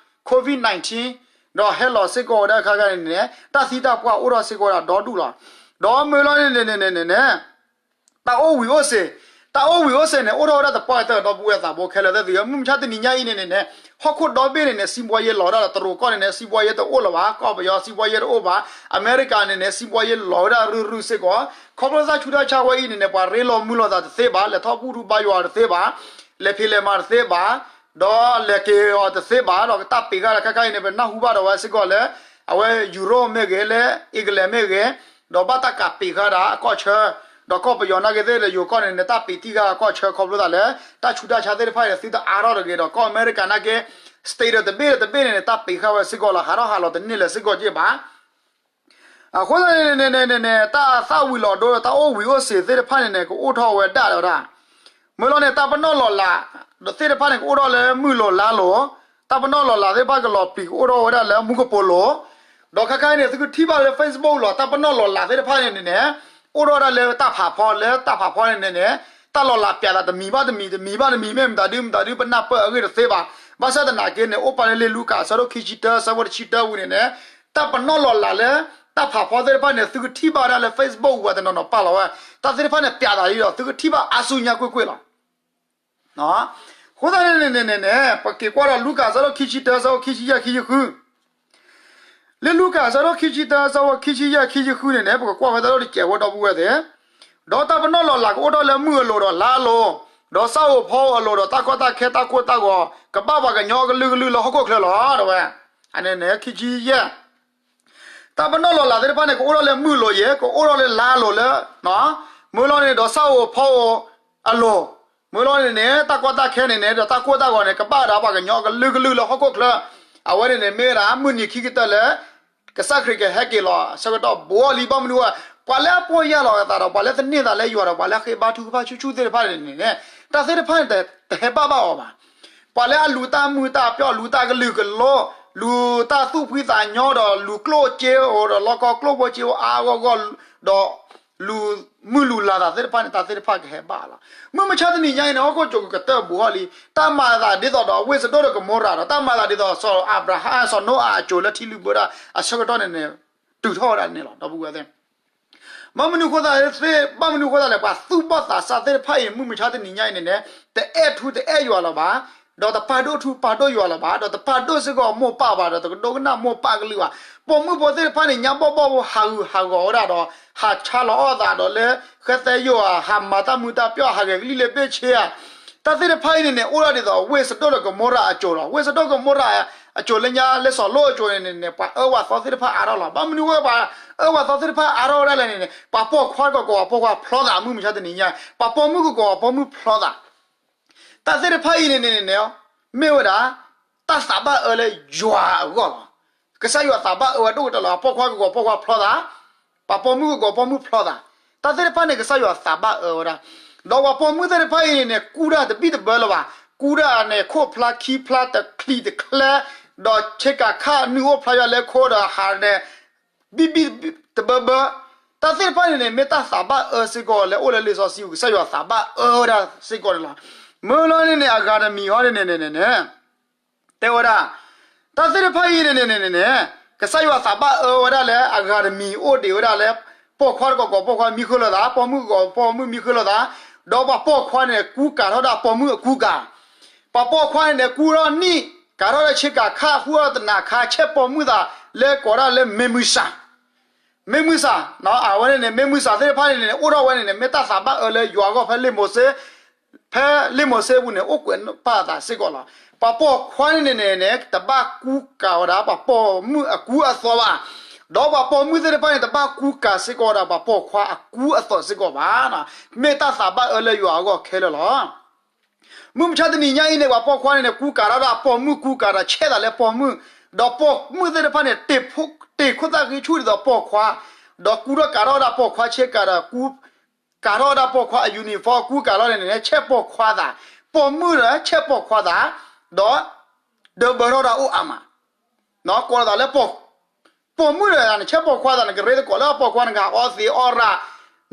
COVID nineteen ဒီးဟဲလီၤစ့ၢ်ကီးဝဲဒၣ်ခါခါန့ၣ်န့ၣ် တၢ်သံတၢ်ပှၢ်အိၣ်ထီၣ်စ့ၢ်ကီးဝဲဒၣ်ဒီဒူၣ်လီၤ. ဒီးမ့ၢ်လီၤန့ၣ်န့ၣ်န့ၣ်န့ၣ်န့ၣ် တၢ်အိၣ်ဝံၤအိၣ်စ့ၤ, တၢ်အိၣ်ဝံၤအိၣ်စ့ၤန့ၣ် အိၣ်ထီၣ်ဝဲဒၣ်တပှၢ်ကတၢၢ် ဒီပုၢ်ဝဲၢ်သးဘိခဲလၢာ်သ့ၣ်သုဧၢ, မုၢ်မဆါတနံၤညါအံၤန့ၣ်န့ၣ်န့ၣ် ဟီၣ်ခိၣ်ဒီဘ့ၣ်န့ၣ်န့ၣ် စံးဘှီယဲလီၤဝဲဒၣ်လီၤ. တရူးကီၢ်န့ၣ်န့ၣ် စံးဘှီယဲတအိၣ်လၢၤဘၣ်, ကီၢ်ပယီၤစံးဘှီယဲတအိၣ်ဘၣ်, အမဲရကၤန့ၣ်န့ၣ် စံးဘှီယဲလီၤဝဲဒၣ်ရုၢ်ရုၢ်စ့ၢ်ကီး, ခီဖျိတၢ်ဆူးတၢ်ဆါဝဲအံၤန့ၣ်န့ၣ် ပှၤရ့လိာ်မုာ်လိာ်သးတသ့ဘၣ်, လဲၤထီၣ်ဘူၣ်ထူဘါယွၤတသ့ဘၣ်, လဲၤဖံးလဲၤမၤတသ့ဘၣ်, ဒီးလဲၤက့ၤအီၤတသ့ဘၣ်, ဒီးကတၢ်ပံးဃာ်ဒီးခဲခါအံၤန့ၣ် ပနၢ်ဟူဘၣ်ဒီးဝဲစ့ၢ်ကီးလၢ အဝဲ ယူရိၣ်မ့ၢ်ဂ့ၤ, လၢ England မ့ၢ်ဂ့ၤ, ဒီးဘၣ်တၢ်ကးပံးဃာ်ဒၣ်အကီၢ်ဆၢ, ဒီးကီၢ်ပယီၤနာ်က့သ့ၣ်ဒီး ယိၤကီၢ်န့ၣ်န့ၣ် တၢ်ပံးတံၢ်ဃာ်အကီၢ်ဆၢ ခီဖျိသးလၢ တၢ်ဆူးတၢ်ဆါသ့ၣ်တဖၣ်အံၤ သုတအါထီၣ်တဂ့ၤဒီး ကီၢ်အမဲရကၤနာ်က့ state ဒီးတဘ့ၣ်ဒီးတဘ့ၣ်န့ၣ်န့ၣ် တၢ်ပံးဃာ်ဝဲစ့ၢ်ကီးလီၤ. ဟးထီၣ်ဟးလီၤတန့ၢ်လၢၤစ့ၢ်ကီးက့ဘၣ်. အဃိသတးန့ၣ်န့ၣ်န့ၣ်န့ၣ် တၢ်သၣ်ဝံၤလီၤဒိဒီးတၢ်အိၣ်ဝံၤအိၣ်စ့ၤသ့ၣ်တဖၣ်န့ၣ်န့ၣ် ကအိၣ်ထီၣ်ဝဲဒၣ်လီၤဝဲဒၣ်. မ့ၢ်လီၤန့ၣ် တၢ်ပနီၣ်လီၤလးဒီးသ့ၣ်တဖၣ်န့ၣ် ကအိၣ်ထီၣ်လၢမုၢ်လိၤလါလိၤ, တၢ်ပနီၣ်လီၤလးသ့ၣ်တဖၣ်ကလီၤပျံၤကအိၣ်ထီၣ်ဝဲဒၣ်လၢမူကပိာ်လိၤ, ဒီးခဲခါအံၤန့ၣ် သုကထံၣ်ဘၣ်လၢ Facebook လီၤ တၢ်ပနီၣ်လီၤလးသ့ၣ်တဖၣ်န့ၣ်န့ၣ် အိၣ်ထီၣ်ဝဲဒၣ်လၢတၢ်ဖးဖီ လၢတၢ်ဖးဖီန့ၣ်န့ၣ်န့ၣ် တၢ်လီၤလးပျးသးတမံၤဘၣ်တမံၤ တမံၤဘၣ်တမံၤ မ့ၢ်မတၤဒုမတၤဒု ပနၢ်ပၢၢ်အဂ့ၢ်တသ့ဘၣ်. ဘၣ်ဆၣ်သနာ်က့န့ၣ် အိၣ်ပာ်လၢလံာ်လူၤကၣ်အဆၢဒိၣ်ခံဆံတၢ အဆၢဖိတဆံတၢဝံၤန့ၣ်န့ၣ် တၢ်ပနီၣ်လီၤလးလၢ တၢ်ဖးဖီသ့ၣ်တဖၣ်န့ၣ် သုကထံၣ်ဘၣ်ဝဲဒၣ်လၢ Facebook ဝဲတနီၤနီၤပာ်လီၤဝဲ တၢ်သ့ၣ်တဖၣ်န့ၣ် ပျးသးလံဒီး သုကထံၣ်ဘၣ်အါဆူညါကွ့ၢ်ကွ့ၢ်လီၤ. အဃိသတးန့ၣ်န့ၣ်န့ၣ် ပက့ၤကွၢ်ဒီးလူၤကၣ်အဆၢဒိၣ်ခံဆံတၢ အဆၢဖိခံဆံယဲၢ် ခံဆံဃု လံာ်လူၤကၣ်အဆၢဒိၣ်ခံဆံတၢ အဆၢဖိခံဆံယဲၢ် ခံဆံဃုန့ၣ်န့ၣ် ပကကွၢ်ဖဲတၢ်အိၣ်တစဲးဖိ ဒီပုၢ်ဝဲၢ်သ့ၣ်, ဒီးတၢ်ပနီၣ်လီၤလးကအိၣ်ထီၣ်လၢမုၢ်အလိၤဒီးလါအလိၤ, ဒီးဆၣ်ဧိၤဖီဧိၤအလိၤဒီးတၢ်ကီတၢ်ခဲတၢ်ကိၢ်တၢ်ဂီၤ ကဘၣ်ပှၤကညီအကလုာ်ကလုာ်လၢဟီၣ်ခိၣ်ချၢလီၤ တဲဝဲ. အန့ၣ်န့ၣ် ခံဆံယဲၢ် တၢ်ပနီၣ်လီၤလးသ့ၣ်တဖၣ်န့ၣ် ကအိၣ်ထီၣ်လၢမုၢ်အလိၤယဲၢ် ကအိၣ်ထီၣ်လၢလါအလိၤလၢ မ့ၢ်လီၤန့ၣ်ဒီးဆၣ်ဧိၤဖီဧိၤအလိၤ, မုၢ်လီၤန့ၣ်န့ၣ် တၢ်ကီတၢ်ခဲန့ၣ်န့ၣ် ဒီးတၢ်ကိၢ်တၢ်ဂီၤန့ၣ် ကဘၣ်ဒၣ်ပှၤကညီအကလုာ်ကလုာ်လၢဟီၣ်ခိၣ်ချၢ, အဝဲန့ၣ်န့ၣ် မ့ၢ်ဝဲဒၣ်မုၢ်နံၤခံကတၢၢ်လၢ ကစၢ်ခရံာ်ကဟဲက့ၤလီၤအဆၢကတီၢ်ဘူးအီၤလံ. ဘၣ်မနုၤအဃိ, ပှၤလၢအပီၢ်ယၢ်လီၤအသးဒီး ပှၤလၢသန့ၤသးလၢယွၤဒီး ပှၤလၢအဃ့ဘါထုကဖၣ်ဆူၣ်ဆူၣ်သ့ၣ်တဖၣ်န့ၣ်န့ၣ် တၢ်သ့ၣ်တဖၣ်န့ၣ် တဟဲဘၣ်ဘၣ်အီၤဘၣ်. ပှၤလၢအလူၤတၢ်မုာ်တၢ်ပျီၣ် လူၤတၢ်ကလုာ်ကလိ, လူၤတၢ်သူၣ်ဖှံသးညီဒီး လူၤကျိၣ်စ့ဧိၤဒီး လီၢ်ကီၢ်ကျိၣ်ဖိစ့ဖိအါအါဂီၢ်ဂီၢ်, ဒီးလူၤမုၢ်လူၤလၤသးသ့ၣ်တဖၣ်န့ၣ် တၢ်သ့ၣ်တဖၣ်ကဟဲဘၣ်လီၤ. မုၢ်မဆါတနံၤညါအံၤန့ၣ် ဟီၣ်ခိၣ်ကၠိကကတၢၢ်ဘူးအီၤလံ. တၢ်မၤအသးဒ်သိးဒီး ဝ့ၢ်စဒိၣ်ဒီးကမိရၤဒီး တၢ်မၤအသးဒ်သိးစီၤအၤဘြၤဟၣ် စီၤနိအၤအစိၤလၢထံလုၢ်ဘၢတၢ်အဆၢကတီၢ်န့ၣ်န့ၣ် တုၤထီၣ်ဝဲဒၣ်န့ၣ်လီၤ. ဒီပုၢ်ဝဲၢ်သ့ၣ် ဘၣ်မနုၤအဃိသတးသ့ၣ်, ဘၣ်မနုၤအဃိသတးလဲၣ်, ပှၤသူၣ်ဘီၣ်သးစၢ်သ့ၣ်တဖၣ်အံၤ မုၢ်မဆါတနံၤညါအံၤန့ၣ်န့ၣ် တအဲၣ်ထူတအဲၣ်ယွၤလၢၤဘၣ်, ဒီးတပာ်ဒိၣ်ထူပာ်ဒိၣ်ယွၤလၢၤဘၣ်, ဒီးတပာ်ဒိၣ်စ့ၢ်ကီးမိၢ်ပၢ်ဘၣ်, ဒီးတကဒိကနၣ်မိၢ်ပၢ်ကလုၢ်ဘၣ်. ပိာ်မုၣ်ဖိသ့ၣ်တဖၣ်န့ၣ် ညါဘီၣ်ဘီၣ်ဖိ ဟးဂူာ်ဟးဂီၤဝဲဒၣ်ဒီး ဟးဆါလီၤအီၣ်သးဒီးလၢ ဃဲသဲယိာ်ဧါ, ဟးမၤတၢ်မုာ်တၢ်ပျီၣ်, ဟးဂဲၤကလံၣ်လၢဘ့ၣ်ဆ့ဧါ. တၢ်သ့ၣ်တဖၣ်အံၤန့ၣ်န့ၣ် အိၣ်ဒၣ်ဒ်သိး ဝ့ၢ်စဒိၣ်ဒီးကမိရၤအစိၤလီၤ. ဝ့ၢ်စဒိၣ်ကမိရၤအစိၤလၢညါလၢစီၤလိၣ်အစိၤန့ၣ်န့ၣ် ပှၤအၢပှၤသီသ့ၣ်တဖၣ်အါထီၣ်လီၤ. ဘၣ်မနုၤအဃိ ပှၤအၢပှၤသီသ့ၣ်တဖၣ်အါထီၣ်ဝဲဒၣ်လဲၣ်န့ၣ်န့ၣ် ပှၤပိာ်ခွါတကီၢ်ကီၢ် ပှၤပိာ်ခွါဖျီသး မုၢ်မဆါတနံၤညါ, ပှၤပိာ်မုၣ်ကကီၢ်ကီၢ် ပိာ်မုၣ်ဖျီသး. တၢ်သ့ၣ်တဖၣ်အံၤန့ၣ်န့ၣ်န့ၣ် မ့ၢ်ဝဲဒၣ် တၢ်သးဘၣ်အၢလၢယွၤအဂီၢ်လီၤ. ကစၢ်ယွၤသးဘၣ်အၢဝဲဒိၣ်ကတၢၢ်လီၤ. ပှၤပိာ်ခွါကကီၢ်ကီၢ် ပိာ်ခွါဖျီသး, ပှၤပိာ်မုၣ်ကကီၢ်ကီၢ် ပိာ်မုၣ်ဖျီသး. တၢ်သ့ၣ်တဖၣ်န့ၣ် ကစၢ်ယွၤသးဘၣ်အၢဝဲဒၣ်. ဒီးပှၤပိာ်မုၣ်သ့ၣ်တဖၣ်အံၤန့ၣ်န့ၣ် ကူတၢ်တဘံၣ်တဘၢလၢၤဘၣ်. ကူတၢ်န့ၣ် ခိၣ်ဖျါခံဖျါ တချံးတချဲ, ဒီးဆ့ကၤခၣ်နုာ်အိၣ်ဖျါယွၤလၢခိဒီးဟးန့ၣ် ဘံၣ်ဘံၣ်တဘၢဘၢ. တၢ်သ့ၣ်တဖၣ်န့ၣ်န့ၣ် မ့ၢ်တၢ်သးဘၣ်အၢစ့ၢ်ကီးလၢအိၣ်လၢလံာ်စီဆှံပူၤ ကစၢ်ယွၤသးဘၣ်အၢဝဲဒၣ်စ့ၢ်ကီးန့ၣ်လီၤ. မုၢ်လီၤန့ၣ်န့ၣ် အဂၤတမံၤဟီန့ၣ်န့ၣ်န့ၣ်န့ၣ် တဲဝဲဒၣ်, တၢ်သ့ၣ်တဖၣ်အံၤန့ၣ်န့ၣ်န့ၣ်န့ၣ် ကစၢ်ယွၤသးဘၣ်အၢဝဲဒၣ်လၢအဂၤတမံၤအိၣ်ဒံးဝဲဒၣ်လၢ ပိာ်ခွါတကီၢ်ကီၢ်ပိာ်ခွါမံဃုလိာ်သး, ပိာ်မုၣ်ကကီၢ်ပိာ်မုၣ်မံဃုလိာ်သး, ဒီးပှၤပိာ်ခွါန့ၣ် ကူကၤထီၣ်ဒၣ်ပိာ်မုၣ်အကူကၤ, ပှၤပိာ်ခွါန့ၣ်န့ၣ် ကူထီၣ်နံၣ် ကၤထီၣ်လၢဆ့ကၤခၣ် ဟူထီၣ်တနၤခါ ဆဲးပိာ်မုၣ်သး လၢကိးဒၣ်လၢမ့ၢ်မုၢ်ဆၣ် မ့ၢ်မုၢ်ဆၣ်, အဝဲန့ၣ်န့ၣ် မ့ၢ်မုၢ်ဆၣ်သ့ၣ်တဖၣ်န့ၣ်န့ၣ် အိၣ်ထီၣ်ဝဲန့ၣ်န့ၣ် မ့ၢ်တၢ်သးဘၣ်အၢလၢယွၤအဂီၢ် ဖဲလံာ်မိၤၡ့, ဖဲလံာ်မိၤၡ့ပူၤန့ၣ် အိၣ်ကွဲးပာ်သးစ့ၢ်ကီးလီၤ. ပှၤပိာ်ခွါန့ၣ်န့ၣ်န့ၣ် တဘၣ်ကူကၤဝဲဒၣ် ပှၤပိာ်မုၣ်အကူအသိးဘၣ်, ဒီးပှၤပိာ်မုၣ်သ့ၣ်တဖၣ်န့ၣ် တဘၣ်ကူကၤစ့ၢ်ကီးဝဲဒၣ် ပှၤပိာ်ခွါအကူအသိးစ့ၢ်ကီးဘၣ်. မ့ၢ်တၢ်သးဘၣ်အၢလၢယွၤအဂီၢ်ခဲလၢာ်လီၤ. မုၢ်မဆါတနံၤညါအံၤန့ၣ် ပှၤပိာ်ခွါန့ၣ်န့ၣ် ကူကၤထီၣ်ဒၣ်ပိာ်မုၣ် ကူကၤဒီးဆဲးသးလၢပိာ်မုၣ်, ဒီးပိာ်မုၣ်သ့ၣ်တဖၣ်န့ၣ် တ့ၢ်ခိၣ်သၣ်ဃံဆူၣ်ဒ်သိးပိာ်ခွါ, ဒီးကူထီၣ်ကၤထီၣ်ဝဲဒၣ်ပိာ်ခွါဆ့ကၤဒီး ကူကၤထီၣ်ဝဲဒၣ်ပိာ်ခွါအ uniform ကူကၤထီၣ်န့ၣ်န့ၣ် ဆဲးပိာ်ခွါသး, ပိာ်မုၣ်ဒီးဆဲးပိာ်ခွါသး, ဒီး ဒၢဘၢထီၣ်ဒၣ်အိၣ်အါမး ကိးလီၤသးလၢ ပိာ်မုၣ်ဒီး နဆဲးပိာ်ခွါသး နကရ့သကိးလၢအပိာ်ခွါ နကဟးအီသံးအီရၤ,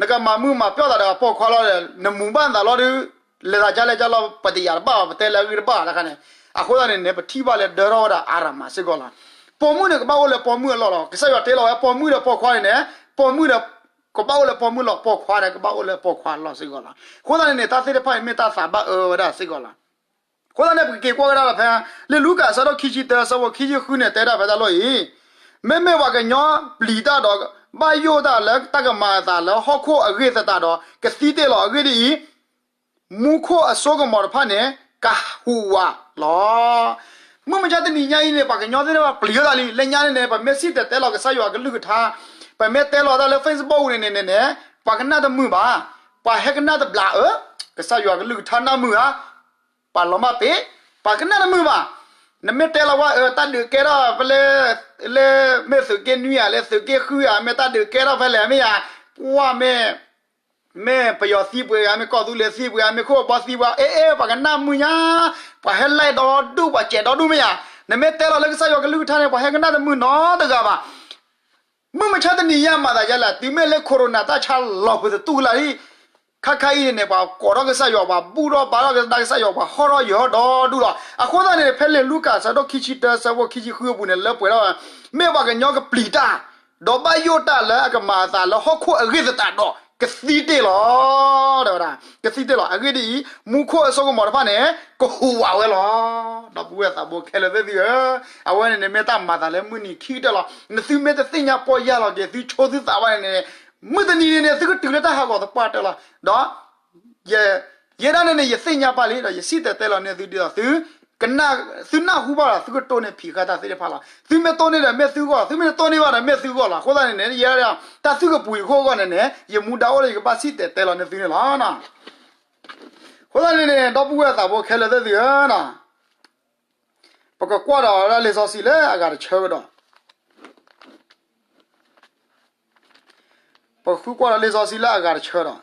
နကမၤမုာ်မၤပျီၢ်သးဒီးအပိာ်ခွါလီၤဒီး နမူၤဘၣ်နသးလီၤဒီး လဲၤသးကလဲၤကလီၤ ပတယာ်တဘၣ်ဘၣ် ပတဲလၢအဂ့ၢ်တဘၣ်ဘၣ်တခါန့ၣ်, အဃိသတးန့ၣ်န့ၣ် ပထံၣ်ဘၣ်လၢဒၢထီၣ်ဝဲဒၣ်အါရၤမးစ့ၢ်ကီးလီၤ. ပိာ်မုၣ်န့ၣ် ကဘၣ်အိၣ်လၢပိာ်မုၣ်အလီၢ်လီၤ. ကစၢ်ယွၤတဲလီၤဝဲ ပိာ်မုၣ်ဒီးပိာ်ခွါန့ၣ်န့ၣ် ပိာ်မုၣ်ဒီး ကဘၣ်အိၣ်လၢပိာ်မုၣ်လီၢ် ပိာ်ခွါဒီး ကဘၣ်အိၣ်လၢပိာ်ခွါအလီၢ်စ့ၢ်ကီးလီၤ. အဃိသတးန့ၣ်န့ၣ် တၢ်သ့ၣ်တဖၣ်အံၤမ့ၢ်တၢ်သးဘၣ်အၢဝဲဒၣ်စ့ၢ်ကီးလီၤ. အဃိသတးန့ၣ် ပကက့ၤကွၢ်ကဒါလီၤဖဲ လံာ်လူၤကၣ်အဆၢဒိၣ်ခံဆံတၢ အဆၢဖိခံဆံဃုန့ၣ် တဲဒၣ်ဖဲတၢ်လီၢ်အံၤ, မ့မ့ၢ်ပှၤကညီပျံၤတၢ်ဒီး ဘၣ်ယိၣ်တၢ်လၢတၢ်ကမၤအသးလၢဟီၣ်ခိၣ်အဂ့ၢ်သတးဒီး ကသံတ့ၢ်လီၤ. အဂ့ၢ်ဒ်အံၤ, မူခိၣ်အစိကမီၤတဖၣ်န့ၣ် ကဟူးဝးလီၤ. မုၢ်မဆါတနံၤညါအံၤန့ၣ် ပှၤကညီသ့ၣ်တဖၣ်ပျံၤဝဲဒၣ်လံ. လၢညါန့ၣ်န့ၣ် ပမ့ၢ်စံၣ်တဲၤတဲလီၤကစၢ်ယွၤကလုၢ်ကထါ, ပမ့ၢ်တဲလီၤတၢ်လၢ Facebook န့ၣ်န့ၣ်န့ၣ် ပှၤကနၣ်တမုာ်ဘၣ်. ပှၤဟဲကနၣ်တဘျီဧၢ, ကစၢ်ယွၤကလုၢ်ကထါနၢ်မုာ်ဧါ, ပှၤလီၤမၢ်ပ့ၤ, ပှၤကနၣ်တမုာ်ဘၣ်. နမ့ၢ်တဲလီၤဝဲအၢ တၢ်ဒုးကဲထီၣ်ဖဲလဲၣ်, လၢမ့ၢ်သုးက့နွံဧါ, လၢသုးက့ဃုဧါ, မ့ၢ်တၢ်ဒုးကဲထီၣ်ဖဲလဲၣ်မ့ၢ်ဧါ, ပှၤမ့ၢ် မ့ၢ်ပယီၤသံပှဲၤဧါ, မ့ၢ်ကီၢ်သူလ့ၤသံပှဲၤဧါ, မ့ၢ်ခိၣ်ဘီသံပှဲၤ, အဲၣ်အဲၣ် ပှၤကနၣ်မုာ်ညါ, ပှၤဟဲ like ဒီဒူၣ်, ပှၤစဲးဒီဒူၣ်မ့ၢ်ဧါ. နမ့ၢ်တဲလီၤလၢကစၢ်ယွၤကလုၢ်ကထါန့ၣ် ပှၤဟဲကနၣ်တမုာ်နီတဂၤဘၣ်. မုၢ်မဆါတနံၤညါမၤသးဒ်လဲၣ်, တုၤမ့ၢ်လၢ corona တၢ်ဆါလီၤပှဲၤသတူၢ်ကလာ်လံ ခါခါအံၤန့ၣ်န့ၣ် ပှၤကိးထီၣ်ကစၢ်ယွၤ, ပှၤဘူၣ်ထီၣ်ဘါထီၣ်ကဒါကစၢ်ယွၤ, ပှၤဟီၣ်ထီၣ်ယၢၤထီၣ်ဒီဒူၣ်လီၤ. အဃိသတးန့ၣ် ဖဲလံာ်လူၤကၣ်အဆၢဒိၣ်ခံဆံတၢ အဆၢဖိခံဆံဃုအပူၤန့ၣ် လၢပှဲၤထီၣ်ဝဲ, မ့ၢ်ပှၤကညီကပျံၤတၢ်, ဒီးဘၣ်ယိၣ်တၢ်လၢအကမၤအသးလၢဟီၣ်ခိၣ်အဂ့ၢ်သတးဒီး ကသံတ့ၢ်လီၤ တဲဝဲဒၣ်, ကသံတ့ၢ်လီၤ. အဂ့ၢ်ဒ်အံၤ, မူခိၣ်အစိကမီၤတဖၣ်န့ၣ် ကဟူးဝးဝဲလီၤ. ဒီပုၢ်ဝဲၢ်သးဘိခဲလၢာ်သ့ၣ်သုဧၢ, အဝဲန့ၣ်န့ၣ် မ့ၢ်တၢ်မၤသးလၢမုၢ်နံၤခံကတၢၢ်လီၤ. နသုမ့ၢ်တသ့ၣ်ညါပီၢ်ယၢ်လီၤက့ၤ သုဆိသုသးဘၣ်န့ၣ်န့ၣ်, မုၢ်တနံၤန့ၣ်န့ၣ် သုကတုၤလၢတၢ်ဟးဂီၤသပှၢ်တၢၢ်လီၤ. ဒီး ယဲဒၣ်န့ၣ်န့ၣ် ယသ့ၣ်ညါဘၣ်လံ, ဒီးယစံၣ်တဲၤတဲလီၤန့ၢ်သုဒ်သိးသု ကနၣ်, သုနၢ်ဟူဘၣ်ဒီး သုကတိၢ်န့ၢ်ဖံးဃာ်တၢ်သ့ၣ်တဖၣ်လီၤ. သုမ့ၢ်တိၢ်န့ၢ်ဒီးမ့ၢ်သုဂီၢ်, သုမ့ၢ်တတိၢ်န့ၢ်ဘၣ်ဒီးမ့ၢ်သုဂီၢ်လီၤ. အဃိသတးန့ၣ်န့ၣ် ယဲဒၣ် တၢ်သုကပူၤအံၤအဃိအဂီၢ်န့ၣ်န့ၣ် ယမူဒါအိၣ်ဒီးယကဘၣ်စံၣ်တဲၤတဲလီၤန့ၢ်သုန့ၣ်လီၤ. အဃိသတးန့ၣ်န့ၣ် ဒီပုၢ်ဝဲၢ်သးဘိခဲလၢာ်သ့ၣ်သုဧၢ, ပကကွၢ်ဒီးဝဲဒၣ်လံာ်စီဆှံလၢအဂၤတဆၢကဒီး, ပဃုကွၢ်ဒီးလံာ်စီဆှံလၢအဂၤတဆၢဒီး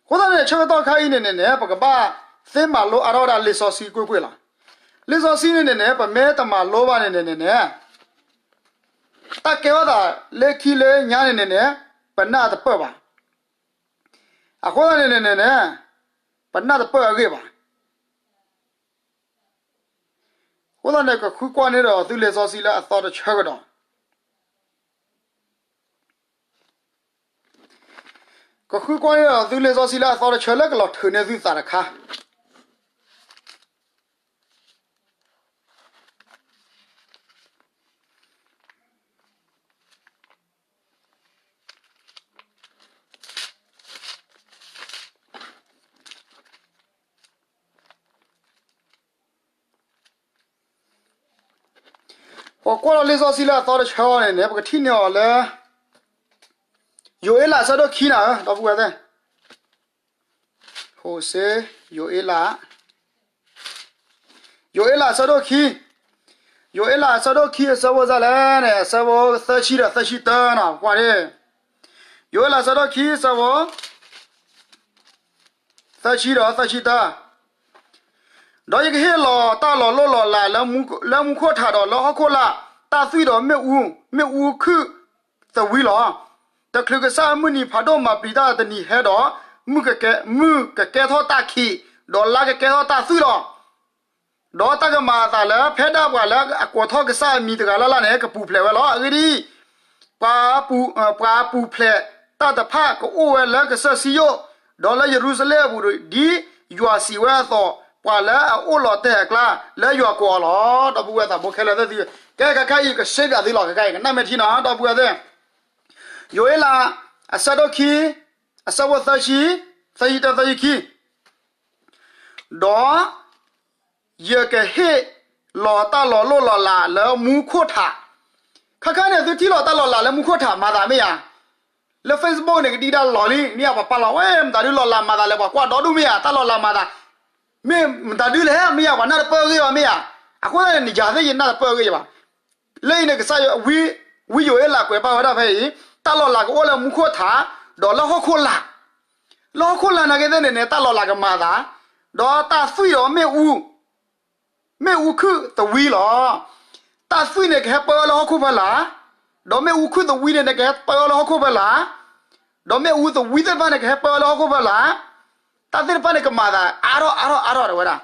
အဃိသတးန့ၣ် ဆၢကတီၢ်ခါအံၤန့ၣ်န့ၣ်န့ၣ် ပကဘၣ်သ့မၤလိအါထီၣ်ဝဲဒၣ်လံာ်စီဆှံကွ့ၢ်ကွ့ၢ်လီၤ. လံာ်စီဆှံန့ၣ်န့ၣ်န့ၣ် ပမ့ၢ်တမၤလိဘၣ်န့ၣ်န့ၣ်န့ၣ်န့ၣ် တၢ်ကဲထီၣ်သးလၢခံလၢညါန့ၣ်န့ၣ်န့ၣ် ပနၢ်တပၢၢ်ဘၣ်. အဃိသတးန့ၣ်န့ၣ်န့ၣ် ပနၢ်တပၢၢ်အဂ့ၢ်ဘၣ်. အဃိသတးန့ၣ် ကဃုကွၢ်န့ၢ်ဒီးသုလံာ်စီဆှံလၢအသီတဆၢကဒီး, ကဃုကွၢ်န့ၢ်ဒီးသုလံာ်စီဆှံလၢအသီတဆၢလၢကလီၤထုးန့ၢ်သုသးတခါ ပကွၢ်လီၤလံာ်စီဆှံလၢအသီတဆၢန့ၣ်န့ၣ် ပကထံၣ်န့ၢ်အီၤလၢ ယိၤအ့လးအဆၢဒိၣ်ခံနၤဧၢ ဒီပုၢ်ဝဲၢ်သ့ၣ်, ဟိၤၡ့, ယိၤအ့လး, ယိၤအ့လးအဆၢဒိၣ်ခံ, ယိၤအ့လးအဆၢဒိၣ်ခံအဆၢဖိစၢ်လဲၣ်န့ၣ် အဆၢဖိသၢဆံဒီးသၢဆံတၢနီၤ ပကွၢ်န့ၣ်, ယိၤအ့လးအဆၢဒိၣ်ခံအဆၢဖိ သၢဆံဒီးသၢဆံတၢ, ဒီးယကဟ့ၣ်လီၤတၢ်လီၤလိၢ်လီၤလးလၢမူခိၣ်ထးဒီးလၢဟီၣ်ခိၣ်လာ်, တၢ်သွံၣ်ဒီးမ့ၣ်အူ, မ့ၣ်အူခုၣ်သဝံလီၤ. တချုးကစၢ်အမုၢ်နံၤဖးဒိၣ်မၤပျံၤတၢ်တနံၤဟဲဒီး, မုၢ်ကကဲ, မုၢ်ကကဲထီၣ်တၢ်ခံး, ဒီးလါကကဲထီၣ်တၢ်သွံၣ်လီၤ. ဒီးတၢ်ကမၤအသးလၢ ဖဲဒၣ်ပှၤလၢအကိးထီၣ်ကစၢ်အမံၤတဂၤလၢ်လၢ်န့ၣ် ကပူၤဖျဲးဝဲလီၤ. အဂ့ၢ်ဒ်အံၤ, ပှၤ, ပှၤပူၤဖျဲးတၢ်တဖၣ်ကအိၣ်ဝဲလၢကစၢၢ်စံယိၣ်, ဒီးလၢယရူၤၡလ့ၣ်အပူၤ ဒ်ယွၤစံးဝဲအသိး, ပှၤလၢအအိၣ်လီၤတဲာ်အကျါ လၢယွၤကိးအီၤလီၤ. ဒီပုၢ်ဝဲၢ်သးဘိခဲလၢာ်သ့ၣ်သု, ကဲခဲခါအံၤ ကရှဲပၠးသုလီၤ ခဲခါအံၤ ကနၣ်မဲာ်ထံနီၤ ဒီပုၢ်ဝဲၢ်သ့ၣ်, ယိၤအ့လး အဆၢဒိၣ်ခံ, အဆၢဖိသၢဆံ, သၢဆံတၢ သၢဆံခံ ဒီးယကဟ့ၣ်လီၤတၢ်လီၤလိၢ်လီၤလးလၢမူခိၣ်ထး, ခါခါန့ၣ် သုထံၣ်လီၤတၢ်လီၤလးလၢမူခိၣ်ထးမၤသးမ့ၢ်ဧါ, လၢ Facebook န့ၣ် ကဒံကဒါလီၤလံ မ့ၢ်ဧါ, ပှၤပာ်လီၤဝဲ မတၤဒုလီၤလးမၤသးလဲၣ် ပှၤကွၢ်ဒီဒူၣ်မ့ၢ်ဧါ, တၢ်လီၤလးမၤသး, မ့ၢ်မတၤဒုလဲၣ် မ့ၢ်ဧါ, ပှၤနၢ်တပၢၢ်အဂ့ၢ်ဘၣ်မ့ၢ်ဧါ, အဃိသတးန့ၣ် ယၤသ့ၣ်ယနၢ်တပၢၢ်အဂ့ၢ်ဘၣ်. လၢအံၤန့ၣ် ကစၢ်ယွၤ ဝံယိၤအ့လးကွဲးဘၣ်ဝဲဒၣ်ဖဲအံၤ, တၢ်လီၤလးကအိၣ်လၢမူခိၣ်ထး, ဒီးလၢဟီၣ်ခိၣ်လာ်, လၢဟီၣ်ခိၣ်လာ်နာ်က့သ့ၣ်န့ၣ်န့ၣ် တၢ်လီၤလးကမၤသး, ဒီးတၢ်သွံၣ်ဒီးမ့ၣ်အူ, မ့ၣ်အူခုၣ်သဝံလီၤ. တၢ်သွံၣ်န့ၣ် ကဟဲပၢအီၤလၢဟီၣ်ခိၣ်ဖီလာ်, ဒီးမ့ၣ်အူခုၣ်သဝံန့ၣ်န့ၣ် ကဟဲပၢအီၤလၢဟီၣ်ခိၣ်ဖီလာ်, ဒီးမ့ၣ်အူသဝံသ့ၣ်တဖၣ်န့ၣ် ကဟဲပၢအီၤလၢဟီၣ်ခိၣ်ဖီလာ်, တၢ်သ့ၣ်တဖၣ်န့ၣ် ကမၤသးအါထီၣ်အါထီၣ်အါထီၣ်တဝဲဒၣ်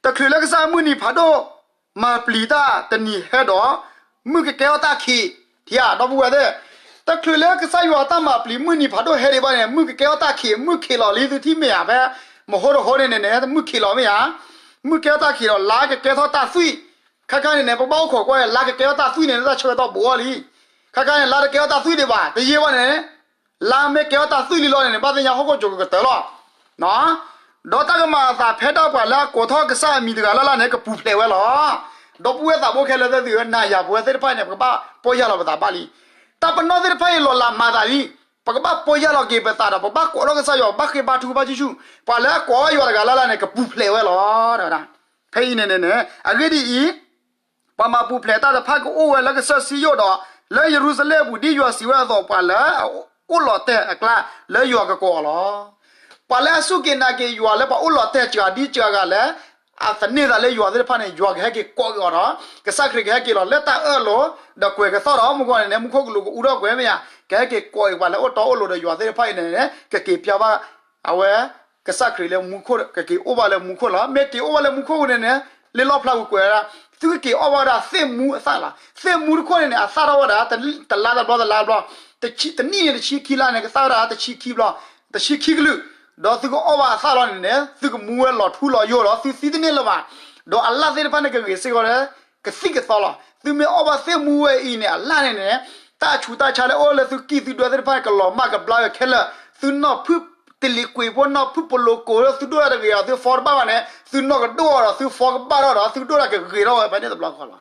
တချုးလၢကစၢ်အမုၢ်နံၤဖးဒိၣ် မၤပျံၤတၢ်တနံၤဟဲဒီး, မုၢ်ကကဲထီၣ်တၢ်ခံး, ထံၣ်ဧါ ဒီပုၢ်ဝဲၢ်သ့ၣ်, တချုးလၢကစၢ်ယွၤတၢ်မၤပျံၤမုၢ်နံၤဖးဒိၣ်ဟဲဒံးဘၣ်န့ၣ် မုၢ်ကကဲထီၣ်တၢ်ခံး, မုၢ်ခံးလီၤလံ သုထံၣ်မ့ၢ်ဧါ ဖဲ မဟိတဟိန့ၣ်န့ၣ်န့ၣ် မုၢ်ခံးလီၤမ့ၢ်ဧါ, မုၢ်ကဲထီၣ်တၢ်ခံးဒီး လါကကဲထီၣ်တၢ်သွံၣ်, ခါခါန့ၣ်န့ၣ် ပဘၣ်အိၣ်ခိးကွၢ် လါကကဲထီၣ်တၢ်သွံၣ်န့ၣ် လၢတၢ်ဆၢကတီၢ်ဘူးအီၤလံ, ခါခါန့ၣ် လါတကဲထီၣ်တၢ်သွံၣ်ဒံးဘၣ် တယံာ်ဘၣ်န့ၣ် လါမ့ၢ်ကဲထီၣ်တၢ်သွံၣ်လံလီၤန့ၣ်န့ၣ် ဘၣ်သ့ၣ်ညါဟီၣ်ခိၣ်ကၠိၤကကတၢၢ်လီၤ. ဒီးတၢ်ကမၤအသးဖဲဒၣ်ပှၤလၢအကိးထီၣ်ကစၢ်အမံၤတဂၤလၢ်လၢ်န့ၣ် ကပူၤဖျဲးဝဲလီၤ. ဒီပုၢ်ဝဲၢ်သးဘိခဲလၢာ်သ့ၣ်သုဧၢ, နၤယၤပဝဲသ့ၣ်တဖၣ်အံၤန့ၣ် ပကဘၣ်ပီၢ်ယၢ်လီၤပသးဘၣ်လံ. တၢ်ပနီၣ်သ့ၣ်တဖၣ်အံၤလီၤလးမၤသးလံ. ပကဘၣ်ပီၢ်ယၢ်လီၤက့ၤပသးဒီး ပဘၣ်ကိးထီၣ်ကစၢ်ယွၤ ပဘၣ်ဃ့ဘါထုကဖၣ်စုဆူၣ်, ပှၤလၢအကိးထီၣ်ယွၤတဂၤလၢ်လၢ်န့ၣ် ကပူၤဖျဲးဝဲလီၤ. ဖဲအံၤန့ၣ်န့ၣ်န့ၣ် အဂ့ၢ်ဒ်အံၤ ပှၤမၤပူၤဖျဲးတၢ်တဖၣ်ကအိၣ်ဝဲလၢကစၢၢ်စံယိၣ်ဒီး လၢယရူၤၡလ့ၣ်အပူၤ ဒ်ယွၤစံးဝဲအသိး ပှၤလၢအအိၣ်လီၤတဲာ်အကျါ လၢယွၤကကိးအီၤလီၤ. ပှၤလၢအစူၢ်က့ၤနာ်က့ၤယွၤလၢပှၤအိၣ်လီၤတဲာ်စှၤဒ်စှၤဂၤလၢ အသန့ၤသးလၢယွၤသ့ၣ်တဖၣ်န့ၣ် ယွၤကဟဲက့ၤကိးက့ၤအီၤဒီး ကစၢ်ခရံာ်ကဟဲက့ၤလီၤလၢတၢ်အၢၣ်အလိၤ ဒီးကွဲးကသီၣ်ဒီးမူခိၣ်န့ၣ်န့ၣ် မူခိၣ်ကလူးကအူထီၣ်ကွံာ်မ့ၢ်ဧါ, ကဟဲက့ၤကိးအံၤပှၤလၢအိၣ်တီအိၣ်လိၤဒီးယွၤသ့ၣ်တဖၣ်အံၤန့ၣ်န့ၣ် ကက့ၤပျၢ်ဘၣ် အဝဲ ကစၢ်ခရံာ်လၢမူခိၣ် ကက့ၤအိၣ်ဘၣ်လၢမူခိၣ်လီၤ. မ့ၢ်က့ၤအိၣ်ဘၣ်လၢမူခိၣ်န့ၣ်န့ၣ် လံာ်လီၣ်ဖျါပူၤကွဲးဝဲဒၣ် သုကက့ၤအီၣ်ဘၣ်ဝဲဒၣ်သ့ၣ်မူအသၣ်လီၤ. သ့ၣ်မူတခိၣ်န့ၣ်န့ၣ် အသၣ်ထီၣ်ဝဲဒၣ် တလါတဘျီတလါတဘျီ, တနံၣ်န့ၣ်တဆံခံလါန့ၣ် ကသၣ်ဝဲဒၣ်တဆံခံဘျီ, တဆံခံကလုာ်, ဒီးသုကအီၣ်ဘၣ်အသၣ်လီၤန့ၣ်န့ၣ် သုကမူဝဲလီၤထူလီၤယိာ်ဒီး သုသံတန့ၢ်လၢၤဘၣ်. ဒီးအလၣ်သ့ၣ်တဖၣ်န့ၣ် ကဂ့ၤစ့ၢ်ကီးလၢ ကသံၣ်ကသီလီၤ. သုမ့ၢ်အီၣ်ဘၣ်သ့ၣ်မူဝဲအံၤန့ၣ် အလၣ်န့ၣ်န့ၣ် တၢ်ဆူးတၢ်ဆါလၢအိၣ်လၢသုကံၢ်သုဒွဲသ့ၣ်တဖၣ်န့ၣ် ကလီၤမၢ်ကဘျါဝဲခဲလၢာ်, သုနီၢ်ဖုၣ်တလံၤကွံာ်ဖိ နီၢ်ဖုၣ်ပလိၤကိာ်လၢသုဒိၣ်တၢ်တဂ့ၤဒီး သုဖီတဘၣ်ဘၣ်န့ၣ် သုနီၢ်ကဒိၣ်အီၤဒီး သုဖီကဘၣ်ထီၣ်ဒီး သုဒိၣ်တၢ်ကဂ့ၤထီၣ်ဝဲဖဲန့ၣ်တဘျီဃီလီ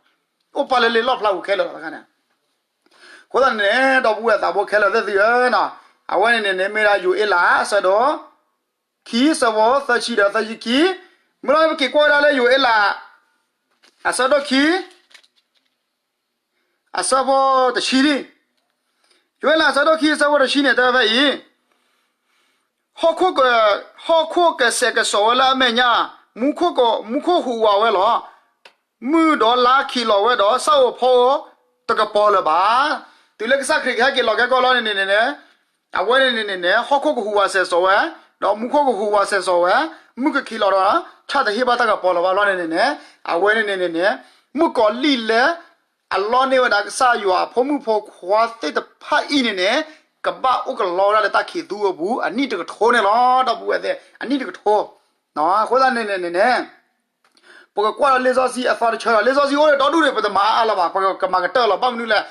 ၤ. အိၣ်ပာ်လၢလံာ်လီၣ်ဖျါပူၤခဲလၢာ်လီၤတခါန့ၣ်. အဃိသတးန့ၣ်န့ၣ် ဒီပုၢ်ဝဲၢ်သးဘိခဲလၢာ်သ့ၣ်သုဧၢ, အဝဲန့ၣ်န့ၣ်န့ၣ် မ့ၢ်ဒၣ်ယိၤအ့လး အဆၢဒိၣ်ခံ ဆၢဖိသၢဆံဒီးသၢဆံခံ, မ့ၢ်လီၤန့ၣ် ပက့ၤကွၢ်ဝဲဒၣ်လၢယိၤအ့လး အဆၢဒိၣ်ခံ အဆၢဖိတဆံ, ယိၤအ့လးအဆၢဒိၣ်ခံ အဆၢဖိတဆံန့ၣ် တဲဝဲဖဲအံၤ, ဟီၣ်ခိၣ်ကစဲးကစီးဝဲလၢအမဲာ်ညါ, မူခိၣ်က, မူခိၣ်ဟူးဝးဝဲလီၤ. မုၢ်ဒီးလါခံးလီၤဝဲဒီး ဆၣ်ဧိၤဖီဧိၤတကပီၤလၢၤဘၣ်. တုၤလၢကစၢ်ခရံာ်ကဟဲက့ၤလီၤကဲကီၢ်လီၤန့ၣ်န့ၣ်န့ၣ်, အဝဲန့ၣ်န့ၣ်န့ၣ်န့ၣ် ဟီၣ်ခိၣ်ကဟူးဝးစဲးစီးဝဲ, ဒီးမူခိၣ်ကဟူးဝးစဲးစီးဝဲ, မုၢ်ကခံးလီၤဒီး ဆၣ်တဟ့ၣ်ဘၣ်တၢ်ကပီၤလၢၤဘၣ်လီၤန့ၣ်န့ၣ်န့ၣ်, အဝဲန့ၣ်န့ၣ်န့ၣ်န့ၣ် မုၣ်ကီၤလံၢ်လၢ အလီန့ၢ်ဝဲဒၣ်ကစၢ်ယွၤအဖိမုၣ်ဖိခွါသ့ၣ်တဖၣ်အံၤန့ၣ်န့ၣ် ကဘၣ်အိၣ်ကလီဝဲဒၣ်လၢတၢ်ခံးသူအပူၤ အနံၣ်တကထိန့ၣ်လီၤ. ဒီပုၢ်ဝဲၢ်သ့ၣ် အနံၣ်တကထိ, အဃိသတးန့ၣ်န့ၣ်န့ၣ် ပကကွၢ်ဒီးလံာ်စီဆှံအသီတဆၢလီၤ. လံာ်စီဆှံအိၣ်ဒီးဒီဒူၣ်န့ၣ် ပတမၤအါအါလၢၤဘၣ်, ပကမၤကတၢၢ်လီၤ. ဘၣ်မနုၤလဲၣ်,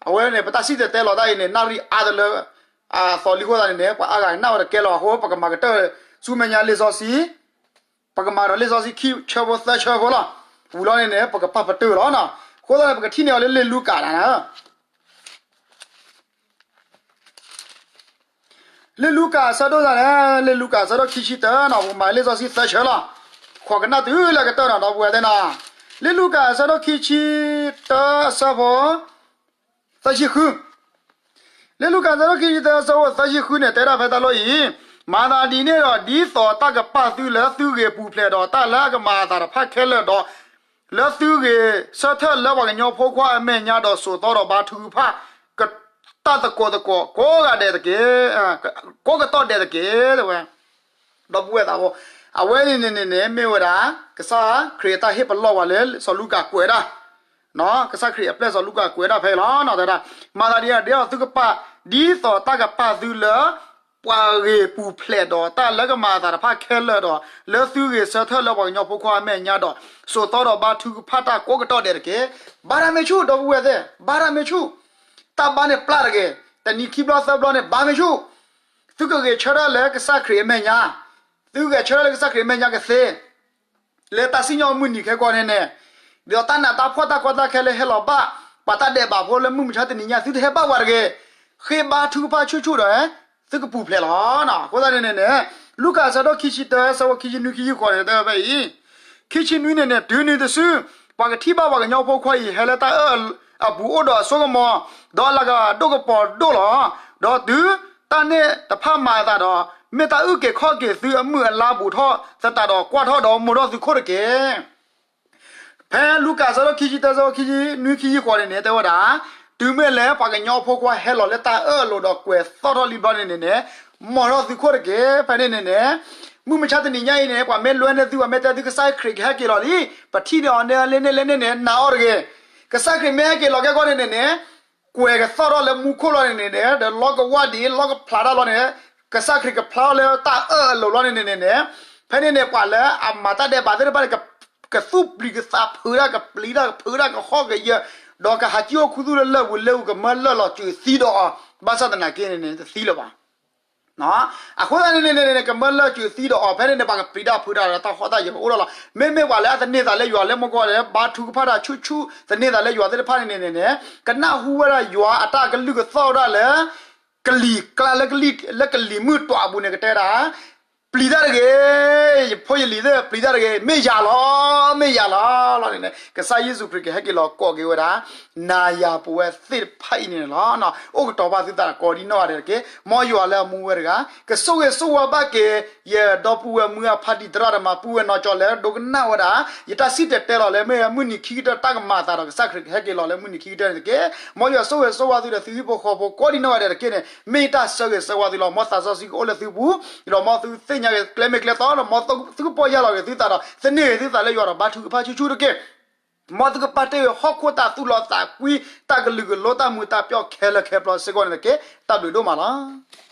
အဝဲန့ၣ် ပတၢ်စံၣ်တဲၤတဲလီၤတၢ်အံၤန့ၣ် နၣ်ရံၣ်အါတလၢ အသီလံအဃိသတးန့ၣ်န့ၣ် ပှၤအါဂၤနၣ်ဝဲတကဲလီၤ. အဃိ ပကမၤကတၢၢ်ဆူမဲာ်ညါလံာ်စီဆှံ, ပကမၤဒီးလံာ်စီဆှံခံဆၢဖိသၢဆၢဖိလီၤ. ဝံၤလီၤန့ၣ်န့ၣ် ပကပာ်ပတုာ်လီၤ. အဃိသတးန့ၣ် ပကထံၣ်န့ၢ်အီၤလၢလံာ်လူၤကၣ်န့ၣ် လံာ်လူၤကၣ်အဆၢဒိၣ်န့ၣ်, လံာ်လူၤကၣ်အဆၢဒိၣ်ခံဆံတၢနီၤ, ပကမၤလံာ်စီဆှံသၢဆၢလီၤ. ခိးကနၣ်တုၤလၢကတၢၢ်နီၤ ဒီပုၢ်ဝဲၢ်သ့ၣ်နီၤ, လံာ်လူၤကၣ်အဆၢဒိၣ်ခံဆံတၢအဆၢဖိ သၢဆံဃု, လံာ်လူၤကၣ်အဆၢဒိၣ်ခံဆံတၢအဆၢဖိသၢဆံဃုန့ၣ် တဲဒၣ်ဖဲတၢ်လီၢ်အံၤ, မၤသးဒ်န့ၣ်ဒီး ဒ်သိးတၢ်ကပာ်သုလၢသုဂ့ၤပူၤဖျဲးဒီးတၢ်လၢအကမၤအသးတဖၣ်ခဲလၢာ်ဒီး လၢသုဂ့ၤဆၢထၢၣ်လၢပှၤကညီဖိခွါအမဲာ်ညါဒီးစိာ်သီဒီးဘါထုကဖၣ် တၢ်သကိးသကိးကိးဂၤဒဲးတက့ၢ်, ကိးကတီၢ်ဒဲးတက့ၢ် တဲဝဲ. ဒီပုၢ်ဝဲၢ်သးဘိ, အဝဲန့ၣ်န့ၣ်န့ၣ်န့ၣ် မ့ၢ်ဝဲဒၣ် ကစၢ်ခရံာ်အတၢ်ဟ့ၣ်ပလီၢ်ဝဲလၢစီၤလူၤကၣ်ကွဲးဒၣ်, ကစၢ်ခရံာ်အပျဲၢ်စီၤလူၤကၣ်ကွဲးဒၣ်ဖဲအံၤလီၤ. တဲဒၣ်, မၤသးဒ်န့ၣ်ဒီးသုကပာ်, ဒ်သိးတၢ်ကပာ်သုလၢ ပှၤဂ့ၤပူၤဖျဲးဒီးတၢ်လၢကမၤအသးတဖၣ်ခဲလၢာ်ဒီး လၢသုဂ့ၤဆၢထၢၣ်လၢပှၤကညီဖိခွါအမဲာ်ညါဒီး စိာ်သီဒီးဘါထုကဖၣ်တၢ်ကိးကတီၢ်ဒဲးတက့ၢ်. ဘါတၢ်မ့ၢ်ဆူၣ် ဒီပုၢ်ဝဲၢ်သ့ၣ်, ဘါတၢ်မ့ၢ်ဆူၣ်, တၢ်ဘါန့ၣ်ပျၢ်တဂ့ၤ, တနံၤခံဘျီသၢဘျီန့ၣ် ဘါမ့ၢ်ဆူၣ်, သုကဂဲၤဆၢထၢၣ်လၢကစၢ်ခရံာ်အမဲာ်ညါ, သုကဂဲၤဆၢထၢၣ်လၢကစၢ်ခရံာ်အမဲာ်ညါကသ့ လၢတၢ်စံၣ်ညီၣ်မုၢ်နံၤခဲကိာ်န့ၣ်န့ၣ်, ဒီးတၢ်နးတၢ်ဖှီၣ်တၢ်ကီတၢ်ခဲလၢဟဲလီၤဘၣ် ပှၤတၢ်ဒဲးဘးဖိလၢမုၢ်မဆါတနံၤညါ သုတဟဲဘၣ်ပှၤတဂ့ၤ, ဃ့ဘါထုကဖၣ်ဆူၣ်ဆူၣ်ဒီး သုကပူၤဖျဲးလီၤ. အဃိသတးန့ၣ်န့ၣ်န့ၣ်, လူၤကၣ်အဆၢဒိၣ်ခံဆံတၢ အဆၢဖိခံဆံနွံခံဆံဃိးန့ၣ် တဲဝဲဖဲအံၤ, ခံဆံနွံန့ၣ်န့ၣ် တုၤနုၤတစု ပှၤကထံၣ်ဘၣ်ပှၤကညီဖိခွါအံၤ ဟဲလၢတၢ်အၢၣ်အပူၤအိၣ်ဒီးအစိကမီၤ, ဒီးအလၤကပီၤဒိၣ်ကပီၤဒိၣ်လီၤ. ဒီးတုၤတၢ်န့ၣ်တဖၣ်မၤအသးဒီး, မ့ၢ်တၢ်အုၣ်က့ၤခီၣ်က့ၤသုအမုၢ်အလါဘူးထီၣ်သတးဒီး ကွၢ်ထီၣ်ဒီးမိာ်ထီၣ်သုခိၣ်တက့ၢ်. ဖဲလူၤကၣ်အဆၢဒိၣ်ခံဆံတၢ အဆၢဖိခံဆံနွံခံဆံဃိးန့ၣ်န့ၣ် တဲဝဲဒၣ်, တုၤမ့ၢ်လၢပှၤကညီဖိခွါဟဲလီၤလၢတၢ်အၢၣ်အလိၤဒီးကွဲးသီၣ်ထီၣ်လံဘျီန့ၣ်န့ၣ်န့ၣ်, မိာ်ထီၣ်သုခိၣ်တက့ၢ်. ဖဲန့ၣ်န့ၣ်န့ၣ်, မုၢ်မဆါတနံၤညါအံၤန့ၣ် ပှၤမ့ၢ်လွဲန့ၢ်သု ပှၤမ့ၢ်တဲသုကစၢ်ခရံာ်ကဟဲက့ၤလီၤလံ, ပထံၣ်န့ၢ်အီၤန့ၣ်လၢန့ၣ်လၢန့ၣ်န့ၣ် နာ်အီၤတဂ့ၤ. ကစၢ်ခရံာ်မ့ၢ်ဟဲက့ၤလီၤကဲကီၢ်န့ၣ်န့ၣ်န့ၣ် ကွဲးကသီၣ်ထီၣ်လၢမူခိၣ်လီၤန့ၣ်န့ၣ်န့ၣ် ဒီးလီကဝၣ်ဒံး လီကဖျးတၢ်လီၤန့ၣ်, ကစၢ်ခရံာ်ကဖျါထီၣ်လၢတၢ်အၢၣ်အလိၤလီၤန့ၣ်န့ၣ်န့ၣ်, ဖဲန့ၣ်န့ၣ် ပှၤလၢအမၤတၢ်ဒဲးဘးသ့ၣ်တဖၣ်န့ၣ် ကသူၣ်ပျံၤကသးဖုးတၢ် ကပျံၤတၢ်ကဖုးတၢ်ကဟီၣ်ကယၢၤ, ဒီးကဟးကံၣ်အိၣ်ခူသူၣ်လၢလၢၢ်ပူၤလၢပူၤ ကမၢလၢၢ်လီၤစၢၤသံဒီးအီၤ, ဘၣ်ဆၣ်သနာ်က့န့ၣ်န့ၣ် တသံလၢၤဘၣ်. အဃိသတးန့ၣ်န့ၣ်န့ၣ် ကမၢလၢၢ်စၢၤသံဒီးအီၤ ဖဲန့ၣ်န့ၣ် ပှၤကပျံၤတၢ်ဖုးတၢ်ဒီးတၢ်ဟီၣ်တၢ်ယၢၤကအိၣ်ထီၣ်လီၤ. မ့မ့ၢ်ပှၤလၢအသန့ၤသးလၢယွၤလၢမူခိၣ်လၢ ဘါထုကဖၣ်တၢ်ဆူၣ်ဆူၣ် သန့ၤသးလၢယွၤသ့ၣ်တဖၣ်န့ၣ်န့ၣ်န့ၣ်န့ၣ် ကနၢ်ဟူဝဲဒၣ်ယွၤအတၢ်ကလုၢ်ကသီၣ်ဝဲဒၣ်လၢ ကလံၤကျါလၢကလံၤ, လၢကလံၤမုၢ်တွးအပူၤန့ၣ်ကတဲဒၣ် ပျံၤတၢ်တဂ့ၤ, ယဖိယလံၤသ့ၣ် ပျံၤတၢ်တဂ့ၤ, မ့ၢ်ယၤလီၤ, မ့ၢ်ယၤလီၤလီၤန့ၣ်န့ၣ် ကစၢ်ယ့ၣ်ၡူးခရံာ်ကဟဲက့ၤလီၤကိးက့ၤဝဲဒၣ် နၤယၤပဝဲသ့ၣ်တဖၣ်အံၤန့ၣ်လီၤ. အိၣ်ကတီၤဘၣ်သုသးကိးဒံနီၢ်ဂၤဒဲးတက့ၢ်. မ်ယွၤလၢအမူဝဲတဂၤ ကဆိၣ်ဂ့ၤဆိၣ်ဝါဘၣ်က့ၤ ယဒီပုၢ်ဝဲၢ်မုၢ်အဖါတံၢ်သရၣ်သမါပုၢ်ဝဲၢ်နီၢ်ကၠီလၢ ဒိကနၣ်ဝဲဒၣ် ယတၢ်စံၣ်တဲၤတဲလီၤလၢ မ့ၢ်မုၢ်နံၤခံကတၢၢ်တၢ်ကမၤအသးဒီး ကစၢ်ခရံာ်ကဟဲက့ၤလီၤလၢမုၢ်နံၤခံကတၢၢ်န့ၣ်တက့ၢ်. မ်ယွၤဆိၣ်ဂ့ၤဆိၣ်ဝါသုဒီးသုဟံၣ်ဖိဃီဖိကိးဒံနီၢ်ဂၤဒဲးတက့ၢ်န့ၣ် မ့ၢ်ယတၢ်ဆၢဂ့ၤဆၢဝါသုလီၤ. မ်သးစီဆှံကအိၣ်လၢသုပူၤ ဒီးမ်သုသ့ၣ်ညါဂ့ၤကျဲမ့ၢ်ကျဲတီဒီး မ်သုကပီၢ်ယၢ်လီၤဂ့ၤသုသးဒီး သန့ၤဂ့ၤသုသးလၢယွၤဒီး ဘါထုကဖၣ်ဆူၣ်ဆူၣ်တက့ၢ်. မ်သုကပာ်တ့ၢ်ဂ့ၤဟီၣ်ခိၣ်တၢ်သူၣ်လီၤသးကွံ တၢ်ကလုာ်ကလိ တၢ်မုာ်တၢ်ပျီၣ်ခဲလၢာ်ခဲပျီစ့ၢ်ကီးန့ၣ်တက့ၢ်. တၢ်ဘျုးဒိၣ်မးလီၤ.